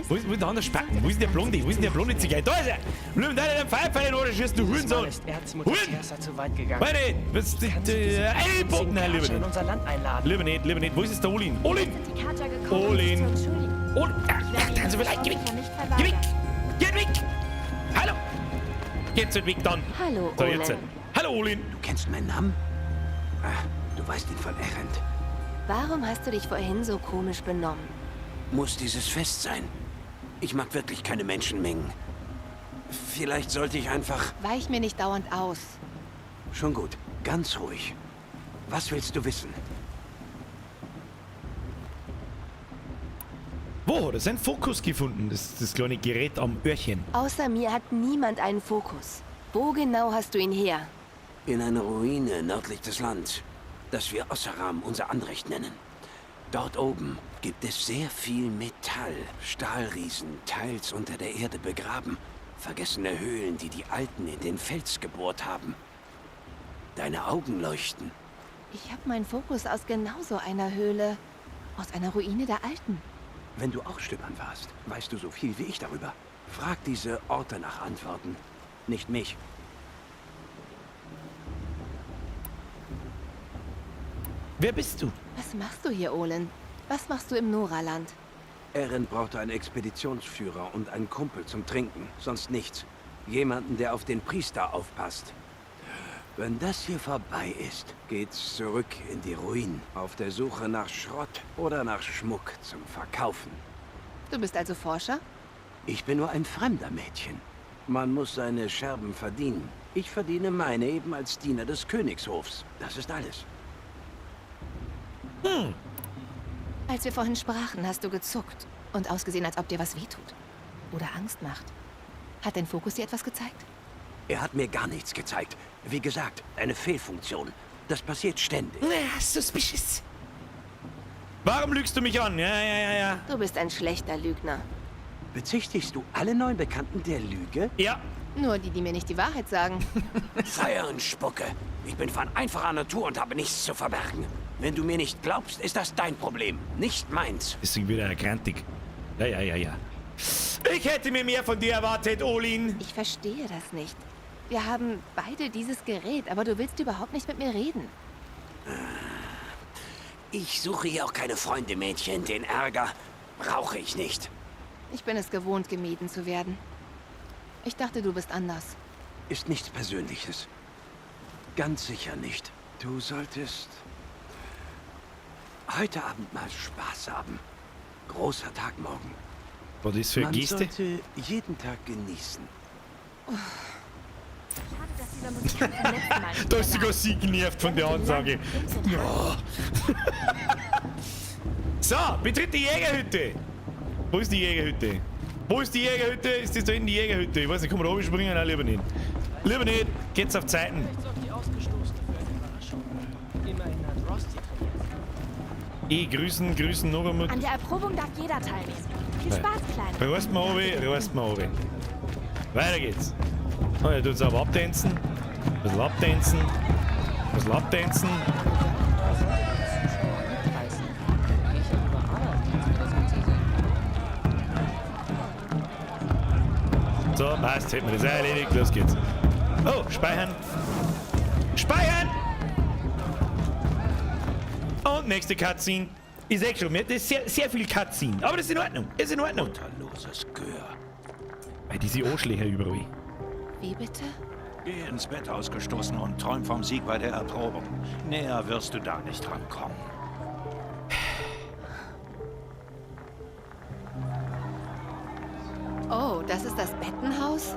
Wo ist der andere Spacken? Wo ist denn der Blonde? Wo ist denn der blonde Ziege? Da ist er! Blüm, da ist der Pfeiffer in oder schießt du Hurensohn! Ist Erzmutter Huren! Tersa zu weit gegangen. Meine, was ist Kannst du diese Ellbogen? Nein, lieber in nicht. unser Land einladen? Lieber nicht, lieber nicht. Wo ist jetzt der Olin? Olin! Die Kaja gekommen, um Olin! sich zu entschuldigen. Olin! Ach, Ich werde ach, also vielleicht, geh weg! nicht Geh weg! verweigern. Geh weg! Hallo! Jetzt weg dann! Hallo, So, jetzt. Olin. Hallo, Olin! Du kennst meinen Namen? Ah, du weißt ihn von Erend. Warum hast du dich vorhin so komisch benommen? Muss dieses Fest sein? Ich mag wirklich keine Menschenmengen. Vielleicht sollte ich einfach... Weich mir nicht dauernd aus. Schon gut, ganz ruhig. Was willst du wissen? Wo hat er seinen Fokus gefunden? Das kleine Gerät am Öhrchen. Außer mir hat niemand einen Fokus. Wo genau hast du ihn her? In einer Ruine nördlich des Lands, das wir Osseram unser Anrecht nennen. Dort oben gibt es sehr viel Metall, Stahlriesen, teils unter der Erde begraben, vergessene Höhlen, die die Alten in den Fels gebohrt haben. Deine Augen leuchten. Ich habe meinen Fokus aus genauso einer Höhle. Aus einer Ruine der Alten. Wenn du auch stöbern warst, weißt du so viel wie ich darüber. Frag diese Orte nach Antworten, nicht mich. Wer bist du? Was machst du hier, Olin? Was machst du im Noraland? Eren brauchte einen Expeditionsführer und einen Kumpel zum Trinken, sonst nichts. Jemanden, der auf den Priester aufpasst. Wenn das hier vorbei ist, geht's zurück in die Ruinen, auf der Suche nach Schrott oder nach Schmuck zum Verkaufen. Du bist also Forscher? Ich bin nur ein fremder Mädchen. Man muss seine Scherben verdienen. Ich verdiene meine eben als Diener des Königshofs. Das ist alles. Hm. Als wir vorhin sprachen, hast du gezuckt und ausgesehen, als ob dir was wehtut. Oder Angst macht. Hat dein Fokus dir etwas gezeigt? Er hat mir gar nichts gezeigt. Wie gesagt, eine Fehlfunktion. Das passiert ständig. Ja, suspicious. Warum lügst du mich an? Ja, ja, ja, ja. Du bist ein schlechter Lügner. Bezichtigst du alle neuen Bekannten der Lüge? Ja. Nur die, die mir nicht die Wahrheit sagen. Feuer und Spucke. Ich bin von einfacher Natur und habe nichts zu verbergen. Wenn du mir nicht glaubst, ist das dein Problem, nicht meins. Deswegen wieder er grantig. Ja, ja, ja, ja. Ich hätte mir mehr von dir erwartet, Olin. Ich verstehe das nicht. Wir haben beide dieses Gerät, aber du willst überhaupt nicht mit mir reden. Ich suche hier auch keine Freunde, Mädchen. Den Ärger brauche ich nicht. Ich bin es gewohnt, gemieden zu werden. Ich dachte, du bist anders. Ist nichts Persönliches. Ganz sicher nicht. Du solltest heute Abend mal Spaß haben. Großer Tag morgen. Was ist für Man Geste? sollte jeden Tag genießen. Da ist sogar sie genervt von der Ansage. Ja. So, betritt die Jägerhütte. Wo ist die Jägerhütte? Wo ist die Jägerhütte? Ist das da hinten die Jägerhütte? Ich weiß nicht, kann man da oben springen? Nein, lieber nicht. Lieber nicht. Geht's auf Zeiten. Vielleicht sorgt die Ausgestoßene für eine Überraschung. Immerhin hat Ross sie trainiert. Eh, grüßen, grüßen noch einmal. An der Erprobung darf jeder teilnehmen. Viel Spaß, Kleiner. Reißt mal runter, reißt mal runter. Weiter geht's. Oh, er tut's aber abtanzen. Ein bisschen abtanzen. Ein bisschen abtanzen. So, passt, hätten wir das auch erledigt. Los geht's. Oh, speichern. Speichern! Und nächste Cutscene. Ich sag schon, das ist sehr, sehr viel Cutscene. Aber das ist in Ordnung. Ist in Ordnung. Mutterloses Gör. Weil diese Arschlöcher überall. Wie bitte? Geh ins Bett ausgestoßen und träum vom Sieg bei der Erprobung. Näher wirst du da nicht rankommen. Oh, das ist das Bettenhaus?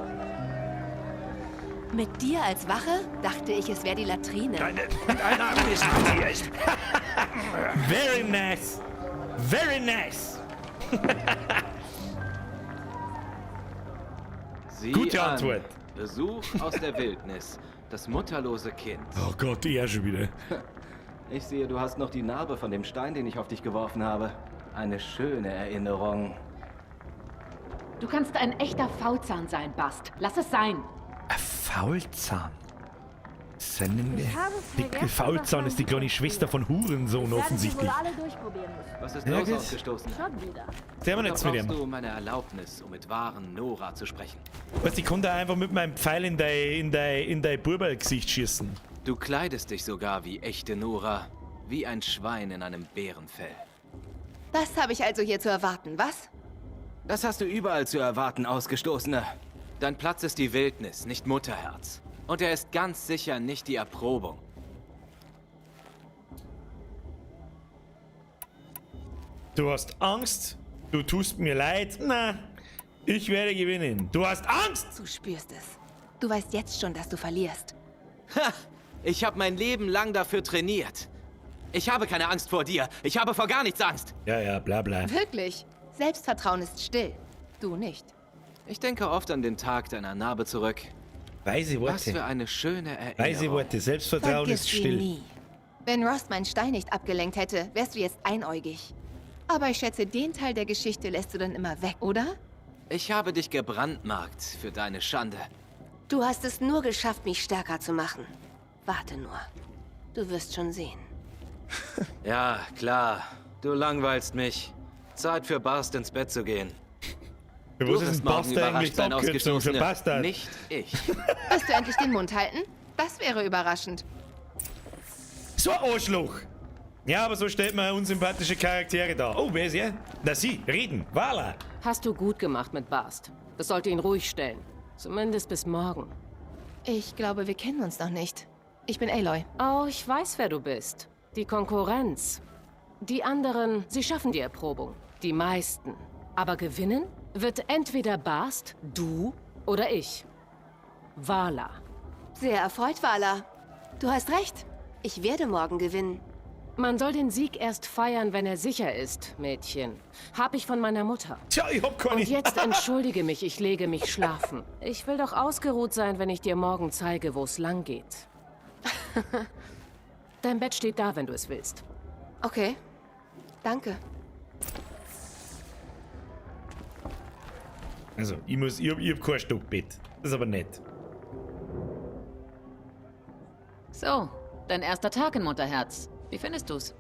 Mit dir als Wache? Dachte ich, es wäre die Latrine. Deine Anwesenheit hier ist. Very nice. Very nice. Sieh Gute an. Antwort. Besuch aus der Wildnis. Das mutterlose Kind. Oh Gott, er schon wieder. Ich sehe, du hast noch die Narbe von dem Stein, den ich auf dich geworfen habe. Eine schöne Erinnerung. Du kannst ein echter Faulzahn sein, Bast. Lass es sein. Ein Faulzahn. Sind Ich habe die vergessen, Faulzahn was ist die kleine Schwester von Hurensohn Werde sie offensichtlich. wohl alle durchprobieren müssen. Was ist Ja, los, gut. ausgestoßen? Schon wieder. Der haben wir Da jetzt mit brauchst ihm. du meine Erlaubnis, um mit wahren Nora zu sprechen. Weißt du, ich konnte einfach mit meinem Pfeil in dein Burberl-Gesicht schießen. Du kleidest dich sogar wie echte Nora. Wie ein Schwein in einem Bärenfell. Das habe ich also hier zu erwarten, was? Das hast du überall zu erwarten, Ausgestoßene. Dein Platz ist die Wildnis, nicht Mutterherz. Und er ist ganz sicher nicht die Erprobung. Du hast Angst, du tust mir leid. Na, ich werde gewinnen. Du hast Angst! Du spürst es. Du weißt jetzt schon, dass du verlierst. Ha! Ich habe mein Leben lang dafür trainiert. Ich habe keine Angst vor dir. Ich habe vor gar nichts Angst. Ja, ja, bla bla. Wirklich? Selbstvertrauen ist still. Du nicht. Ich denke oft an den Tag deiner Narbe zurück. Weise Worte. Was für eine schöne Erinnerung. Weise Worte, Selbstvertrauen Vergiss ist sie still. nie. Wenn Rost meinen Stein nicht abgelenkt hätte, wärst du jetzt einäugig. Aber ich schätze, den Teil der Geschichte lässt du dann immer weg, oder? Ich habe dich gebrandmarkt für deine Schande. Du hast es nur geschafft, mich stärker zu machen. Warte nur. Du wirst schon sehen. Ja, klar. Du langweilst mich. Zeit für Barst ins Bett zu gehen. Für Du was ist wirst ein morgen Bastard überrascht eigentlich sein, Abkürzung für Ausgestoßene. Bastard? Nicht ich. Wirst du endlich den Mund halten? Das wäre überraschend. So ein Arschloch! Ja, aber so stellt man unsympathische Charaktere dar. Oh, wer ist er? Na sie, reden, Vala. Hast du gut gemacht mit Bast. Das sollte ihn ruhig stellen. Zumindest bis morgen. Ich glaube, wir kennen uns noch nicht. Ich bin Aloy. Oh, ich weiß, wer du bist. Die Konkurrenz. Die anderen, sie schaffen die Erprobung. Die meisten. Aber gewinnen wird entweder Bast, du oder ich. Vala. Sehr erfreut, Vala. Du hast recht. Ich werde morgen gewinnen. Man soll den Sieg erst feiern, wenn er sicher ist, Mädchen. Hab ich von meiner Mutter. Tja, ich hab keine. Und jetzt entschuldige mich, ich lege mich schlafen. Ich will doch ausgeruht sein, wenn ich dir morgen zeige, wo es lang geht. Dein Bett steht da, wenn du es willst. Okay. Danke. Also, ich hab kein Stockbett. Das ist aber nett. So, dein erster Tag in Mutterherz. Wie findest du's?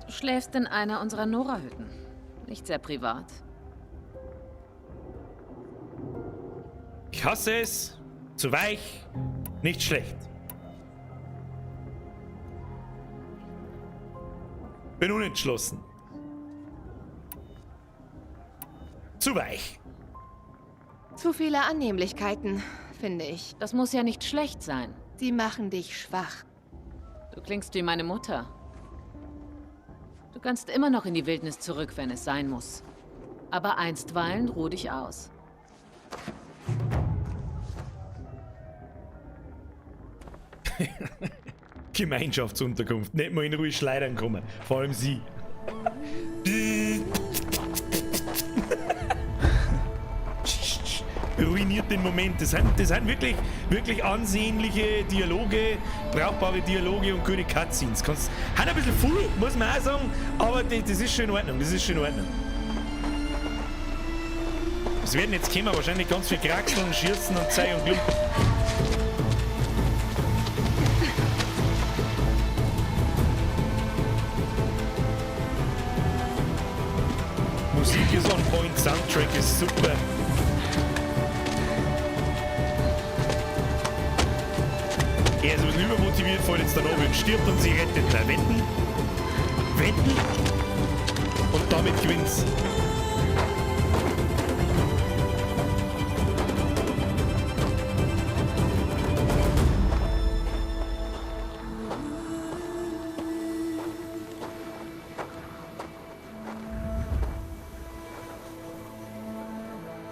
Du schläfst in einer unserer Nora-Hütten. Nicht sehr privat. Ich hasse es. Zu weich. Nicht schlecht. Bin unentschlossen. Zu weich. Zu viele Annehmlichkeiten. finde ich. Das muss ja nicht schlecht sein. Sie machen dich schwach. Du klingst wie meine Mutter. Du kannst immer noch in die Wildnis zurück, wenn es sein muss. Aber einstweilen ruh dich aus. Gemeinschaftsunterkunft. Nicht mal in Ruhe schleudern kommen. Vor allem sie. Ruiniert den Moment. Das sind wirklich, wirklich ansehnliche Dialoge, brauchbare Dialoge und gute Cutscenes. Kannst, haben ein bisschen viel, muss man auch sagen, aber das ist schon in Ordnung. Das ist schon in Ordnung. Es werden jetzt kommen, wahrscheinlich ganz viel Kraxeln, Schießen und Zeug und Glück. Musik ist on point, Soundtrack ist super. Er ist ein bisschen übermotiviert, fällt jetzt dann oben und stirbt und sie rettet. Na, wetten? Wetten? Und damit gewinnt's.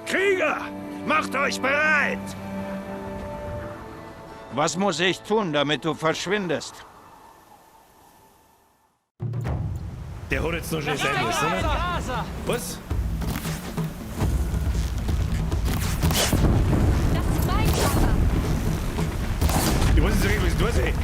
Krieger, macht euch bereit! Was muss ich tun, damit du verschwindest? Der hat jetzt noch schnell sein müssen, oder? Was? Das ist mein Papa. Ich weiß nicht so recht, was ich tue, ey.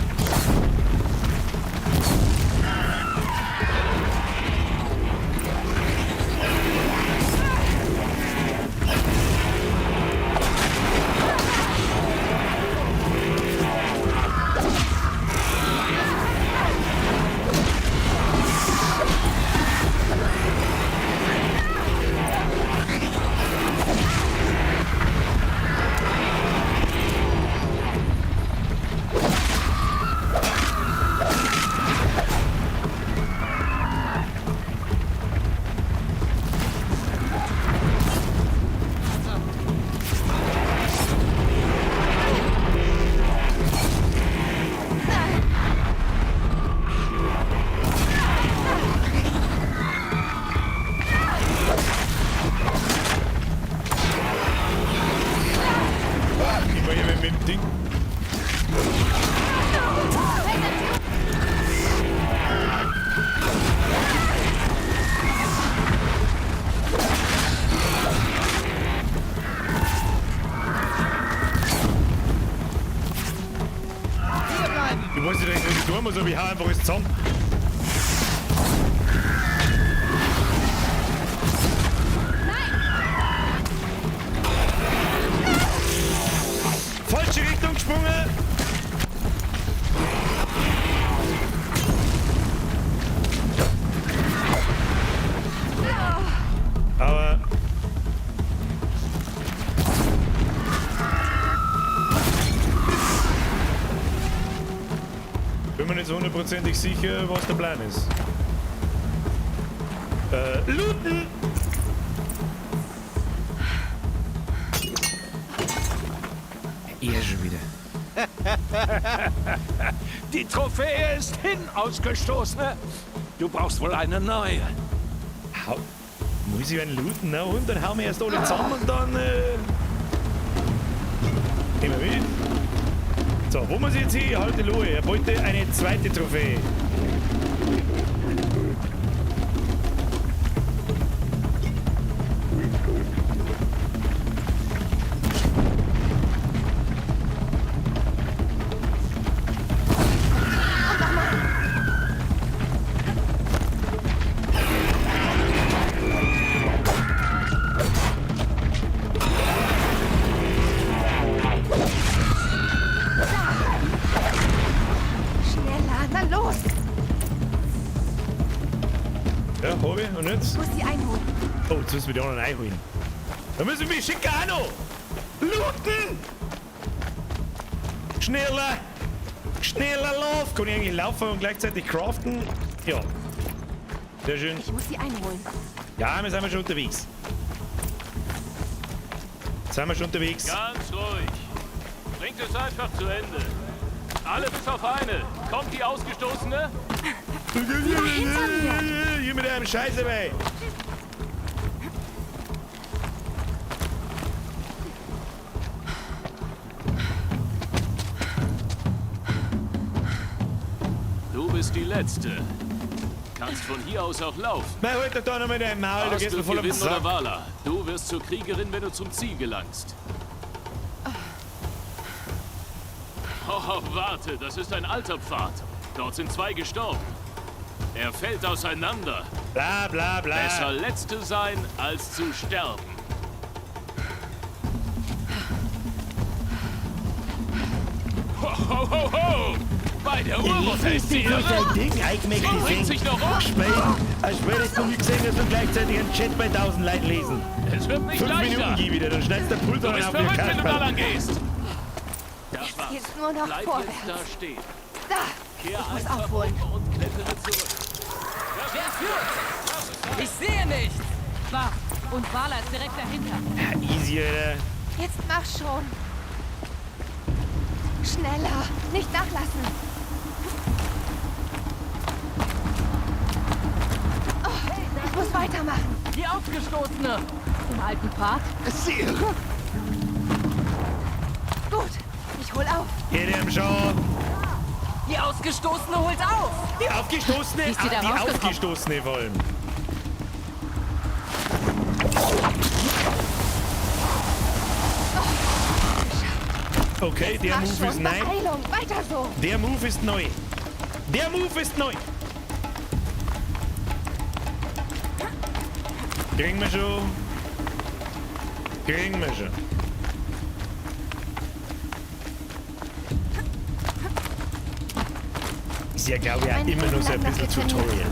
Ich weiß nicht, was ich tun muss, aber ich hau einfach alles zusammen. Nein! Falsche Richtung gesprungen! Aber... Bin mir nicht so hundertprozentig sicher, was der Plan ist. Looten! Er schon wieder. Die Trophäe ist hin, Ausgestoßene. Du brauchst wohl eine neue. Hau. Muss ich einen looten? Na und? Dann hauen wir erst alle zusammen und dann... Nehmen wir mit. So, wo muss ich jetzt hin? Halte Lohe. Er wollte eine zweite Trophäe. Und jetzt? Ich muss sie einholen. Oh, jetzt müssen wir die auch noch einholen. Da müssen wir Chicano! Looten! Schneller! Schneller Lauf! Kann ich eigentlich laufen und gleichzeitig craften? Ja. Sehr schön. Ich muss sie einholen. Ja, wir sind schon unterwegs. Jetzt sind wir schon unterwegs. Ganz ruhig. Bringt es einfach zu Ende. Alle bis auf eine. Kommt die Ausgestoßene? Hinter mir! Hier mit einem Scheiße, ey! Du bist die Letzte. Kannst von hier aus auch laufen. Na, halt doch da noch mit deinem Maul, du gehst mir voll auf den gewinnen oder Sack. Vala. Du wirst zur Kriegerin, wenn du zum Ziel gelangst. Oh, warte, das ist ein alter Pfad. Dort sind zwei gestorben. Er fällt auseinander. Bla bla bla. Besser Letzte sein, als zu sterben. Ho, ho, ho, ho! Bei der Urmutter ist sie irre! Dein Ding, ich Sie bringt sich noch um! Spiel, ein Spiel, das du nie gesehen hast und gleichzeitig einen Chat bei 1000 Leuten lesen. Es wird nicht 5 leichter. Minuten geh wieder, dann schneidest du den Puls Du auf bist den verrückt, wenn du da Kasperl. lang gehst. Das war's. geht's nur noch Bleib vorwärts. jetzt da stehen. Da! Kehr Ich muss einfach aufholen. um und klettere zurück. Wer führt? Ich sehe nichts. Wach. Und Vala ist direkt dahinter. Ja, easy, Alter. Jetzt mach schon. Schneller. Nicht nachlassen. Oh, ich muss weitermachen. Die Ausgestoßene. Zum alten Pfad? Ist sie irre? Gut, ich hol auf. Geht ihm schon. Die Ausgestoßene holt auf. Die Aufgestoßene, Wie ist die da die rausgekommen? Aufgestoßene vor allem. Okay, der Mach Move schon. ist neu. Beeilung. Weiter so. Der Move ist neu. Der Move ist neu. Kriegen wir schon. Kriegen wir schon. Ist ja, glaube ich, auch Mein immer Leben noch so ein lang bisschen dafür trainiert. Tutorial.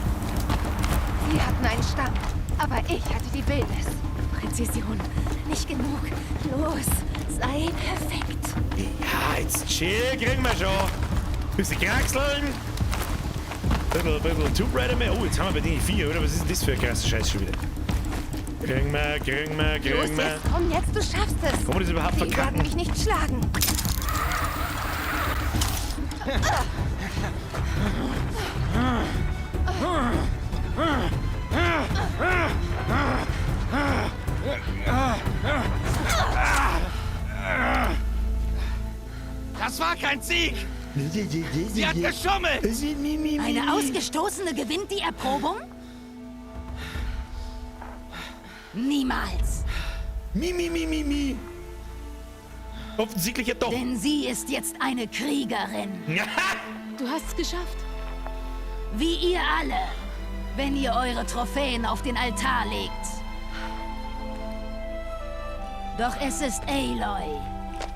Sie hatten einen Stamm, aber ich hatte die Wildnis. Präzision. Nicht genug. Los, sei perfekt. Ja, jetzt chill, kriegen wir schon. Bisschen kraxeln. Bisschen Tomb Raider mehr. Oh, jetzt haben wir bei denen 4, oder? Was ist denn das für ein krasser Scheiß schon wieder? Kriegen wir, kriegen wir, Los, kriegen wir. jetzt komm jetzt, du schaffst es. Kann man das überhaupt Sie werden verkacken? mich nicht schlagen. Das war kein Sieg! Sie hat geschummelt! Eine Ausgestoßene gewinnt die Erprobung? Niemals. Mi, mi, mi, mi, mi. Offensichtlich ja doch. Denn sie ist jetzt eine Kriegerin. Du hast es geschafft. Wie ihr alle, wenn ihr eure Trophäen auf den Altar legt. Doch es ist Aloy,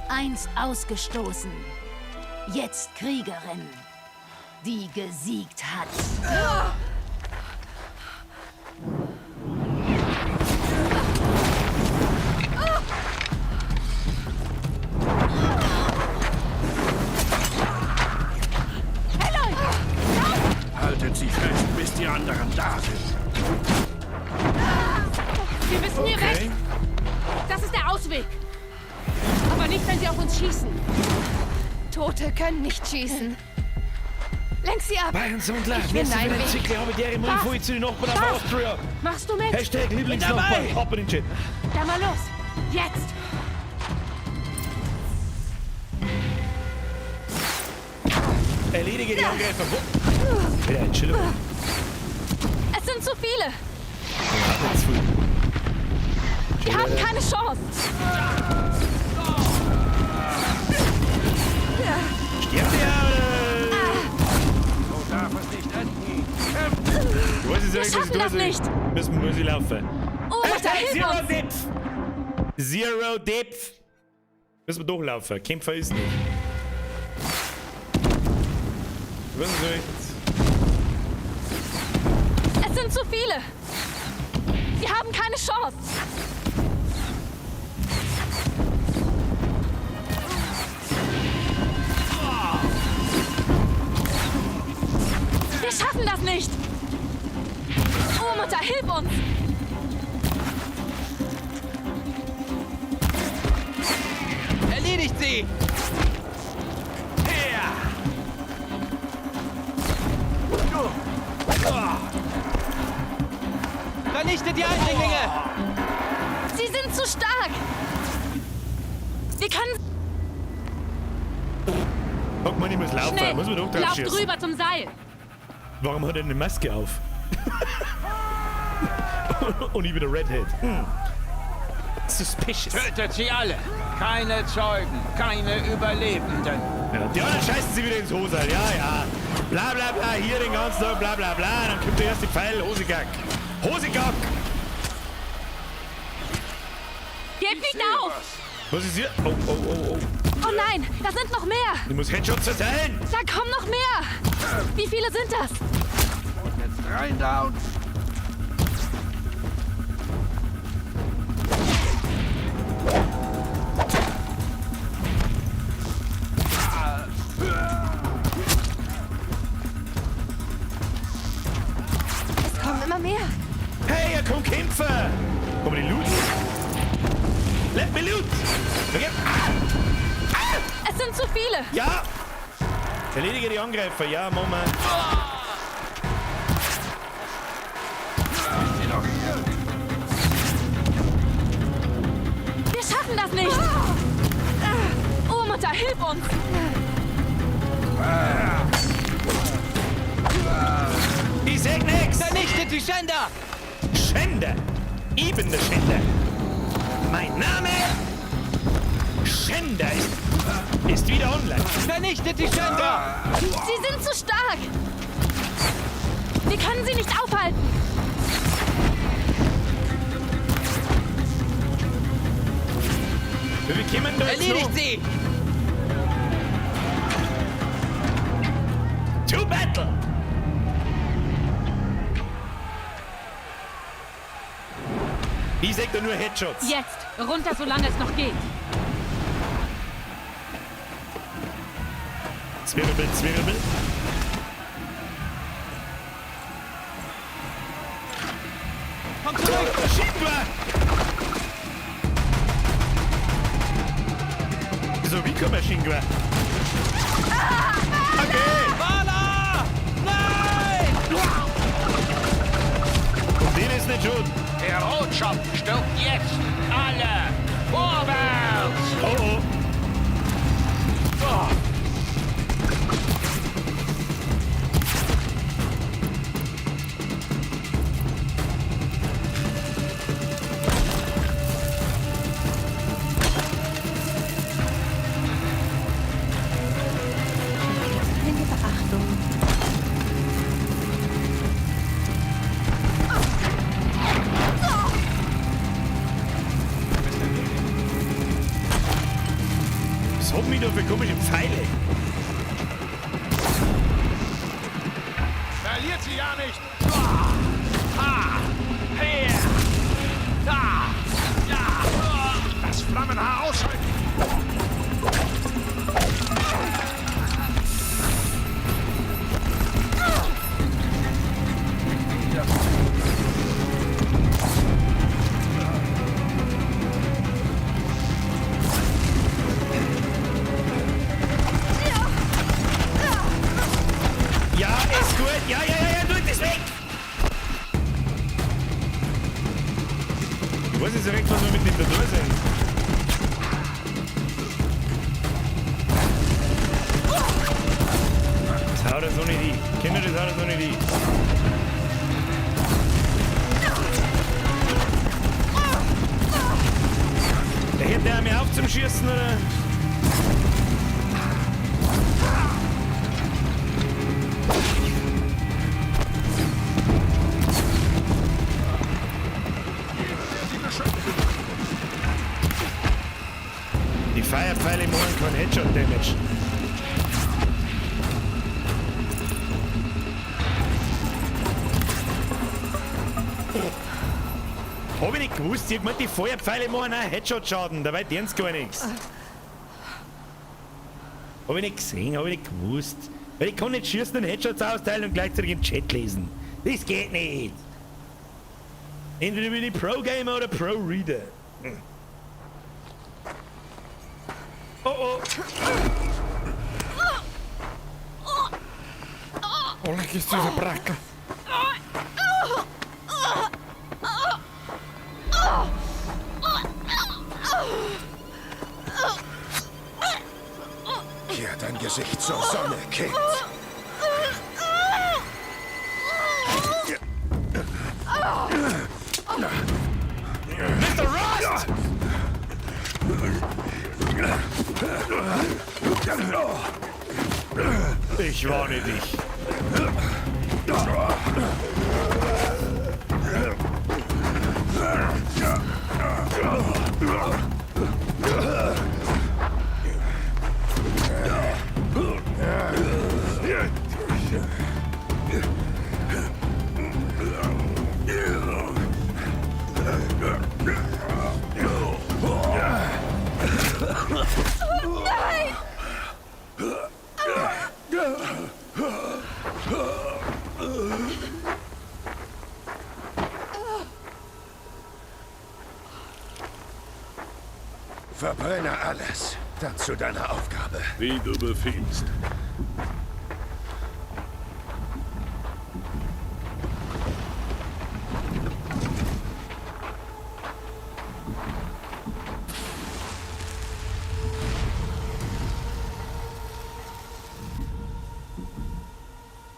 einst ausgestoßen, jetzt Kriegerin, die gesiegt hat. Haltet sie fest, bis die anderen da sind. Wir müssen hier Okay. weg. Das ist der Ausweg. Aber nicht, wenn sie auf uns schießen. Tote können nicht schießen. Lenk sie ab. Bayern Sundler, Ich finde einen Weg. Zickel, habe die Ehre, Was? voll zu den Nachbarn auf Was? Austria. Machst du mit? Hashtag Lieblingsnachbarn, dabei. ab in den Chat. Dann mal los. Jetzt. Erledige die Angreifer. Wo? Wieder ein Chiller. Es sind zu viele. Ja, zu viel. Wir haben keine Chance. Stirbt der? So darf es nicht enden. Ich weiß es Wir nicht, was ich schaffen tun das soll. nicht. Muss ich laufen. Oh, Mutter, Hashtag hilf Zero uns. Depth. Zero Depth. Müssen wir durchlaufen. Kämpfer ist nicht. Was ist das? Es sind zu viele. Wir haben keine Chance. Wir schaffen das nicht. Oh, Mutter, hilf uns. Erledigt sie! Vernichtet die Eindringlinge! Sie sind zu stark! Wir können... Guck mal, ich muss laufen. Schnell! Muss man doch drauf Lauft schießen. rüber zum Seil! Warum hat er eine Maske auf? Und ich bin der Redhead. Hm. Suspicious. Tötet sie alle! Keine Zeugen, keine Überlebenden. Ja, die anderen scheißen sie wieder ins Hosal. Ja, ja. Bla bla bla, hier den ganzen Tag, bla bla bla. Dann kommt der erste Pfeil, Hosegack. Hosegack! Gebt nicht auf! Was ist hier? Oh, oh, oh, oh. Oh nein, da sind noch mehr! Ich muss Headshots verteilen! Da kommen noch mehr! Wie viele sind das? Und jetzt rein da und... Es kommen immer mehr. Hey, er kommt Kämpfer! Komm, die Loot! Let me loot! Okay. Ah! Ah! Es sind zu viele! Ja! Erledige die Angreifer. Ja, Moment. Wir schaffen das nicht! Oh, Mutter, hilf uns! Ich sag nix! Vernichtet die Schänder! Schänder! Ich bin der Schänder! Mein Name Schänder ist wieder online. Vernichtet die Schänder! Sie sind zu stark! Wir können sie nicht aufhalten! Wir kommen da jetzt Erledigt noch. sie! To battle! Ich sag da nur Headshots. Jetzt! Runter, solange es noch geht! Zwirbel, Zwirbel. Komm zurück! Maschinengewehr! Wieso, wie kein Maschinengewehr? Okay! Vala! Nein! Und den ist nicht schon. Der Rotschopf stirbt jetzt! Alle! Vorwärts! Oh oh. Oh. Einige Beachtung. Was haben wir da für komische Pfeile? Verliert sie ja nicht! Ha! Her! Da! Ja! Das Flammenhaar ausschalten! Ja, ist gut. Ja, ja, ja, ja, tut das weg. Ich weiß nicht so recht, was wir mit dem da drin sind. Das haut er so nicht hin. Kinder, das haut er so nicht hin. Der hört der mir auf zum Schießen, oder? Die Firepfeile machen keinen Headshot-Damage. Hab ich nicht gewusst, ich hab gemeint, die Feuerpfeile machen auch Headshot-Schaden, dabei tun's gar nichts. Hab ich nicht gesehen, hab ich nicht gewusst. Weil ich kann nicht schießen und Headshots austeilen und gleichzeitig im Chat lesen. Das geht nicht. Entweder bin ich Pro-Gamer oder Pro-Reader. Hm. Oh oh. Oh, leck ist dieser Bracker. Gesicht zur Sonne, Kind. Mr. Rust! Ich warne dich. Nein! Verbrenne alles. Dann zu deiner Aufgabe. Wie du befiehlst.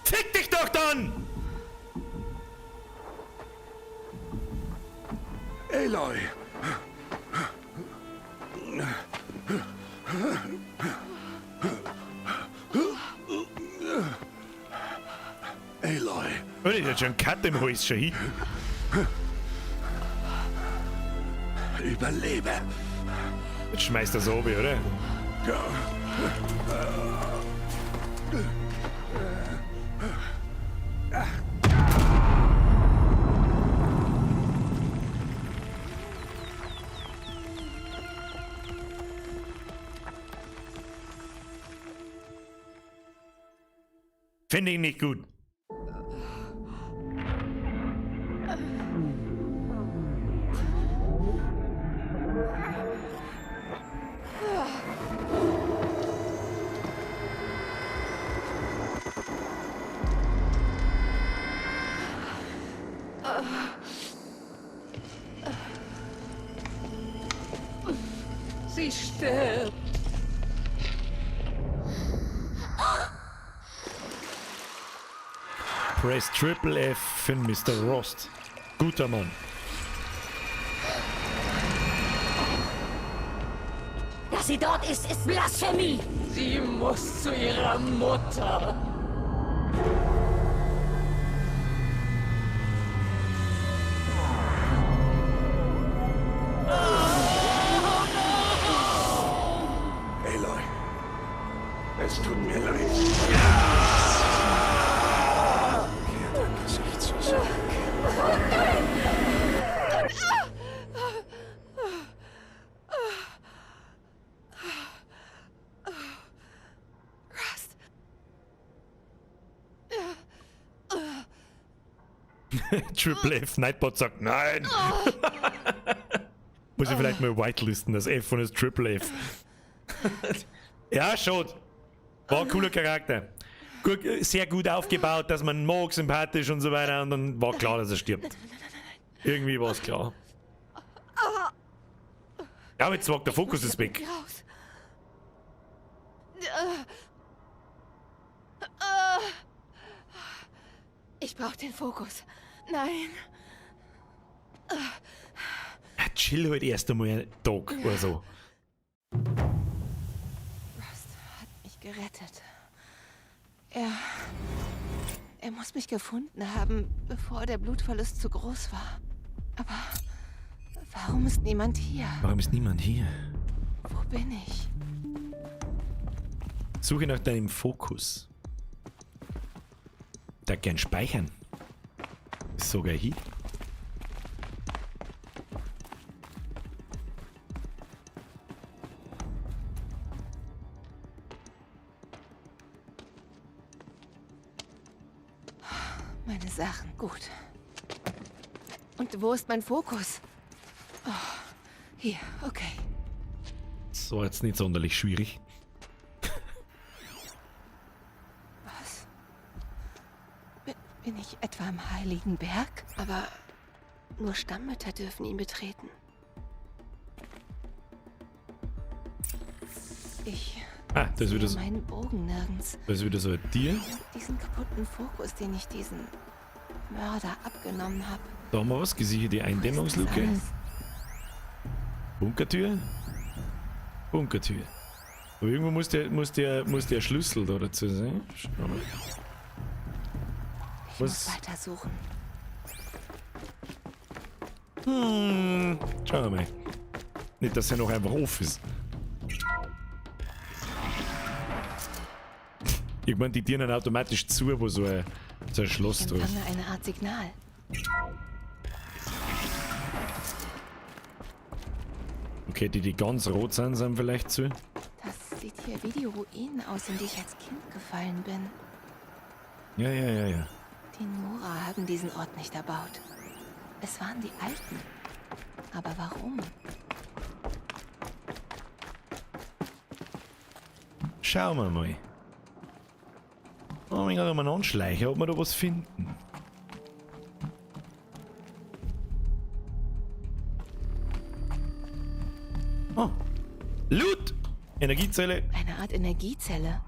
Fick dich doch dann! Aloy! Aloy. Oh, ich hat schon einen Cut im Hals schon hin. Überlebe. Jetzt schmeißt das oben, oder? Finde ich nicht gut. Sie stirbt. Press Triple F für Mr. Rost. Guter Mann. Dass sie dort ist, ist Blasphemie! Sie muss zu ihrer Mutter. Aloy, es tut mir leid. Kehr dein Gesicht zur Sonne, Kind. Rust. Triple F Nightbot sagt nein. Muss ich vielleicht mal whitelisten, das F und das Triple F. Ja, schon. War ein cooler Charakter. Gut, sehr gut aufgebaut, dass man mag, sympathisch und so weiter. Und dann war klar, dass er stirbt. Irgendwie war es klar. Ja, aber jetzt war der Fokus ist weg. Raus. Ich brauche den Fokus. Nein. Ja, chill halt erst einmal einen Tag oder so. Rust hat mich gerettet. Er muss mich gefunden haben, bevor der Blutverlust zu groß war. Aber warum ist niemand hier? Warum ist niemand hier? Wo bin ich? Suche nach deinem Fokus. Da gern speichern. Ist sogar hier. Meine Sachen, gut. Und wo ist mein Fokus? Oh, hier, okay. Das war jetzt nicht sonderlich schwierig. Was? Bin ich etwa am Heiligen Berg? Aber nur Stammmütter dürfen ihn betreten. Ich Ah, da ist wieder so, Meinen Bogen nirgends. da ist wieder so ein Tier. Diesen kaputten Fokus, den ich diesem Mörder abgenommen habe. Da haben wir was. Gesicherte Eindämmungsluke. Bunkertür. Bunkertür. Aber irgendwo muss der Schlüssel da dazu sein. Schauen wir mal. Ich muss weiter suchen. Schauen wir mal. Nicht, dass er noch einfach off ist. Ich meine, die Türen automatisch zu, wo so ein Schloss Ich drauf ist. empfange eine Art Signal. Okay, die ganz rot sind, sind vielleicht zu. Das sieht hier wie die Ruinen aus, in die ich als Kind gefallen bin. Ja. Die Nora haben diesen Ort nicht erbaut. Es waren die Alten. Aber warum? Schauen wir mal. Oh mein Gott, um einen Anschleicher, ob wir da was finden. Oh. Loot! Energiezelle. Eine Art Energiezelle.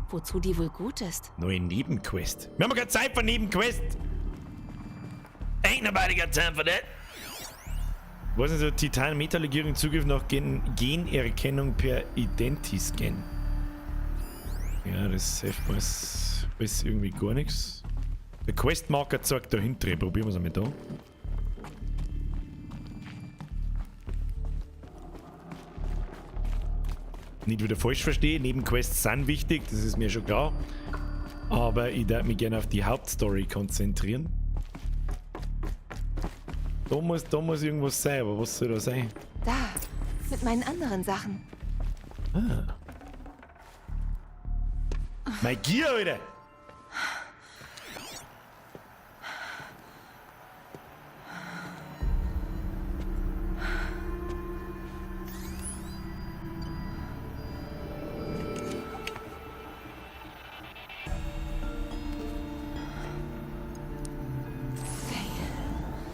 Wozu die wohl gut ist? Neue Nebenquest. Wir haben keine Zeit für Nebenquest. Ain't nobody got time for that. Was ist so? Titan-Metalegierung, Zugriff nach Generkennung per Identiscan. Ja, das hilft mir alles irgendwie gar nichts. Der Questmarker zeigt dahinter. Probieren wir es einmal da. Nicht wieder falsch verstehen, Nebenquests sind wichtig, das ist mir schon klar. Aber ich darf mich gerne auf die Hauptstory konzentrieren. Da muss irgendwas sein, aber was soll da sein? Da, mit meinen anderen Sachen. Ah. Mein Gier, Alter!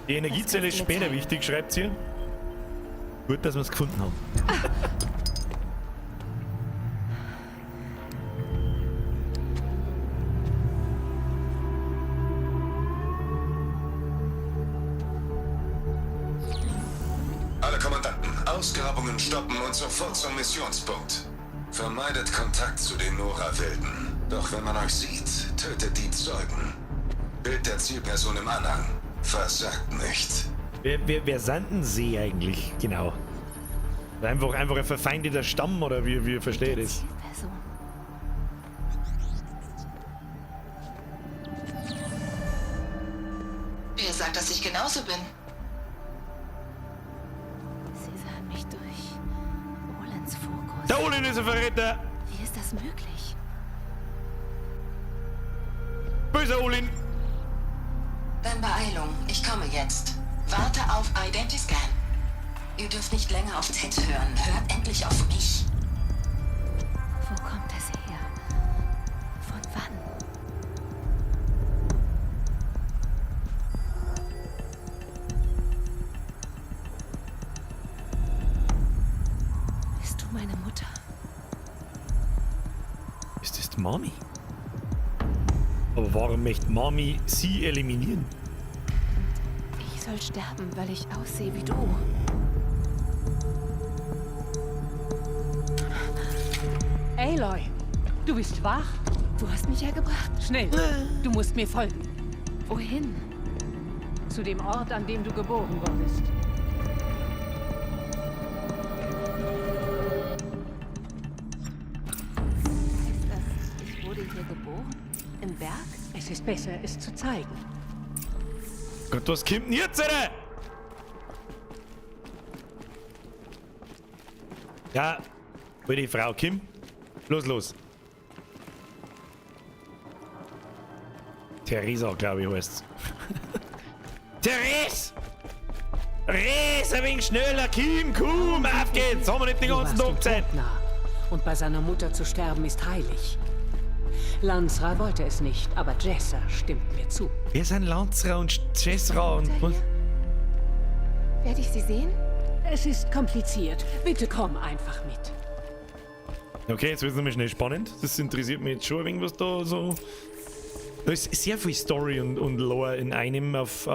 Die Energiezelle ist später wichtig, schreibt sie. Gut, dass wir es gefunden haben. Alle Kommandanten, Ausgrabungen stoppen und sofort zum Missionspunkt. Vermeidet Kontakt zu den Nora-Wilden. Doch wenn man euch sieht, tötet die Zeugen. Bild der Zielperson im Anhang. Versagt nicht. Wer sind denn sie eigentlich? Genau. Einfach ein verfeindeter Stamm, oder wie verstehe ich das? Wer sagt, dass ich genauso bin? Sie sahen mich durch Olins Fokus. Der Olin ist ein Verräter! Wie ist das möglich? Böser Olin! Dann Beeilung, ich komme jetzt. Warte auf Identiscan. Ihr dürft nicht länger auf Ted hören. Hört endlich auf mich. Wo kommt das her? Von wann? Bist du meine Mutter? Ist das die Mami? Aber warum möchte Mami sie eliminieren? Ich soll sterben, weil ich aussehe wie du. Aloy, du bist wach? Du hast mich hergebracht. Schnell, du musst mir folgen. Wohin? Zu dem Ort, an dem du geboren wurdest. Heißt das, ich wurde hier geboren? Im Berg? Es ist besser, es zu zeigen. Gott, was kommt denn jetzt, Alter? Ja, wo die Frau Kim? Los, los. Theresa, glaube ich, heißt's. Therese! Therese, ein wenig schneller, Kim, komm, auf geht's! Haben wir nicht den ganzen Tag Zeit! Und bei seiner Mutter zu sterben ist heilig. Lansra wollte es nicht, aber Jessa stimmt mir zu. Wer sind Lansra und Jessra und was? Werde ich sie sehen? Es ist kompliziert. Bitte komm einfach mit. Okay, jetzt wird es nämlich schnell spannend. Das interessiert mich jetzt schon ein wenig, was da so. Da ist sehr viel Story und Lore in einem auf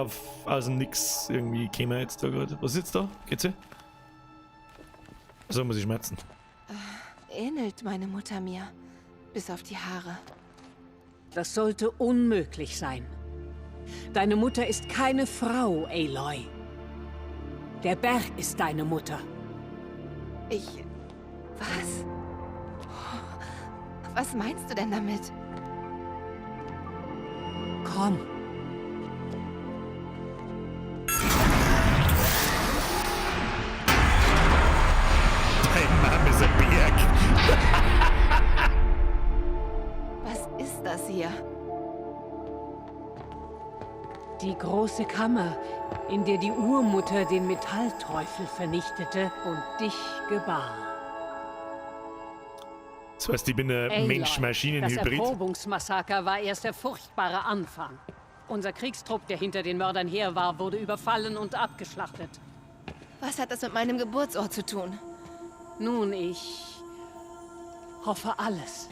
aus dem Nix irgendwie käme jetzt da gerade. Was ist jetzt da? Geht's hier? So muss ich schmerzen. Ähnelt meine Mutter mir. Bis auf die Haare. Das sollte unmöglich sein. Deine Mutter ist keine Frau, Aloy. Der Berg ist deine Mutter. Ich... Was? Was meinst du denn damit? Komm. Dein Mann ist ein Berg. Was ist das hier? Die große Kammer, in der die Urmutter den Metallteufel vernichtete und dich gebar. Das heißt, ich bin ein Aloy, Mensch-Maschinen-Hybrid. Das Erprobungsmassaker war erst der furchtbare Anfang. Unser Kriegstrupp, der hinter den Mördern her war, wurde überfallen und abgeschlachtet. Was hat das mit meinem Geburtsort zu tun? Nun, ich hoffe alles.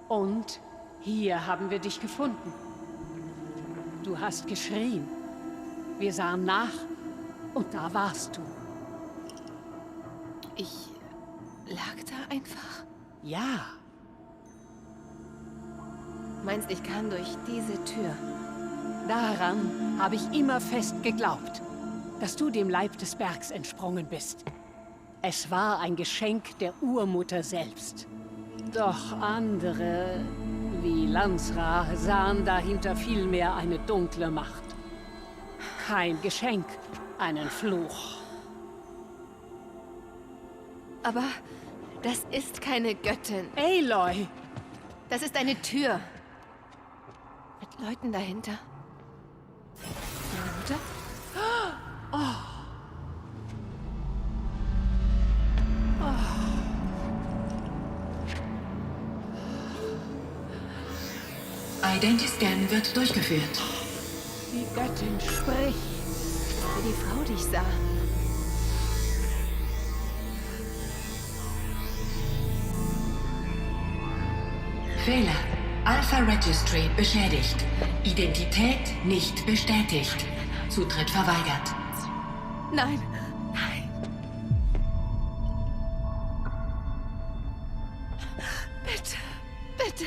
Und hier haben wir dich gefunden. Du hast geschrien. Wir sahen nach und da warst du. Ich lag da einfach? Ja. Meinst, ich kann durch diese Tür? Daran habe ich immer fest geglaubt, dass du dem Leib des Bergs entsprungen bist. Es war ein Geschenk der Urmutter selbst. Doch andere, wie Lansra, sahen dahinter vielmehr eine dunkle Macht. Kein Geschenk, einen Fluch. Aber das ist keine Göttin. Aloy! Das ist eine Tür. Mit Leuten dahinter. Meine Mutter? Oh. Oh. Identiscan wird durchgeführt. Die Göttin spricht. Wie die Frau, die ich sah. Fehler. Alpha Registry beschädigt. Identität nicht bestätigt. Zutritt verweigert. Nein, nein. Bitte, bitte.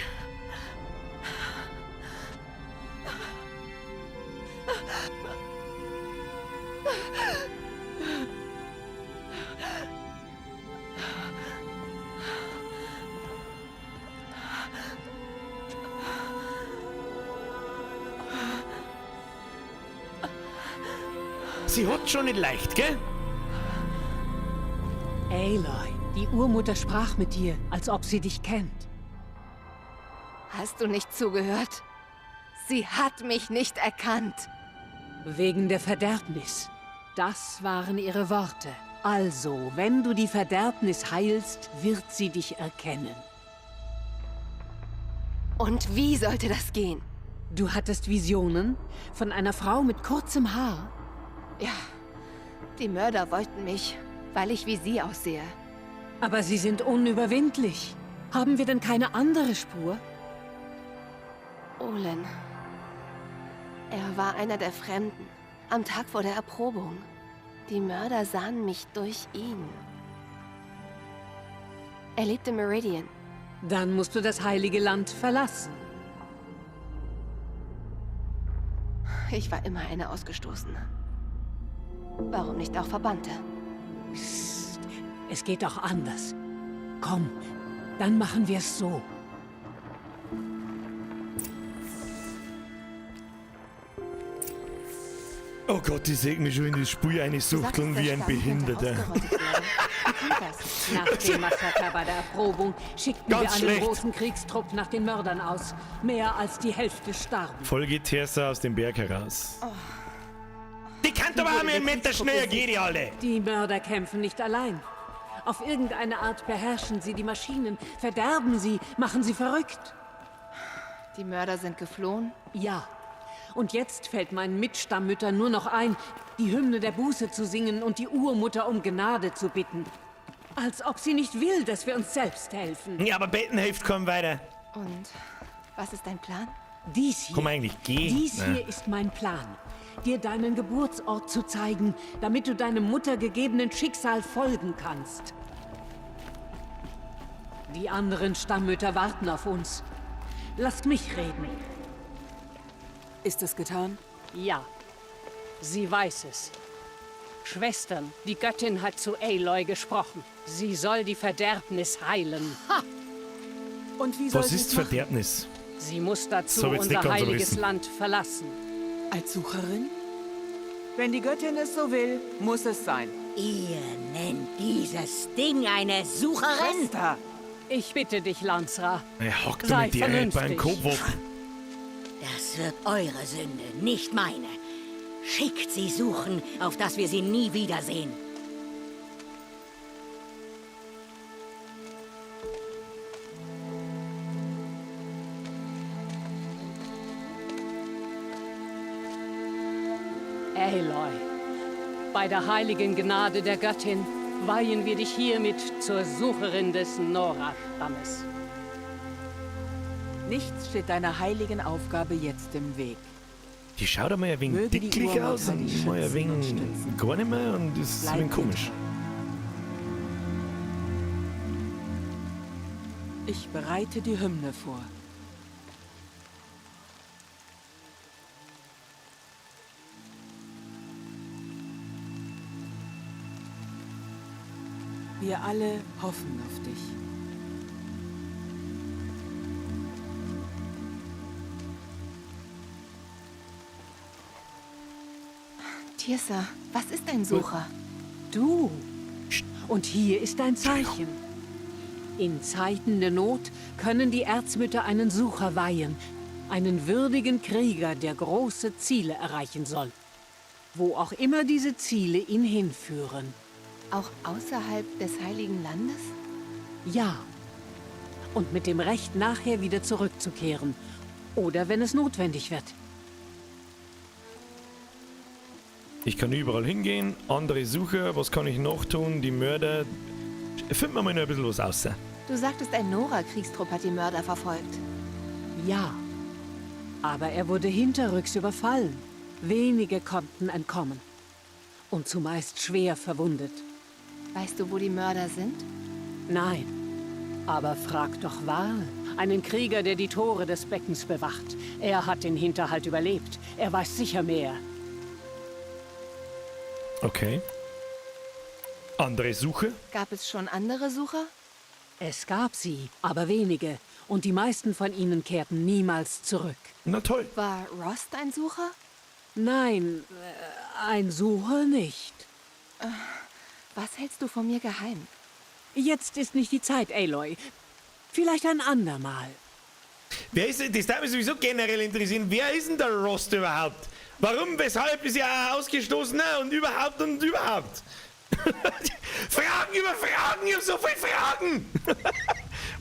Sie hat schon nicht leicht, gell? Aloy, die Urmutter sprach mit dir, als ob sie dich kennt. Hast du nicht zugehört? Sie hat mich nicht erkannt. Wegen der Verderbnis. Das waren ihre Worte. Also, wenn du die Verderbnis heilst, wird sie dich erkennen. Und wie sollte das gehen? Du hattest Visionen von einer Frau mit kurzem Haar. Ja, die Mörder wollten mich, weil ich wie sie aussehe. Aber sie sind unüberwindlich. Haben wir denn keine andere Spur? Olin. Er war einer der Fremden. Am Tag vor der Erprobung. Die Mörder sahen mich durch ihn. Er lebt in Meridian. Dann musst du das heilige Land verlassen. Ich war immer eine Ausgestoßene. Warum nicht auch Verbannte? Psst, es geht auch anders. Komm, dann machen wir es so. Oh Gott, ich seh mich schon in das Spiel einsuchteln wie ein Behinderter. Nach dem Massaker bei der Erprobung schickten Ganz wir einen schlecht. großen Kriegstrupp nach den Mördern aus. Mehr als die Hälfte starben. Folge Tersa aus dem Berg heraus. Die kann doch auch einen Meter schneller gehen, die alle! Die Mörder kämpfen nicht allein. Auf irgendeine Art beherrschen sie die Maschinen, verderben sie, machen sie verrückt. Die Mörder sind geflohen? Ja. Und jetzt fällt meinen Mitstamammüttern nur noch ein, die Hymne der Buße zu singen und die Urmutter um Gnade zu bitten. Als ob sie nicht will, dass wir uns selbst helfen. Ja, aber Betten hilft kaum weiter. Und was ist dein Plan? Dies hier. Kann man eigentlich gehen? Dies hier ist mein Plan. Dir deinen Geburtsort zu zeigen, damit du deinem muttergegebenen Schicksal folgen kannst. Die anderen Stammmütter warten auf uns. Lasst mich reden. Ist es getan? Ja. Sie weiß es. Schwestern, die Göttin hat zu Aloy gesprochen. Sie soll die Verderbnis heilen. Ha! Und wie soll Was sie ist es machen? Verderbnis? Sie muss dazu So, jetzt nicht unser ganz heiliges umrissen. Land verlassen. Als Sucherin? Wenn die Göttin es so will, muss es sein. Ihr nennt dieses Ding eine Sucherin? Schwester! Ich bitte dich, Lansra. Ey, hock doch Sei mit dir beim vernünftig. Kopf. Das wird eure Sünde, nicht meine. Schickt sie suchen, auf dass wir sie nie wiedersehen. Aloy, bei der heiligen Gnade der Göttin weihen wir dich hiermit zur Sucherin des Nora-Stammes. Nichts steht deiner heiligen Aufgabe jetzt im Weg. Die schaut einmal ein wenig Möge die dicklich Urmutter aus und dich mal ein schützen wenig und gar nicht mehr und das ist ein wenig Bleib komisch. Ich bereite die Hymne vor. Wir alle hoffen auf dich. Tirsa, was ist ein Sucher? Du. Und hier ist dein Zeichen. In Zeiten der Not können die Erzmütter einen Sucher weihen, einen würdigen Krieger, der große Ziele erreichen soll. Wo auch immer diese Ziele ihn hinführen. Auch außerhalb des Heiligen Landes? Ja. Und mit dem Recht, nachher wieder zurückzukehren. Oder wenn es notwendig wird. Ich kann überall hingehen, andere Sucher, was kann ich noch tun? Die Mörder. Finden wir mal noch ein bisschen was aus. Du sagtest, ein Nora-Kriegstrupp hat die Mörder verfolgt. Ja. Aber er wurde hinterrücks überfallen. Wenige konnten entkommen. Und zumeist schwer verwundet. Weißt du, wo die Mörder sind? Nein. Aber frag doch Warl, einen Krieger, der die Tore des Beckens bewacht. Er hat den Hinterhalt überlebt. Er weiß sicher mehr. Okay. Andere Suche? Gab es schon andere Sucher? Es gab sie, aber wenige. Und die meisten von ihnen kehrten niemals zurück. Na toll. War Rost ein Sucher? Nein, ein Sucher nicht. Was hältst du von mir geheim? Jetzt ist nicht die Zeit, Aloy. Vielleicht ein andermal. Wer ist denn, das darf mich sowieso generell interessieren, wer ist denn der Rost überhaupt? Warum, weshalb ist er ausgestoßener und überhaupt und überhaupt? Fragen über Fragen, ich hab so viele Fragen!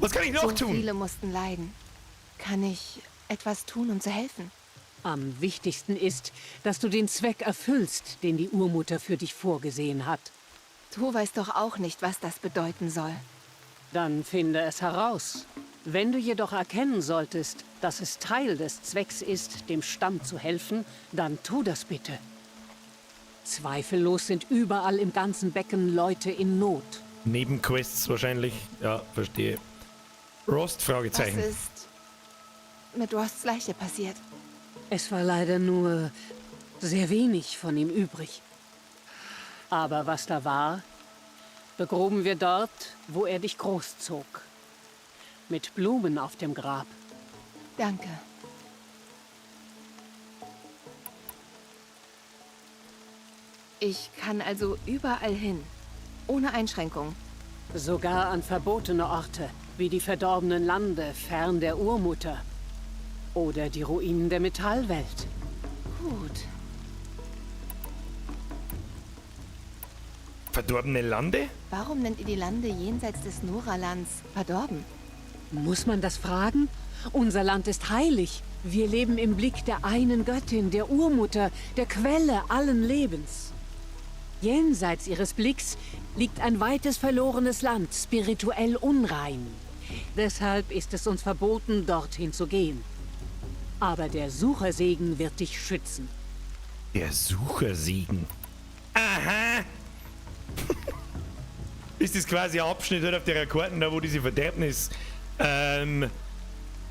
Was kann ich noch so tun? Viele mussten leiden. Kann ich etwas tun, um zu helfen? Am wichtigsten ist, dass du den Zweck erfüllst, den die Urmutter für dich vorgesehen hat. Du weißt doch auch nicht, was das bedeuten soll. Dann finde es heraus. Wenn du jedoch erkennen solltest, dass es Teil des Zwecks ist, dem Stamm zu helfen, dann tu das bitte. Zweifellos sind überall im ganzen Becken Leute in Not. Nebenquests wahrscheinlich. Ja, verstehe. Rost, Fragezeichen. Was ist mit Rosts Leiche passiert? Es war leider nur sehr wenig von ihm übrig. Aber was da war, begruben wir dort, wo er dich großzog. Mit Blumen auf dem Grab. Danke. Ich kann also überall hin. Ohne Einschränkung. Sogar an verbotene Orte, wie die verdorbenen Lande fern der Urmutter. Oder die Ruinen der Metallwelt. Gut. Verdorbene Lande? Warum nennt ihr die Lande jenseits des Noralands verdorben? Muss man das fragen? Unser Land ist heilig. Wir leben im Blick der einen Göttin, der Urmutter, der Quelle allen Lebens. Jenseits ihres Blicks liegt ein weites verlorenes Land, spirituell unrein. Deshalb ist es uns verboten, dorthin zu gehen. Aber der Suchersegen wird dich schützen. Der Suchersegen. Aha! Ist das quasi ein Abschnitt halt auf der Karten, da wo diese Verderbnis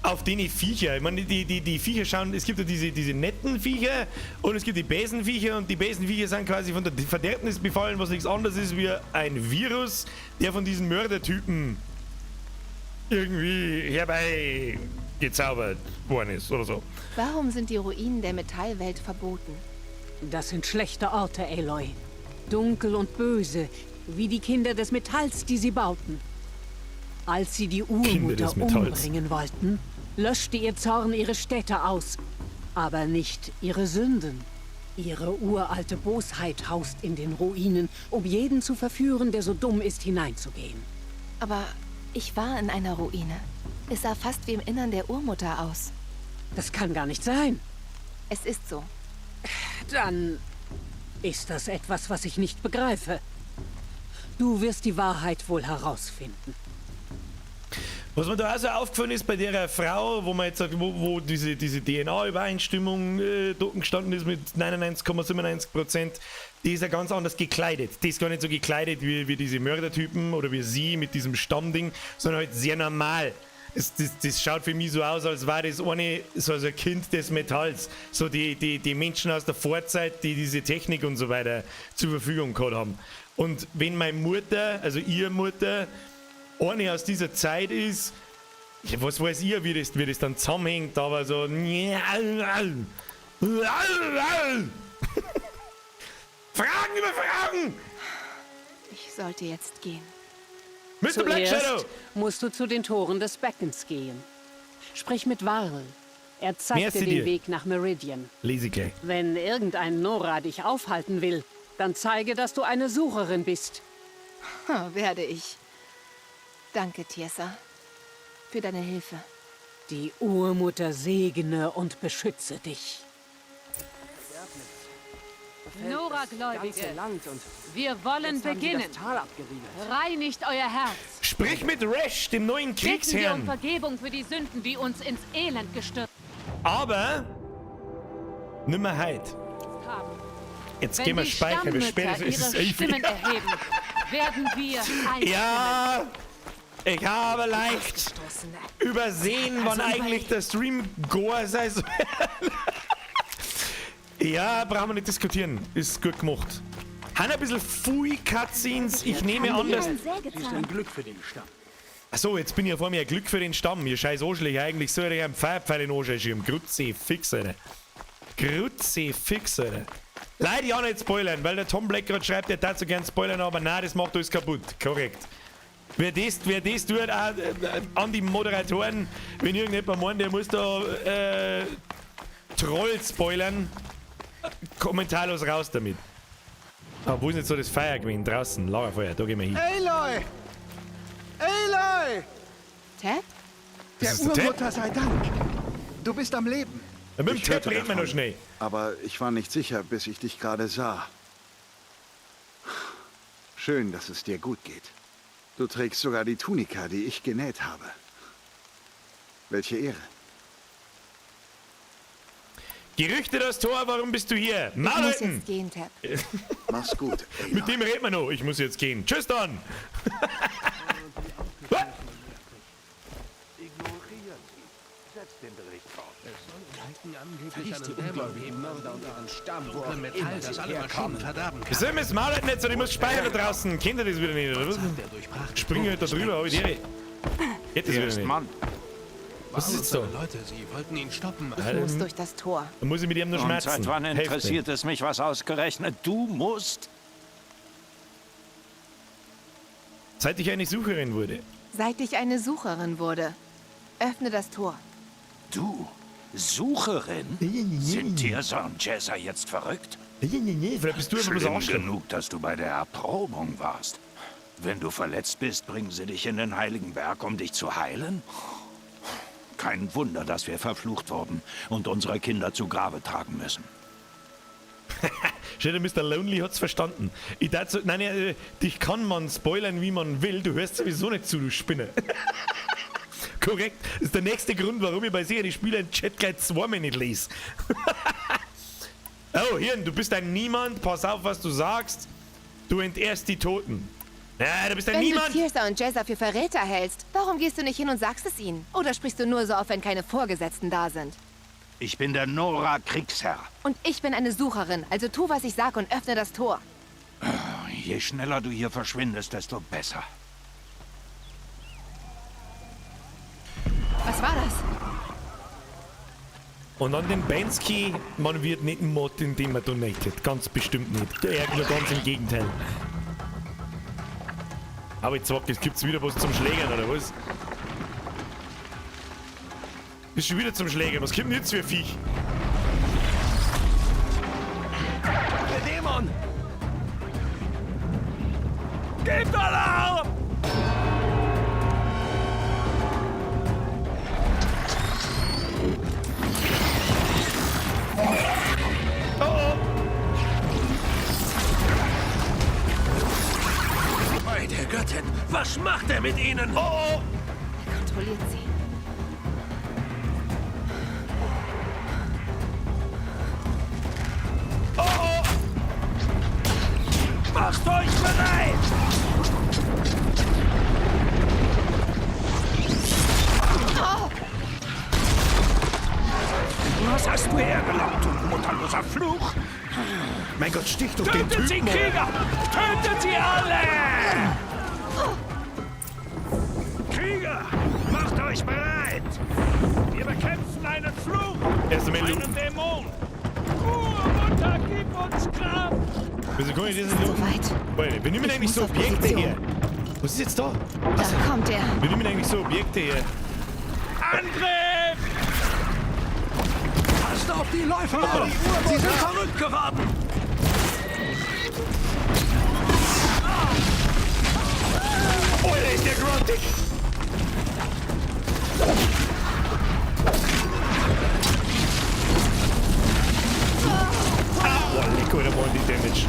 auf den Viecher, ich meine, die Viecher schauen, es gibt ja diese netten Viecher und es gibt die Besenviecher und die Besenviecher sind quasi von der Verderbnis befallen, was nichts anderes ist wie ein Virus, der von diesen Mördertypen irgendwie herbeigezaubert worden ist oder so. Warum sind die Ruinen der Metallwelt verboten? Das sind schlechte Orte, Aloy. Dunkel und böse, wie die Kinder des Metalls, die sie bauten. Als sie die Urmutter umbringen wollten, löschte ihr Zorn ihre Städte aus, aber nicht ihre Sünden. Ihre uralte Bosheit haust in den Ruinen, um jeden zu verführen, der so dumm ist, hineinzugehen. Aber ich war in einer Ruine. Es sah fast wie im Innern der Urmutter aus. Das kann gar nicht sein. Es ist so. Dann ist das etwas, was ich nicht begreife. Du wirst die Wahrheit wohl herausfinden. Was mir da auch so aufgefallen ist bei der Frau, wo man jetzt sagt, wo diese DNA-Übereinstimmung dort gestanden ist mit 99,97%, die ist ja ganz anders gekleidet. Die ist gar nicht so gekleidet wie diese Mördertypen oder wie sie mit diesem Stammding, sondern halt sehr normal. Das schaut für mich so aus, als war das eine, so ein Kind des Metalls. So die Menschen aus der Vorzeit, die diese Technik und so weiter zur Verfügung gehabt haben. Und wenn meine Mutter, also ihre Mutter, eine aus dieser Zeit ist, ja, was weiß ich, wie das dann zusammenhängt, aber so. Fragen über Fragen! Ich sollte jetzt gehen. Mr. Black Shadow! Musst du zu den Toren des Beckens gehen. Sprich mit Varl. Er zeigt dir den Weg nach Meridian. Lese gleich. Wenn irgendein Nora dich aufhalten will, dann zeige, dass du eine Sucherin bist. Werde ich. Danke, Tiesa, für deine Hilfe. Die Urmutter segne und beschütze dich. Nora-Gläubige, wir wollen beginnen. Reinigt euer Herz. Sprich mit Resh, dem neuen Kriegsherrn. Bitten wir um Vergebung für die Sünden, die uns ins Elend gestürzt haben. Aber nimmer heit. Jetzt gehen wir speichern, wir später ist es Stimmen erheben, werden wir einstimmen. Ja, ich habe leicht übersehen, wann eigentlich der Stream Goa sein soll. Ja, brauchen wir nicht diskutieren. Ist gut gemacht. Haben ein bisschen viel Cutscenes. Ich nehme an, dass... Sie ist ein Glück für den Stamm. Achso, jetzt bin ich ja vor mir ein Glück für den Stamm. Ihr scheiß Arschlöcher. Eigentlich soll ich einen Feuerpfeil in den Arsch schieben. Grütze fix, Alter. Grütze fix, Alter. Leider ja nicht spoilern, weil der Tom Black gerade schreibt, er darf so gern spoilern, aber nein, das macht alles kaputt. Korrekt. Wer das tut, auch an die Moderatoren, wenn irgendjemand meint, der muss da Troll spoilern, kommentarlos raus damit. Aber wo ist jetzt so das Feuer gewesen? Draußen, Lagerfeuer, da gehen wir hin. Aloy! Aloy! Ted? Der Urmutter sei Dank! Du bist am Leben. Ja, mit dem Ted reden wir noch schnell. Aber ich war nicht sicher, bis ich dich gerade sah. Schön, dass es dir gut geht. Du trägst sogar die Tunika, die ich genäht habe. Welche Ehre. Gerüchte das Tor, warum bist du hier? Ich muss jetzt gehen, Ted. Mach's gut. Ey, mit dem reden wir noch. Ich muss jetzt gehen. Tschüss dann. Wir sollen das Maul nicht so, ich muss speichern da draußen. Kennt ihr das wieder nicht, oder was? Springe halt da drüber, hab ich die. Geht das wieder nicht. Mann. Was ist jetzt da? Leute, sie wollten ihn stoppen. Ich muss durch das Tor. Dann muss ich mit ihm nur schmerzen. Und seit wann interessiert es mich, was ausgerechnet du musst? Seit ich eine Sucherin wurde. Seit ich eine Sucherin wurde. Öffne das Tor. Du? Sucherin? Sind Tirsa und Jessa jetzt verrückt? Nee, vielleicht bist du einfach bloß Schlimm genug, dass du bei der Erprobung warst. Wenn du verletzt bist, bringen sie dich in den Heiligen Berg, um dich zu heilen? Kein Wunder, dass wir verflucht wurden und unsere Kinder zu Grabe tragen müssen. Steht der Mr. Lonely hat's verstanden. Ich dachte so, nein, nein, dich kann man spoilern, wie man will. Du hörst sowieso nicht zu, du Spinne. Korrekt. Das ist der nächste Grund, warum ich bei sicher die Spieler im Chat gleich zweimal nicht lese. Oh, Hirn, du bist ein Niemand. Pass auf, was du sagst. Du entehrst die Toten. Ja, du bist ein Wenn Niemand. du Tirsa und Jezza für Verräter hältst, warum gehst du nicht hin und sagst es ihnen? Oder sprichst du nur so auf, wenn keine Vorgesetzten da sind? Ich bin der Nora Kriegsherr. Und ich bin eine Sucherin, also tu, was ich sag und öffne das Tor. Je schneller du hier verschwindest, desto besser. Was war das? Und dann den Bansky, man wird nicht ein Mod, indem man donatet. Ganz bestimmt nicht. Eher ganz im Gegenteil. Aber jetzt sag, es gibt's wieder was zum Schlägern, oder was? Ist schon wieder zum Schlägern. Was kommt denn jetzt für ein Viech? Der Dämon! Gebt Alarm! Oh oh! Bei der Göttin, was macht er mit ihnen? Oh oh! Er kontrolliert sie. Oh oh! Macht euch bereit! Oh! Was hast du hergelockt, du mutterloser Fluch? Mein Gott, stich doch den Tötet sie, Typen! Krieger! Tötet sie alle! Krieger, macht euch bereit! Wir bekämpfen einen Fluch! Erst einmal einen Dämon! Ruhe, Mutter, gib uns Kraft! Wieso kann ich das nicht So weit. Warte, wir nehmen Ich eigentlich muss so auf Objekte Position. her. Was ist jetzt da? Da kommt er. Wir nehmen eigentlich so Objekte her. Angriff! Passt auf die Läufer auf! Sie sind verrückt geworden! Alter, ist der gruntig! Aua, leck, Alter, waren die Damage.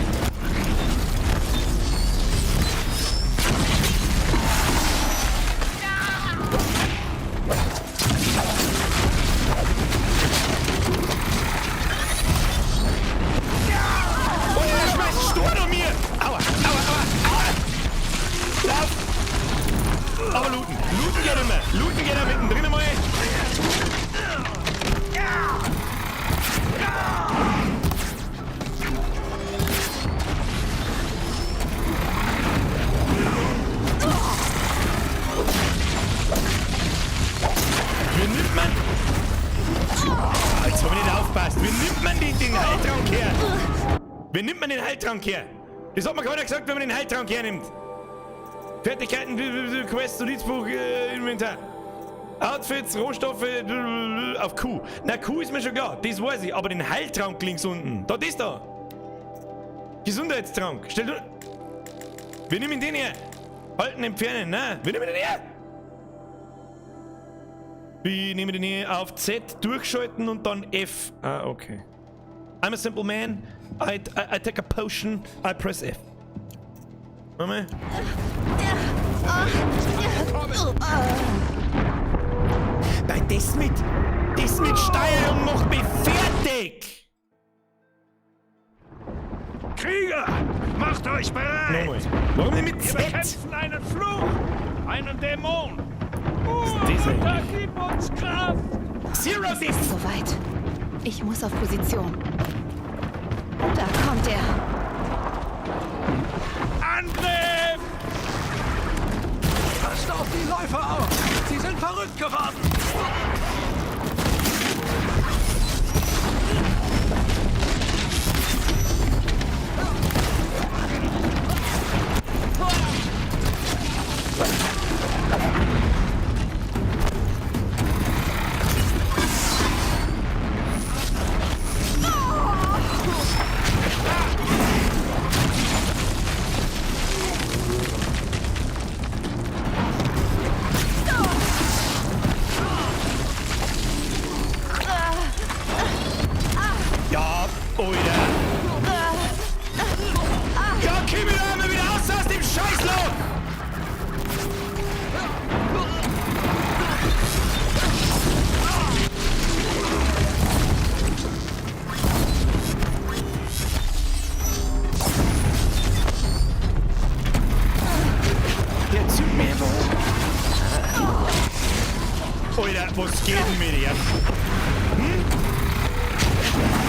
Alter, der schmeißt Sturm an mir! Aua, aua, aua, aua! Lauf! Aber looten. Looten geht immer. Looten geht da mittendrin einmal. Wie nimmt man... Ah, jetzt hab ich nicht aufgepasst. Wie nimmt man den Heiltrank her? Wie nimmt man den Heiltrank her? Das hat mir keiner gesagt, wenn man den Heiltrank hernimmt. Fertigkeiten, Quest, Notizbuch, Inventar. Outfits, Rohstoffe, auf Q. Na, Q ist mir schon klar, das weiß ich. Aber den Heiltrank links unten, da, das da. Gesundheitstrank. Stell du... Wir nehmen den her. Halten, entfernen, na. Wir nehmen den her. Wir nehmen den hier auf Z, durchschalten und dann F. Ah, okay. I'm a simple man. I take a potion. I press F. Warte mal. Bei das mit Steuerung macht mich fertig! Krieger, macht euch bereit! Nochmal. Warum denn mit Wir Z? bekämpfen einen Fluch! Einen Dämon! Was ist das Mutter, eigentlich? gib uns Kraft! Zero Es ist soweit. Ich muss auf Position. Da kommt er. Angriff! Passt auf die Läufer auf! Sie sind verrückt geworden! Alter, was geht denn mit dir? Hm? Verstehe.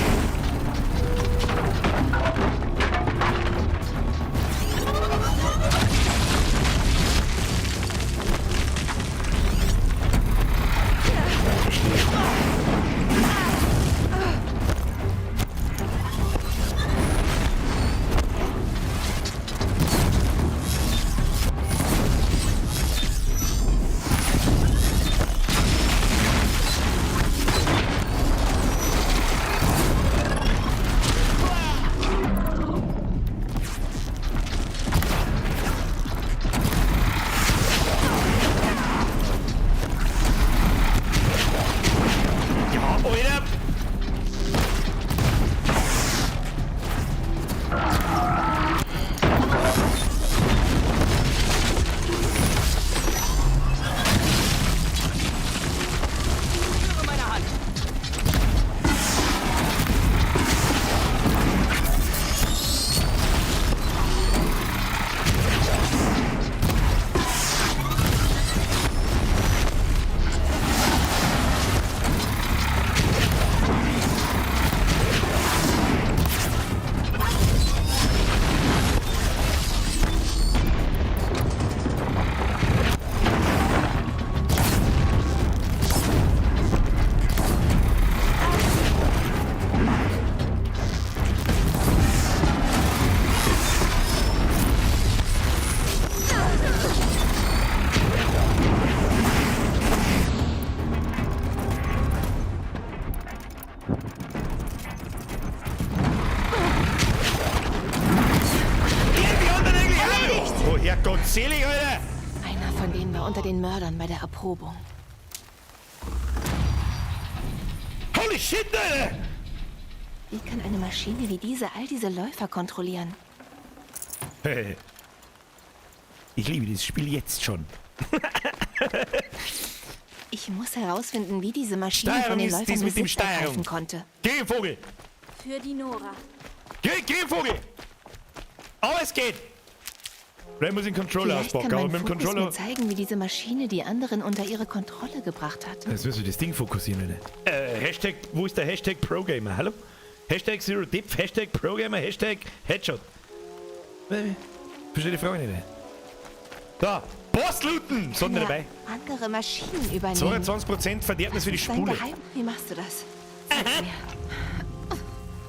Selig, Alter! Einer von denen war unter den Mördern bei der Erprobung. Holy shit, Alter! Wie kann eine Maschine wie diese all diese Läufer kontrollieren? Hey. Ich liebe dieses Spiel jetzt schon. Ich muss herausfinden, wie diese Maschine Steuerung von den ist Läufern dies mit dem Besitz ergreifen Steuerung. konnte. Geh, Vogel! Für die Nora. Geh, geh, Vogel! Aber es geht! Vielleicht muss ich den Controller Vielleicht auspacken, kann aber mein mit dem Fokus Controller... mir zeigen, wie diese Maschine die anderen unter ihre Kontrolle gebracht hat. Jetzt müssen wir das Ding fokussieren, Alter. Hashtag, wo ist der Hashtag ProGamer? Hallo? Hashtag Zero Depth, Hashtag ProGamer, Hashtag Headshot. Verstehe die Frage nicht. Da, Boss looten! Sonder Kann er dabei. Andere Maschinen übernehmen. 22% Verderbnis für die Das ist dein Spule. Geheim. Wie machst du das? Zeig's mir.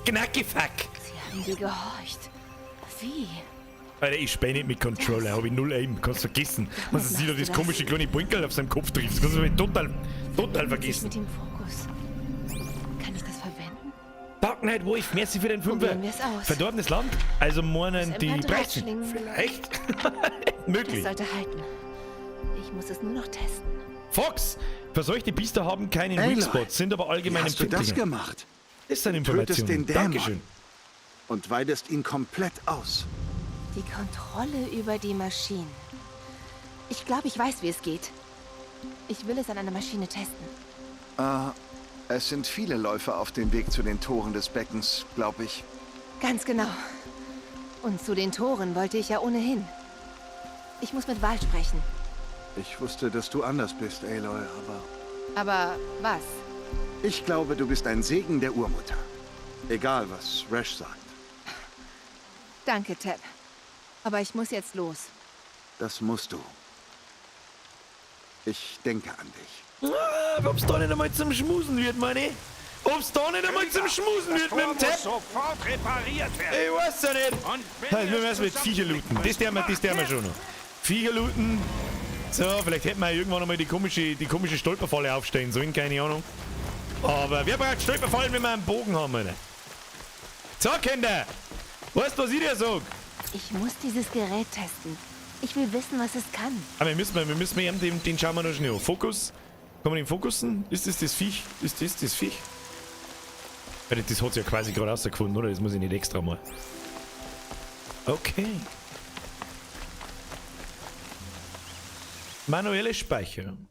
Knacki fuck. Sie haben dir gehorcht. Wie? Alter, ich spiele nicht mit Controller, hab ich null Aim, kannst vergessen. Was sieht da machst das du das? komische kleine Winkel auf seinem Kopf trifft, das kannst du total, total vergessen. Mit dem Fokus. Kann ich das verwenden? Dark Knight Wolf, merci für den Fünfer. Probieren wir's aus. Verdorbenes Land, also meinen Das die ein paar Preise. Drahtschlingen. Vielleicht. Das Möglich. sollte halten. Ich muss es nur noch testen. Fox, verseuchte Biester haben keinen Aloy, Weak Spot, sind aber allgemein Wie hast du das empfindlicher. gemacht? Das sind Du tötest Informationen. den Dämon Dankeschön. und weidest ihn komplett aus. Die Kontrolle über die Maschinen. Ich glaube, ich weiß, wie es geht. Ich will es an einer Maschine testen. Es sind viele Läufer auf dem Weg zu den Toren des Beckens, glaube ich. Ganz genau. Und zu den Toren wollte ich ja ohnehin. Ich muss mit Val sprechen. Ich wusste, dass du anders bist, Aloy, aber... Aber was? Ich glaube, du bist ein Segen der Urmutter. Egal, was Resh sagt. Danke, Tab. Aber ich muss jetzt los. Das musst du. Ich denke an dich. Ah, ob's da nicht einmal zum Schmusen wird, meine ich. Ob's da nicht einmal zum Schmusen wird mit dem Tor Tab. muss sofort repariert werden. Ich weiß ja nicht. Und wenn Hey, wir ihr müssen mit Viecher looten. Das dürfen wir schon noch. Viecher looten. So, vielleicht hätten wir irgendwann einmal die komische Stolperfalle aufstellen sollen, keine Ahnung. Aber wer braucht Stolperfallen, wenn wir einen Bogen haben, Alter? So, Kinder! Weißt du, was ich dir sag? Ich muss dieses Gerät testen. Ich will wissen, was es kann. Aber wir müssen eben den schauen wir noch schnell an. Fokus. Kann man den fokussen? Ist das das Viech? Ist das das Viech? Alter, das hat's ja quasi gerade rausgefunden, oder? Das muss ich nicht extra mal. Okay. Manuelle Speicherung.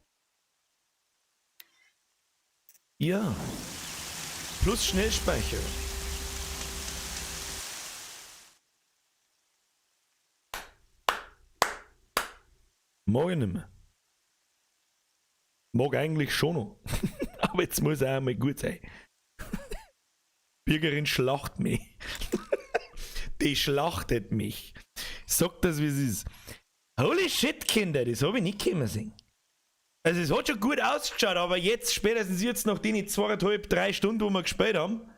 Ja. Plus Schnellspeicherung. Morgen nimmer. Mag eigentlich schon noch. Aber jetzt muss auch einmal gut sein. Bürgerin schlacht mich. Die schlachtet mich. Sagt das, wie es ist. Holy shit, Kinder, das habe ich nicht kommen sehen. Also es hat schon gut ausgeschaut, aber jetzt, spätestens jetzt nach den 2,5, 3 Stunden, wo wir gespielt haben,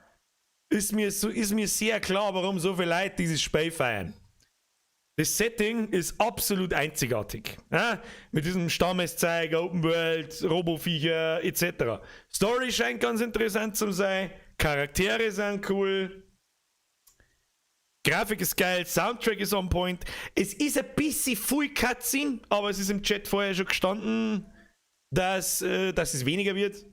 ist mir sehr klar, warum so viele Leute dieses Spiel feiern. Das Setting ist absolut einzigartig. Ja? Mit diesem Stammeszeug, Open World, Roboviecher etc. Story scheint ganz interessant zu sein, Charaktere sind cool, Grafik ist geil, Soundtrack ist on point. Es ist ein bisschen viel Cutscene, aber es ist im Chat vorher schon gestanden, dass es weniger wird.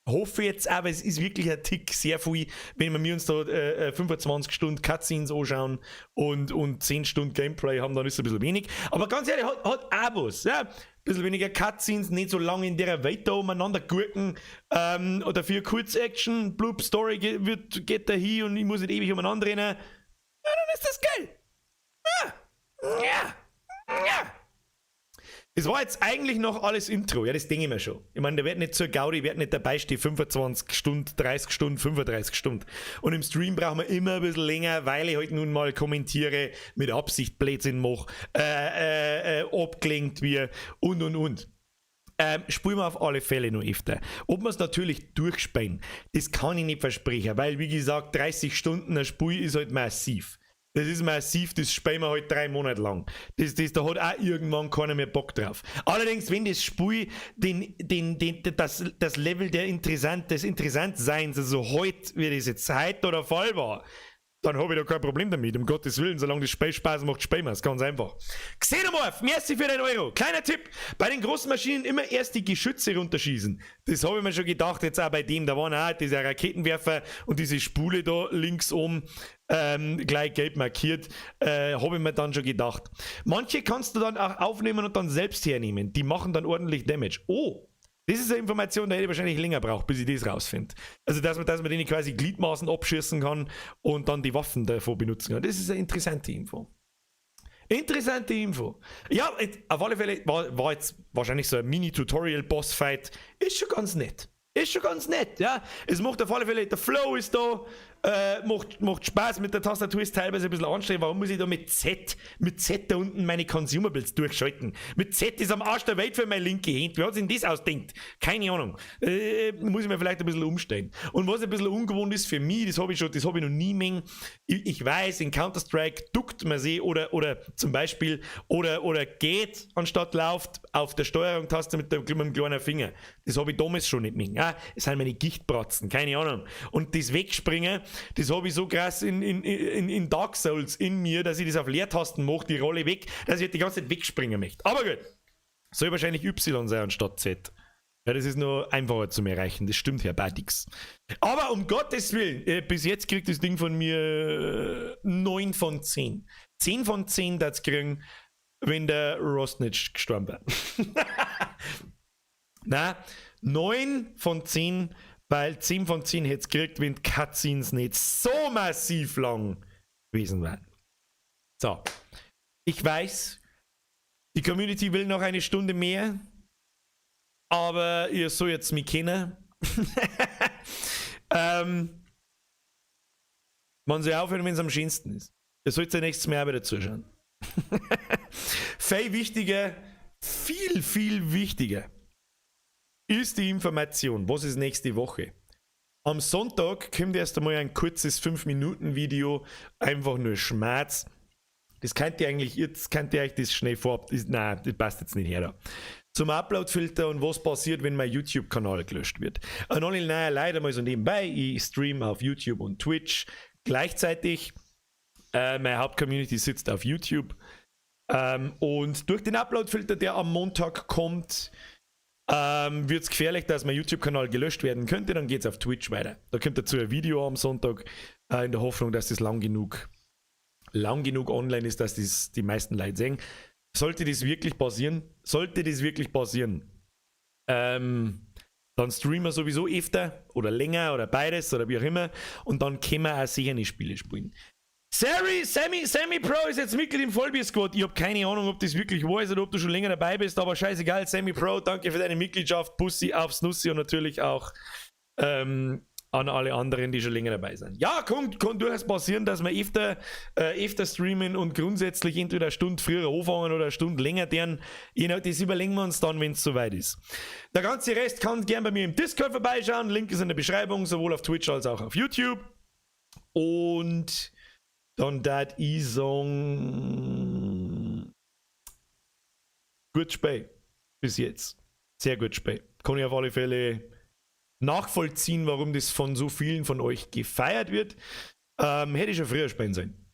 Hoffe jetzt, aber es ist wirklich ein Tick sehr viel, wenn wir uns da 25 Stunden Cutscenes anschauen und 10 Stunden Gameplay haben, dann ist es ein bisschen wenig. Aber ganz ehrlich, hat Abos, ja. Ein bisschen weniger Cutscenes, nicht so lange in der Welt da umeinander gurken, oder für Kurz-Action, Bloop Story geht da hin und ich muss nicht ewig umeinander rennen. Ja, dann ist das geil. Ja. Ja. Ja. Das war jetzt eigentlich noch alles Intro, ja, das denke ich mir schon. Ich meine, der wird nicht zur Gaudi, wird nicht dabei stehen, 25 Stunden, 30 Stunden, 35 Stunden. Und im Stream brauchen wir immer ein bisschen länger, weil ich halt nun mal kommentiere, mit Absicht Blödsinn mache, abgelenkt wird und. Spielen wir auf alle Fälle noch öfter. Ob wir es natürlich durchspielen, das kann ich nicht versprechen, weil, wie gesagt, 30 Stunden ein Spiel ist halt massiv. Das ist massiv, das spielen wir halt 3 Monate lang. Da hat auch irgendwann keiner mehr Bock drauf. Allerdings, wenn das Spiel das Level der des Interessantseins, also heute, wie das jetzt heute oder Fall war, dann habe ich da kein Problem damit, um Gottes Willen, solange das Spiel Spaß macht, spielen wir es, ganz einfach. Xenomorph, merci für den Euro. Kleiner Tipp, bei den großen Maschinen immer erst die Geschütze runterschießen. Das habe ich mir schon gedacht, jetzt auch bei dem, da waren auch dieser Raketenwerfer und diese Spule da links oben, gleich gelb markiert, habe ich mir dann schon gedacht. Manche kannst du dann auch aufnehmen und dann selbst hernehmen. Die machen dann ordentlich Damage. Oh! Das ist eine Information, da hätte ich wahrscheinlich länger braucht, bis ich das rausfinde. Also, dass man denen quasi Gliedmaßen abschießen kann und dann die Waffen davor benutzen kann. Das ist eine interessante Info. Interessante Info. Ja, auf alle Fälle war jetzt wahrscheinlich so ein Mini-Tutorial-Boss-Fight. Ist schon ganz nett. Ist schon ganz nett, ja. Es macht auf alle Fälle, der Flow ist da, macht Spaß mit der Tastatur, ist teilweise ein bisschen anstrengend. Warum muss ich da mit Z da unten meine Consumables durchschalten? Mit Z ist am Arsch der Welt für meine linke Hand. Wer hat sich denn das ausdenkt? Keine Ahnung. Muss ich mir vielleicht ein bisschen umstellen. Und was ein bisschen ungewohnt ist für mich, das habe ich noch nie mehr. Ich weiß, in Counter-Strike duckt man sich oder zum Beispiel oder geht anstatt lauft auf der Steuerung-Taste mit dem kleinen Finger. Das habe ich damals schon nicht mehr. Ja, es sind meine Gichtbratzen, keine Ahnung. Und das Wegspringen, das habe ich so krass in Dark Souls in mir, dass ich das auf Leertasten mache, die Rolle weg, dass ich die ganze Zeit wegspringen möchte. Aber gut, soll wahrscheinlich Y sein anstatt Z. Ja, das ist nur einfacher zu erreichen, das stimmt, Herr Badix. Aber um Gottes Willen, bis jetzt kriegt das Ding von mir 9 von 10. 10 von 10 darf's kriegen, wenn der Rost nicht gestorben wäre. Na, 9 von 10, weil 10 von 10 hätte es gekriegt, wenn die Cutscenes nicht so massiv lang gewesen wären. So, ich weiß, die Community will noch eine Stunde mehr, aber ihr sollt jetzt mich kennen. Man soll aufhören, wenn es am schönsten ist. Ihr sollt ja nichts mehr wieder zuschauen. Viel wichtiger, viel, viel wichtiger ist die Information, was ist nächste Woche? Am Sonntag kommt erst einmal ein kurzes 5-Minuten-Video, einfach nur Schmerz. Das könnt ihr eigentlich, jetzt könnt ihr euch das schnell vorab, nein, das passt jetzt nicht her da. Zum Upload-Filter und was passiert, wenn mein YouTube-Kanal gelöscht wird. Und alle neue Leute mal so nebenbei, ich stream auf YouTube und Twitch gleichzeitig. Meine Hauptcommunity sitzt auf YouTube. Und durch den Upload-Filter, der am Montag kommt, wird es gefährlich, dass mein YouTube-Kanal gelöscht werden könnte, dann geht es auf Twitch weiter. Da kommt dazu ein Video am Sonntag, in der Hoffnung, dass das lang genug online ist, dass das die meisten Leute sehen. Sollte das wirklich passieren, dann streamen wir sowieso öfter oder länger oder beides oder wie auch immer und dann können wir auch sicher nicht Spiele spielen. Sari, Sammy, Sammy Pro ist jetzt Mitglied im Vollbier-Squad. Ich habe keine Ahnung, ob das wirklich wahr ist oder ob du schon länger dabei bist, aber scheißegal, Sammy Pro, danke für deine Mitgliedschaft. Bussi aufs Nussi und natürlich auch an alle anderen, die schon länger dabei sind. Ja, kann durchaus passieren, dass wir öfter streamen und grundsätzlich entweder eine Stunde früher anfangen oder eine Stunde länger deren. Das überlegen wir uns dann, wenn es soweit ist. Der ganze Rest kann gern bei mir im Discord vorbeischauen. Link ist in der Beschreibung, sowohl auf Twitch als auch auf YouTube. Und dann dat ich sagen, gut Spiel. Bis jetzt. Sehr gut Spiel. Kann ich auf alle Fälle nachvollziehen, warum das von so vielen von euch gefeiert wird. Hätte ich schon früher spielen sollen.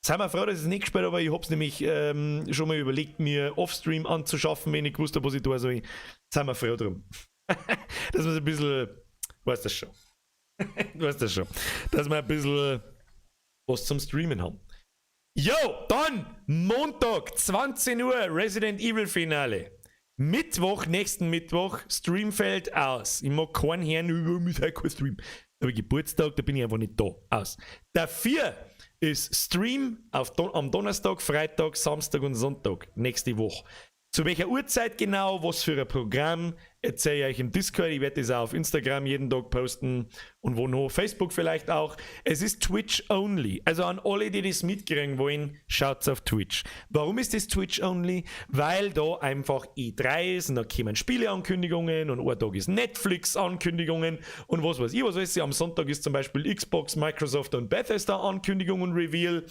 Sei mal froh, dass ich es nicht gespielt habe, aber ich hab's nämlich schon mal überlegt, mir Offstream anzuschaffen, wenn ich gewusst habe, was ich tue soll. Sei mal froh drum. Dass man so ein bisschen, weißt das schon. Du weißt das schon. Dass wir ein bisschen was zum Streamen haben. Jo, dann Montag, 20 Uhr, Resident Evil Finale. Mittwoch, nächsten Mittwoch, Stream fällt aus. Ich mag keinen Herrn über mich kein Stream. Da habe ich Geburtstag, da bin ich einfach nicht da. Aus. Dafür ist Stream am Donnerstag, Freitag, Samstag und Sonntag nächste Woche. Zu welcher Uhrzeit genau, was für ein Programm, erzähle ich euch im Discord. Ich werde das auch auf Instagram jeden Tag posten und wo noch, Facebook vielleicht auch. Es ist Twitch only. Also an alle, die das mitkriegen wollen, schaut's auf Twitch. Warum ist das Twitch only? Weil da einfach E3 ist und da kommen Spieleankündigungen und ein Tag ist Netflix-Ankündigungen und was weiß ich, was weiß ich. Am Sonntag ist zum Beispiel Xbox, Microsoft und Bethesda Ankündigung und Reveal.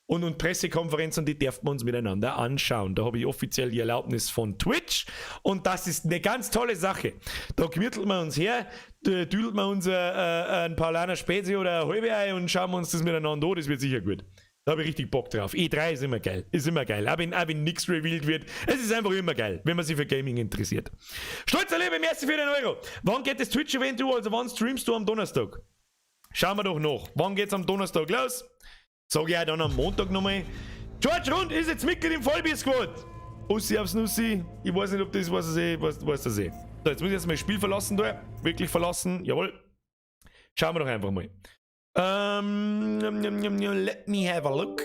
Und Pressekonferenzen, die dürfen wir uns miteinander anschauen. Da habe ich offiziell die Erlaubnis von Twitch und das ist eine ganz tolle Sache. Da gemütelt man uns her, da düdelt man uns ein paar Paulaner Spezi oder ein halbe Ei und schauen wir uns das miteinander an, das wird sicher gut. Da habe ich richtig Bock drauf. E3 ist immer geil, ist immer geil. Auch wenn nix revealed wird, es ist einfach immer geil, wenn man sich für Gaming interessiert. Stolzer Liebe, merci für den Euro. Wann geht das Twitch-Event an? Also wann streamst du am Donnerstag? Schauen wir doch noch. Wann geht's am Donnerstag los? Sag ich auch dann am Montag nochmal. George Rund ist jetzt Mitglied im Vollbier-Squad. Ussi aufs Nussi. Ich weiß nicht, ob das was eh, was das eh. So, jetzt muss ich jetzt mal das Spiel verlassen da. Wirklich verlassen. Jawohl. Schauen wir doch einfach mal. Let me have a look.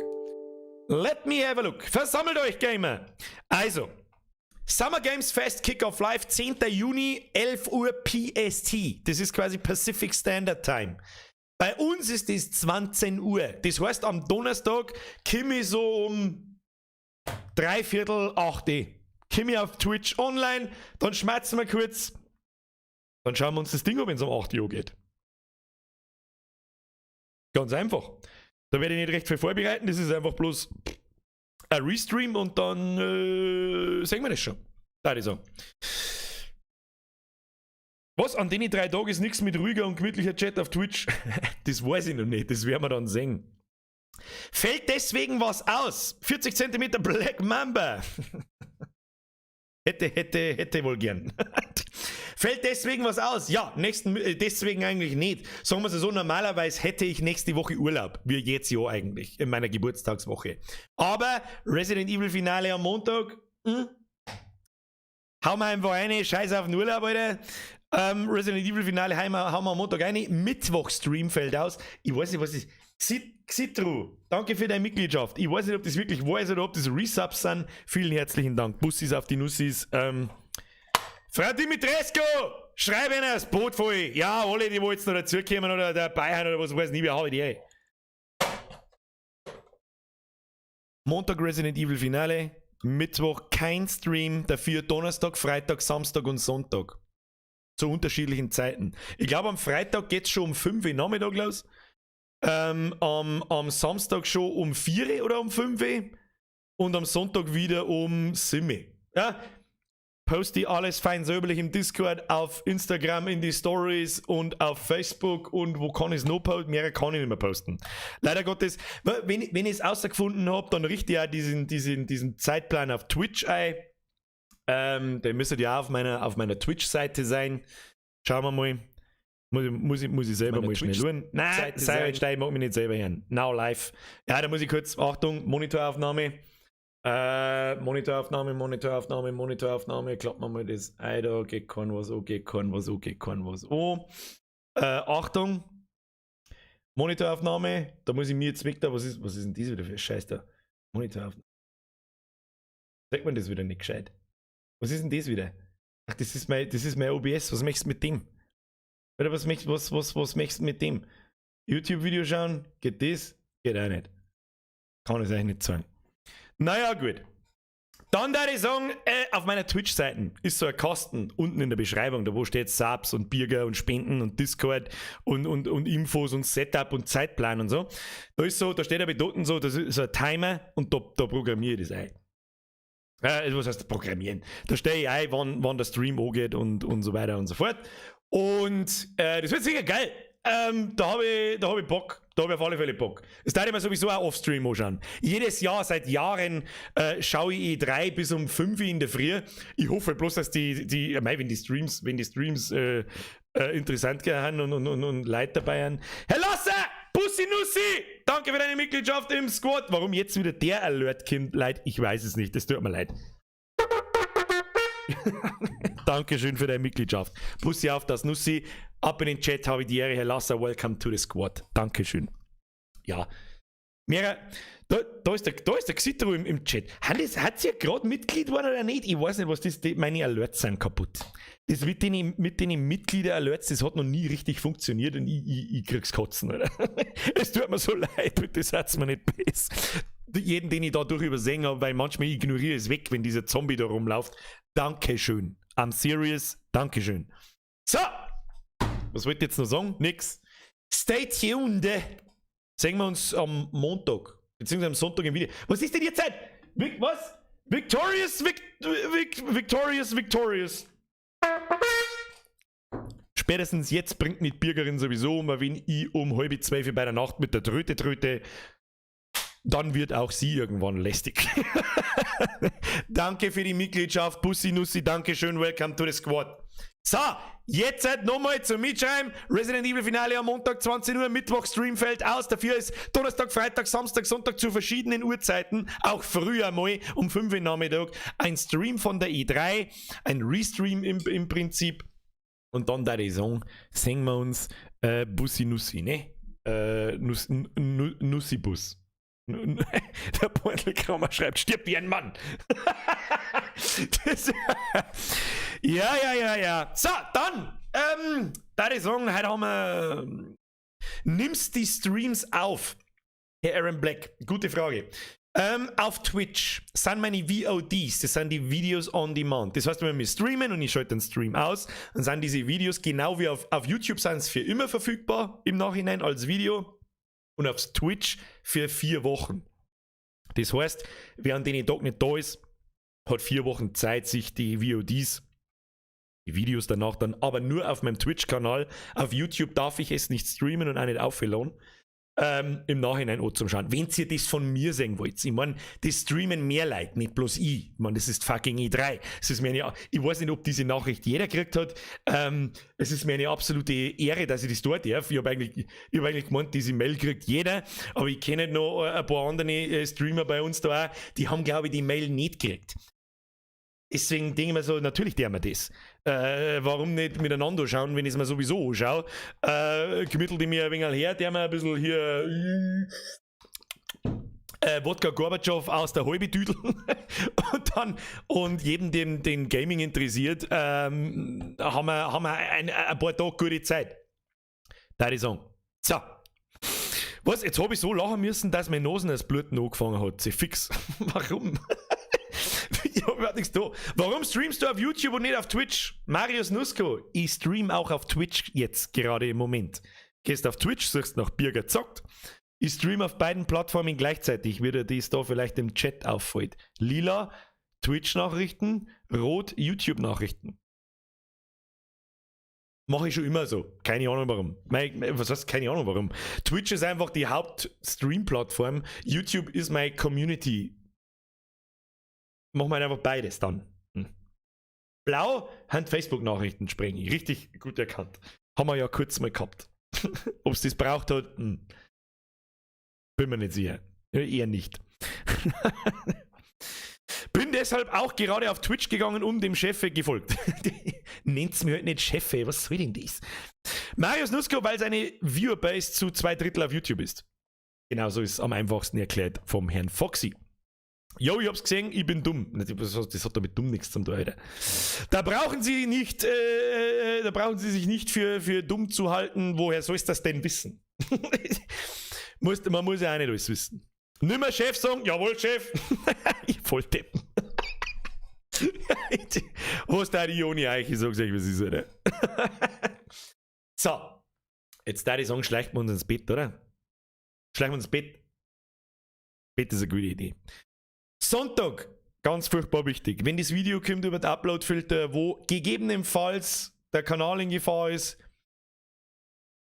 Let me have a look. Versammelt euch, Gamer. Also, Summer Games Fest Kickoff Live, 10. Juni, 11 Uhr PST. Das ist quasi Pacific Standard Time. Bei uns ist es 20 Uhr. Das heißt, am Donnerstag komme ich so um 7:45. Komme ich auf Twitch online, dann schmerzen wir kurz. Dann schauen wir uns das Ding an, wenn es um 8 Uhr geht. Ganz einfach. Da werde ich nicht recht viel vorbereiten. Das ist einfach bloß ein Restream und dann sehen wir das schon. Da ich sagen. Was? An den 3 Tagen ist nichts mit ruhiger und gemütlicher Chat auf Twitch? Das weiß ich noch nicht, das werden wir dann sehen. Fällt deswegen was aus? 40 Zentimeter Black Mamba. Hätte wohl gern. Fällt deswegen was aus? Ja, deswegen eigentlich nicht. Sagen wir es so, normalerweise hätte ich nächste Woche Urlaub. Wie jetzt ja eigentlich, in meiner Geburtstagswoche. Aber Resident Evil Finale am Montag, Hau mal einfach rein, scheiß auf den Urlaub, Alter. Resident Evil Finale hauen wir am Montag rein. Mittwoch Stream fällt aus. Ich weiß nicht, was ist. Xitru, danke für deine Mitgliedschaft. Ich weiß nicht, ob das wirklich wahr ist oder ob das Resubs sind. Vielen herzlichen Dank. Bussis auf die Nussis. Frau Dimitrescu, schreib ihnen das Boot voll. Ja, alle, die wo jetzt noch dazukommen oder dabei sind oder was weiß ich nicht, wer habe ich die. Montag Resident Evil Finale. Mittwoch kein Stream, dafür Donnerstag, Freitag, Samstag und Sonntag. Zu unterschiedlichen Zeiten. Ich glaube, am Freitag geht's schon um 5 Uhr Nachmittag los. Am Samstag schon um 4 Uhr oder um 5 Uhr. Und am Sonntag wieder um 7 Uhr. Ja? Poste ich alles fein säuberlich im Discord, auf Instagram, in die Stories und auf Facebook und wo kann ich es noch posten? Mehr kann ich nicht mehr posten. Leider Gottes, wenn ich es rausgefunden hab, dann richte ich auch diesen Zeitplan auf Twitch ein. Der müsste ja auf meiner Twitch-Seite sein. Schauen wir mal. Muss ich selber mal schnell schauen. Nein, sei ich mag mich nicht selber hören. Now live. Ja, da muss ich kurz, Achtung, Monitoraufnahme. Monitoraufnahme, Monitoraufnahme, Monitoraufnahme. Klappen wir mal das ein, da geht kein was an, geht kein was an, geht kein was an. Achtung. Monitoraufnahme, da muss ich mir jetzt weg da, was ist denn das wieder für ein Scheiß da? Monitoraufnahme. Sagt man das wieder nicht gescheit? Was ist denn das wieder? Ach, das ist mein OBS, was möchtest du mit dem? Oder was möchtest du mit dem? YouTube-Video schauen? Geht das? Geht auch nicht. Kann ich eigentlich nicht sagen. Naja, gut. Dann würde ich sagen, auf meiner Twitch-Seite ist so ein Kasten unten in der Beschreibung, da wo steht Subs und Birger und Spenden und Discord und Infos und Setup und Zeitplan und so. Da ist so, da steht aber dort so, das ist so ein Timer und da programmiere ich das ein. Was heißt programmieren? Da stelle ich ein, wann der Stream angeht und so weiter und so fort. Und das wird sicher geil. Da hab ich Bock. Da habe ich auf alle Fälle Bock. Das darf ich mir sowieso auch off-stream anschauen. Jedes Jahr, seit Jahren, schaue ich E3 bis um 5 Uhr in der Früh. Ich hoffe bloß, dass die mei, wenn die Streams interessant sind und Leute dabei sind. Herr Lasse! Bussi Nussi! Danke für deine Mitgliedschaft im Squad. Warum jetzt wieder der Alert kommt, Leute, ich weiß es nicht. Das tut mir leid. Dankeschön für deine Mitgliedschaft. Bussi auf das Nussi. Ab in den Chat, habe die Ehre, Herr Lasser. Welcome to the Squad. Dankeschön. Ja. Mera, da ist der Xitro im Chat. Hat sie ja gerade Mitglied geworden oder nicht? Ich weiß nicht, was das, meine Alerts sind kaputt. Das mit den Mitglieder-Alerts, das hat noch nie richtig funktioniert und ich krieg's Kotzen, oder? Es tut mir so leid, bitte seid's mir nicht böse. Jeden, den ich da durch übersehen habe, weil manchmal ignoriere ich es weg, wenn dieser Zombie da rumläuft. Dankeschön. I'm serious. Dankeschön. So! Was wollte ich jetzt noch sagen? Nix. Stay tuned. Sehen wir uns am Montag, beziehungsweise am Sonntag im Video. Was ist denn die Zeit? Was? Victorious, Vic, Vic, Victorious, Victorious. Spätestens jetzt bringt mich die Birgerin sowieso um, wenn ich um 11:30 bei der Nacht mit der Tröte tröte, dann wird auch sie irgendwann lästig. Danke für die Mitgliedschaft, Bussi Nussi, danke schön, welcome to the squad. So, jetzt halt nochmal zum Mitschreiben. Resident Evil Finale am Montag 20 Uhr, Mittwoch Stream fällt aus. Dafür ist Donnerstag, Freitag, Samstag, Sonntag zu verschiedenen Uhrzeiten, auch früher mal um 5 Uhr Nachmittag, ein Stream von der E3, ein Restream im Prinzip. Und dann da die Song, sehen wir uns Bussi Nussi, ne? Nussi Bus. Der Beutelkramer schreibt, stirb wie ein Mann. Das, ja. So, dann, da ich sagen, heute haben wir. Nimmst die Streams auf? Herr Aaron Black, gute Frage. Auf Twitch sind meine VODs, das sind die Videos on Demand. Das heißt, wenn wir streamen und ich schalte den Stream aus, dann sind diese Videos genau wie auf YouTube sind es für immer verfügbar im Nachhinein als Video und auf Twitch für 4 Wochen. Das heißt, wer an den Tag nicht da ist, hat 4 Wochen Zeit, sich die VODs, die Videos danach dann, aber nur auf meinem Twitch-Kanal. Auf YouTube darf ich es nicht streamen und auch nicht aufladen. Im Nachhinein auch zum Schauen. Wenn ihr das von mir sehen wollt, ich meine, das streamen mehr Leute, nicht bloß ich. Ich meine, das ist fucking E3. Es ist mir eine, ich weiß nicht, ob diese Nachricht jeder gekriegt hat. Es ist mir eine absolute Ehre, dass ich das dort darf. Ich hab eigentlich gemeint, diese Mail kriegt jeder, aber ich kenne noch ein paar andere Streamer bei uns da auch, die haben, glaube ich, die Mail nicht gekriegt. Deswegen denke ich mir so, natürlich der wir das. Warum nicht miteinander schauen, wenn ich es mir sowieso anschaue? Gemittelt ich mir ein wenig her, der mir ein bisschen hier Wodka Gorbatschow aus der halbe Tüdel und dann und jedem, dem den Gaming interessiert, haben wir ein paar Tage gute Zeit. Da ich sagen. So. Was? Jetzt habe ich so lachen müssen, dass meine Nase das Bluten angefangen hat. Sie fix. Warum? Ich hab überhaupt nichts da. Warum streamst du auf YouTube und nicht auf Twitch? Marius Nusko, ich stream auch auf Twitch jetzt gerade im Moment. Gehst auf Twitch, suchst nach Birger zockt. Ich stream auf beiden Plattformen gleichzeitig, wie dir das da vielleicht im Chat auffällt. Lila Twitch-Nachrichten, rot YouTube-Nachrichten. Mache ich schon immer so. Keine Ahnung warum. Was heißt keine Ahnung warum? Twitch ist einfach die Haupt-Stream-Plattform. YouTube ist meine Community. Machen wir einfach beides dann. Blau, Hand Facebook-Nachrichten sprengen. Richtig gut erkannt. Haben wir ja kurz mal gehabt. Ob es das braucht hat, Bin mir nicht sicher. Ja, eher nicht. Bin deshalb auch gerade auf Twitch gegangen, um dem Chefe gefolgt. Nennt's mir halt nicht Chefe, was soll denn das? Marius Nusko, weil seine Viewerbase zu 2/3 auf YouTube ist. Genau so ist es am einfachsten erklärt vom Herrn Foxy. Jo, ich hab's gesehen, ich bin dumm. Das hat damit dumm nichts zu tun, Alter. Da brauchen sie nicht, da brauchen sie sich nicht für dumm zu halten. Woher sollst du das denn wissen? Man muss ja auch nicht alles wissen. Nimmer Chef sagen, jawohl, Chef. Ich voll Deppen. Was da die Joni eigentlich? Ich sag's euch, was ist, Alter. So. Jetzt da die sagen, schleicht wir uns ins Bett, oder? Schleichen wir uns ins Bett. Bett ist eine gute Idee. Sonntag, ganz furchtbar wichtig. Wenn das Video kommt über den Upload-Filter, wo gegebenenfalls der Kanal in Gefahr ist,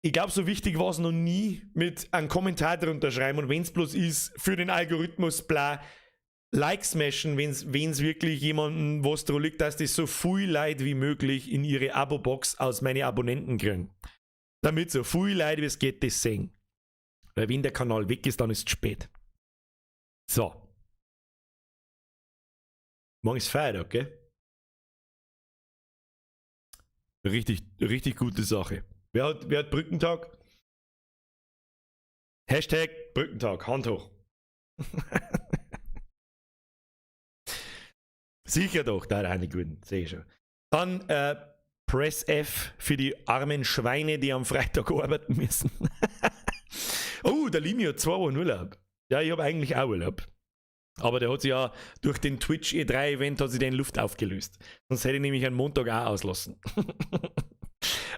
ich glaub, so wichtig war's noch nie, mit einem Kommentar drunter schreiben und wenn's bloß ist, für den Algorithmus, bla, Like smashen, wenn's wirklich jemanden was dran liegt, dass das so viel Leute wie möglich in ihre Abo-Box aus meine Abonnenten kriegen. Damit so viel Leute wie es geht, das sehen. Weil wenn der Kanal weg ist, dann ist es spät. So. Morgen ist Feiertag, gell? Richtig, richtig gute Sache. Wer hat Brückentag? Hashtag Brückentag, Hand hoch. Sicher doch, da hat eine guten, sehe ich schon. Dann Press F für die armen Schweine, die am Freitag arbeiten müssen. Oh, der Limi hat 2 Wochen Urlaub. Ja, ich hab eigentlich auch Urlaub. Aber der hat sich ja durch den Twitch E3-Event hat sich den Luft aufgelöst. Sonst hätte ich nämlich einen Montag auch auslassen.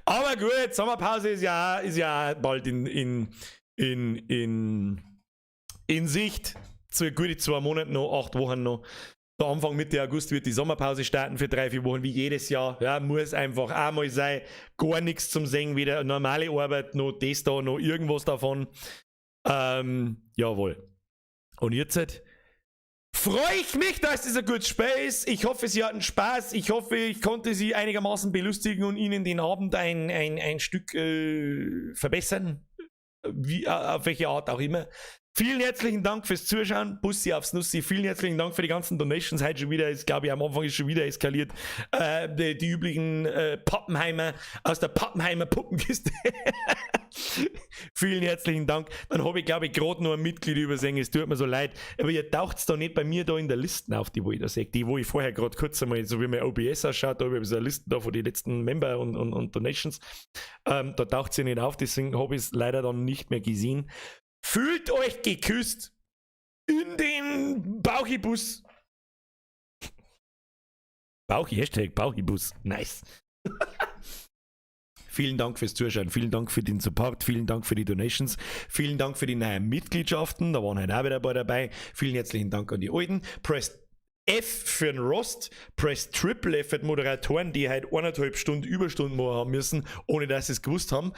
Aber gut, Sommerpause ist ja bald in Sicht. So gute 2 Monate noch, 8 Wochen noch. So Anfang Mitte August wird die Sommerpause starten für 3, 4 Wochen, wie jedes Jahr. Ja, muss einfach einmal sein. Gar nichts zum Sehen, weder normale Arbeit, noch das da, noch irgendwas davon. Jawohl. Und jetzt halt, freue ich mich, dass es ein gutes Spiel ist. Ich hoffe, Sie hatten Spaß. Ich hoffe, ich konnte Sie einigermaßen belustigen und Ihnen den Abend ein Stück verbessern. Wie auf welche Art auch immer. Vielen herzlichen Dank fürs Zuschauen. Bussi aufs Nussi. Vielen herzlichen Dank für die ganzen Donations. Heute schon wieder, ist, glaube ich, am Anfang ist schon wieder eskaliert. Die üblichen Pappenheimer aus der Pappenheimer Puppenkiste. Vielen herzlichen Dank. Dann habe ich, glaube ich, gerade noch ein Mitglied übersehen. Es tut mir so leid. Aber ihr taucht da nicht bei mir da in der Liste auf, die wo ich da sehe. Die, wo ich vorher gerade kurz einmal, so wie mein OBS ausschaut, da habe ich so eine Liste da von den letzten Member und Donations. Da taucht sie nicht auf, deswegen habe ich es leider dann nicht mehr gesehen. Fühlt euch geküsst in den Bauchibus. Bauchi, Hashtag Bauchibus. Nice. Vielen Dank fürs Zuschauen, vielen Dank für den Support, vielen Dank für die Donations, vielen Dank für die neuen Mitgliedschaften, da waren heute auch wieder ein paar dabei. Vielen herzlichen Dank an die Alten. Press F für den Rost, Press Triple F für die Moderatoren, die heute eineinhalb Stunden Überstunden machen haben müssen, ohne dass sie es gewusst haben.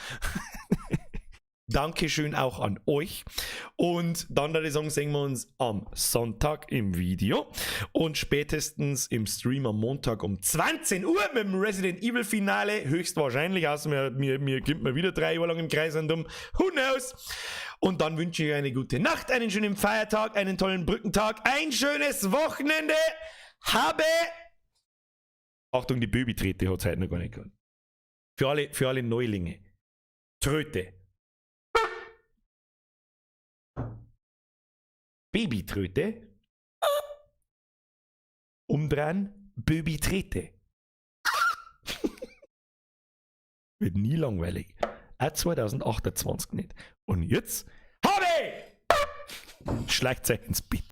Dankeschön auch an euch. Und dann würde ich sagen, sehen wir uns am Sonntag im Video und spätestens im Stream am Montag um 20 Uhr mit dem Resident Evil Finale. Höchstwahrscheinlich, außer mir kommt man wieder 3 Jahre lang im Kreis und um. Who knows? Und dann wünsche ich euch eine gute Nacht, einen schönen Feiertag, einen tollen Brückentag, ein schönes Wochenende. Habe! Achtung, die Böbi-Trete hat's heute noch gar nicht gehabt. Für alle Neulinge. Tröte. Babytröte. Umdrehen, Babytrete. Wird nie langweilig. Auch 2028 nicht. Und jetzt, habe! Schleicht euch ins Bett.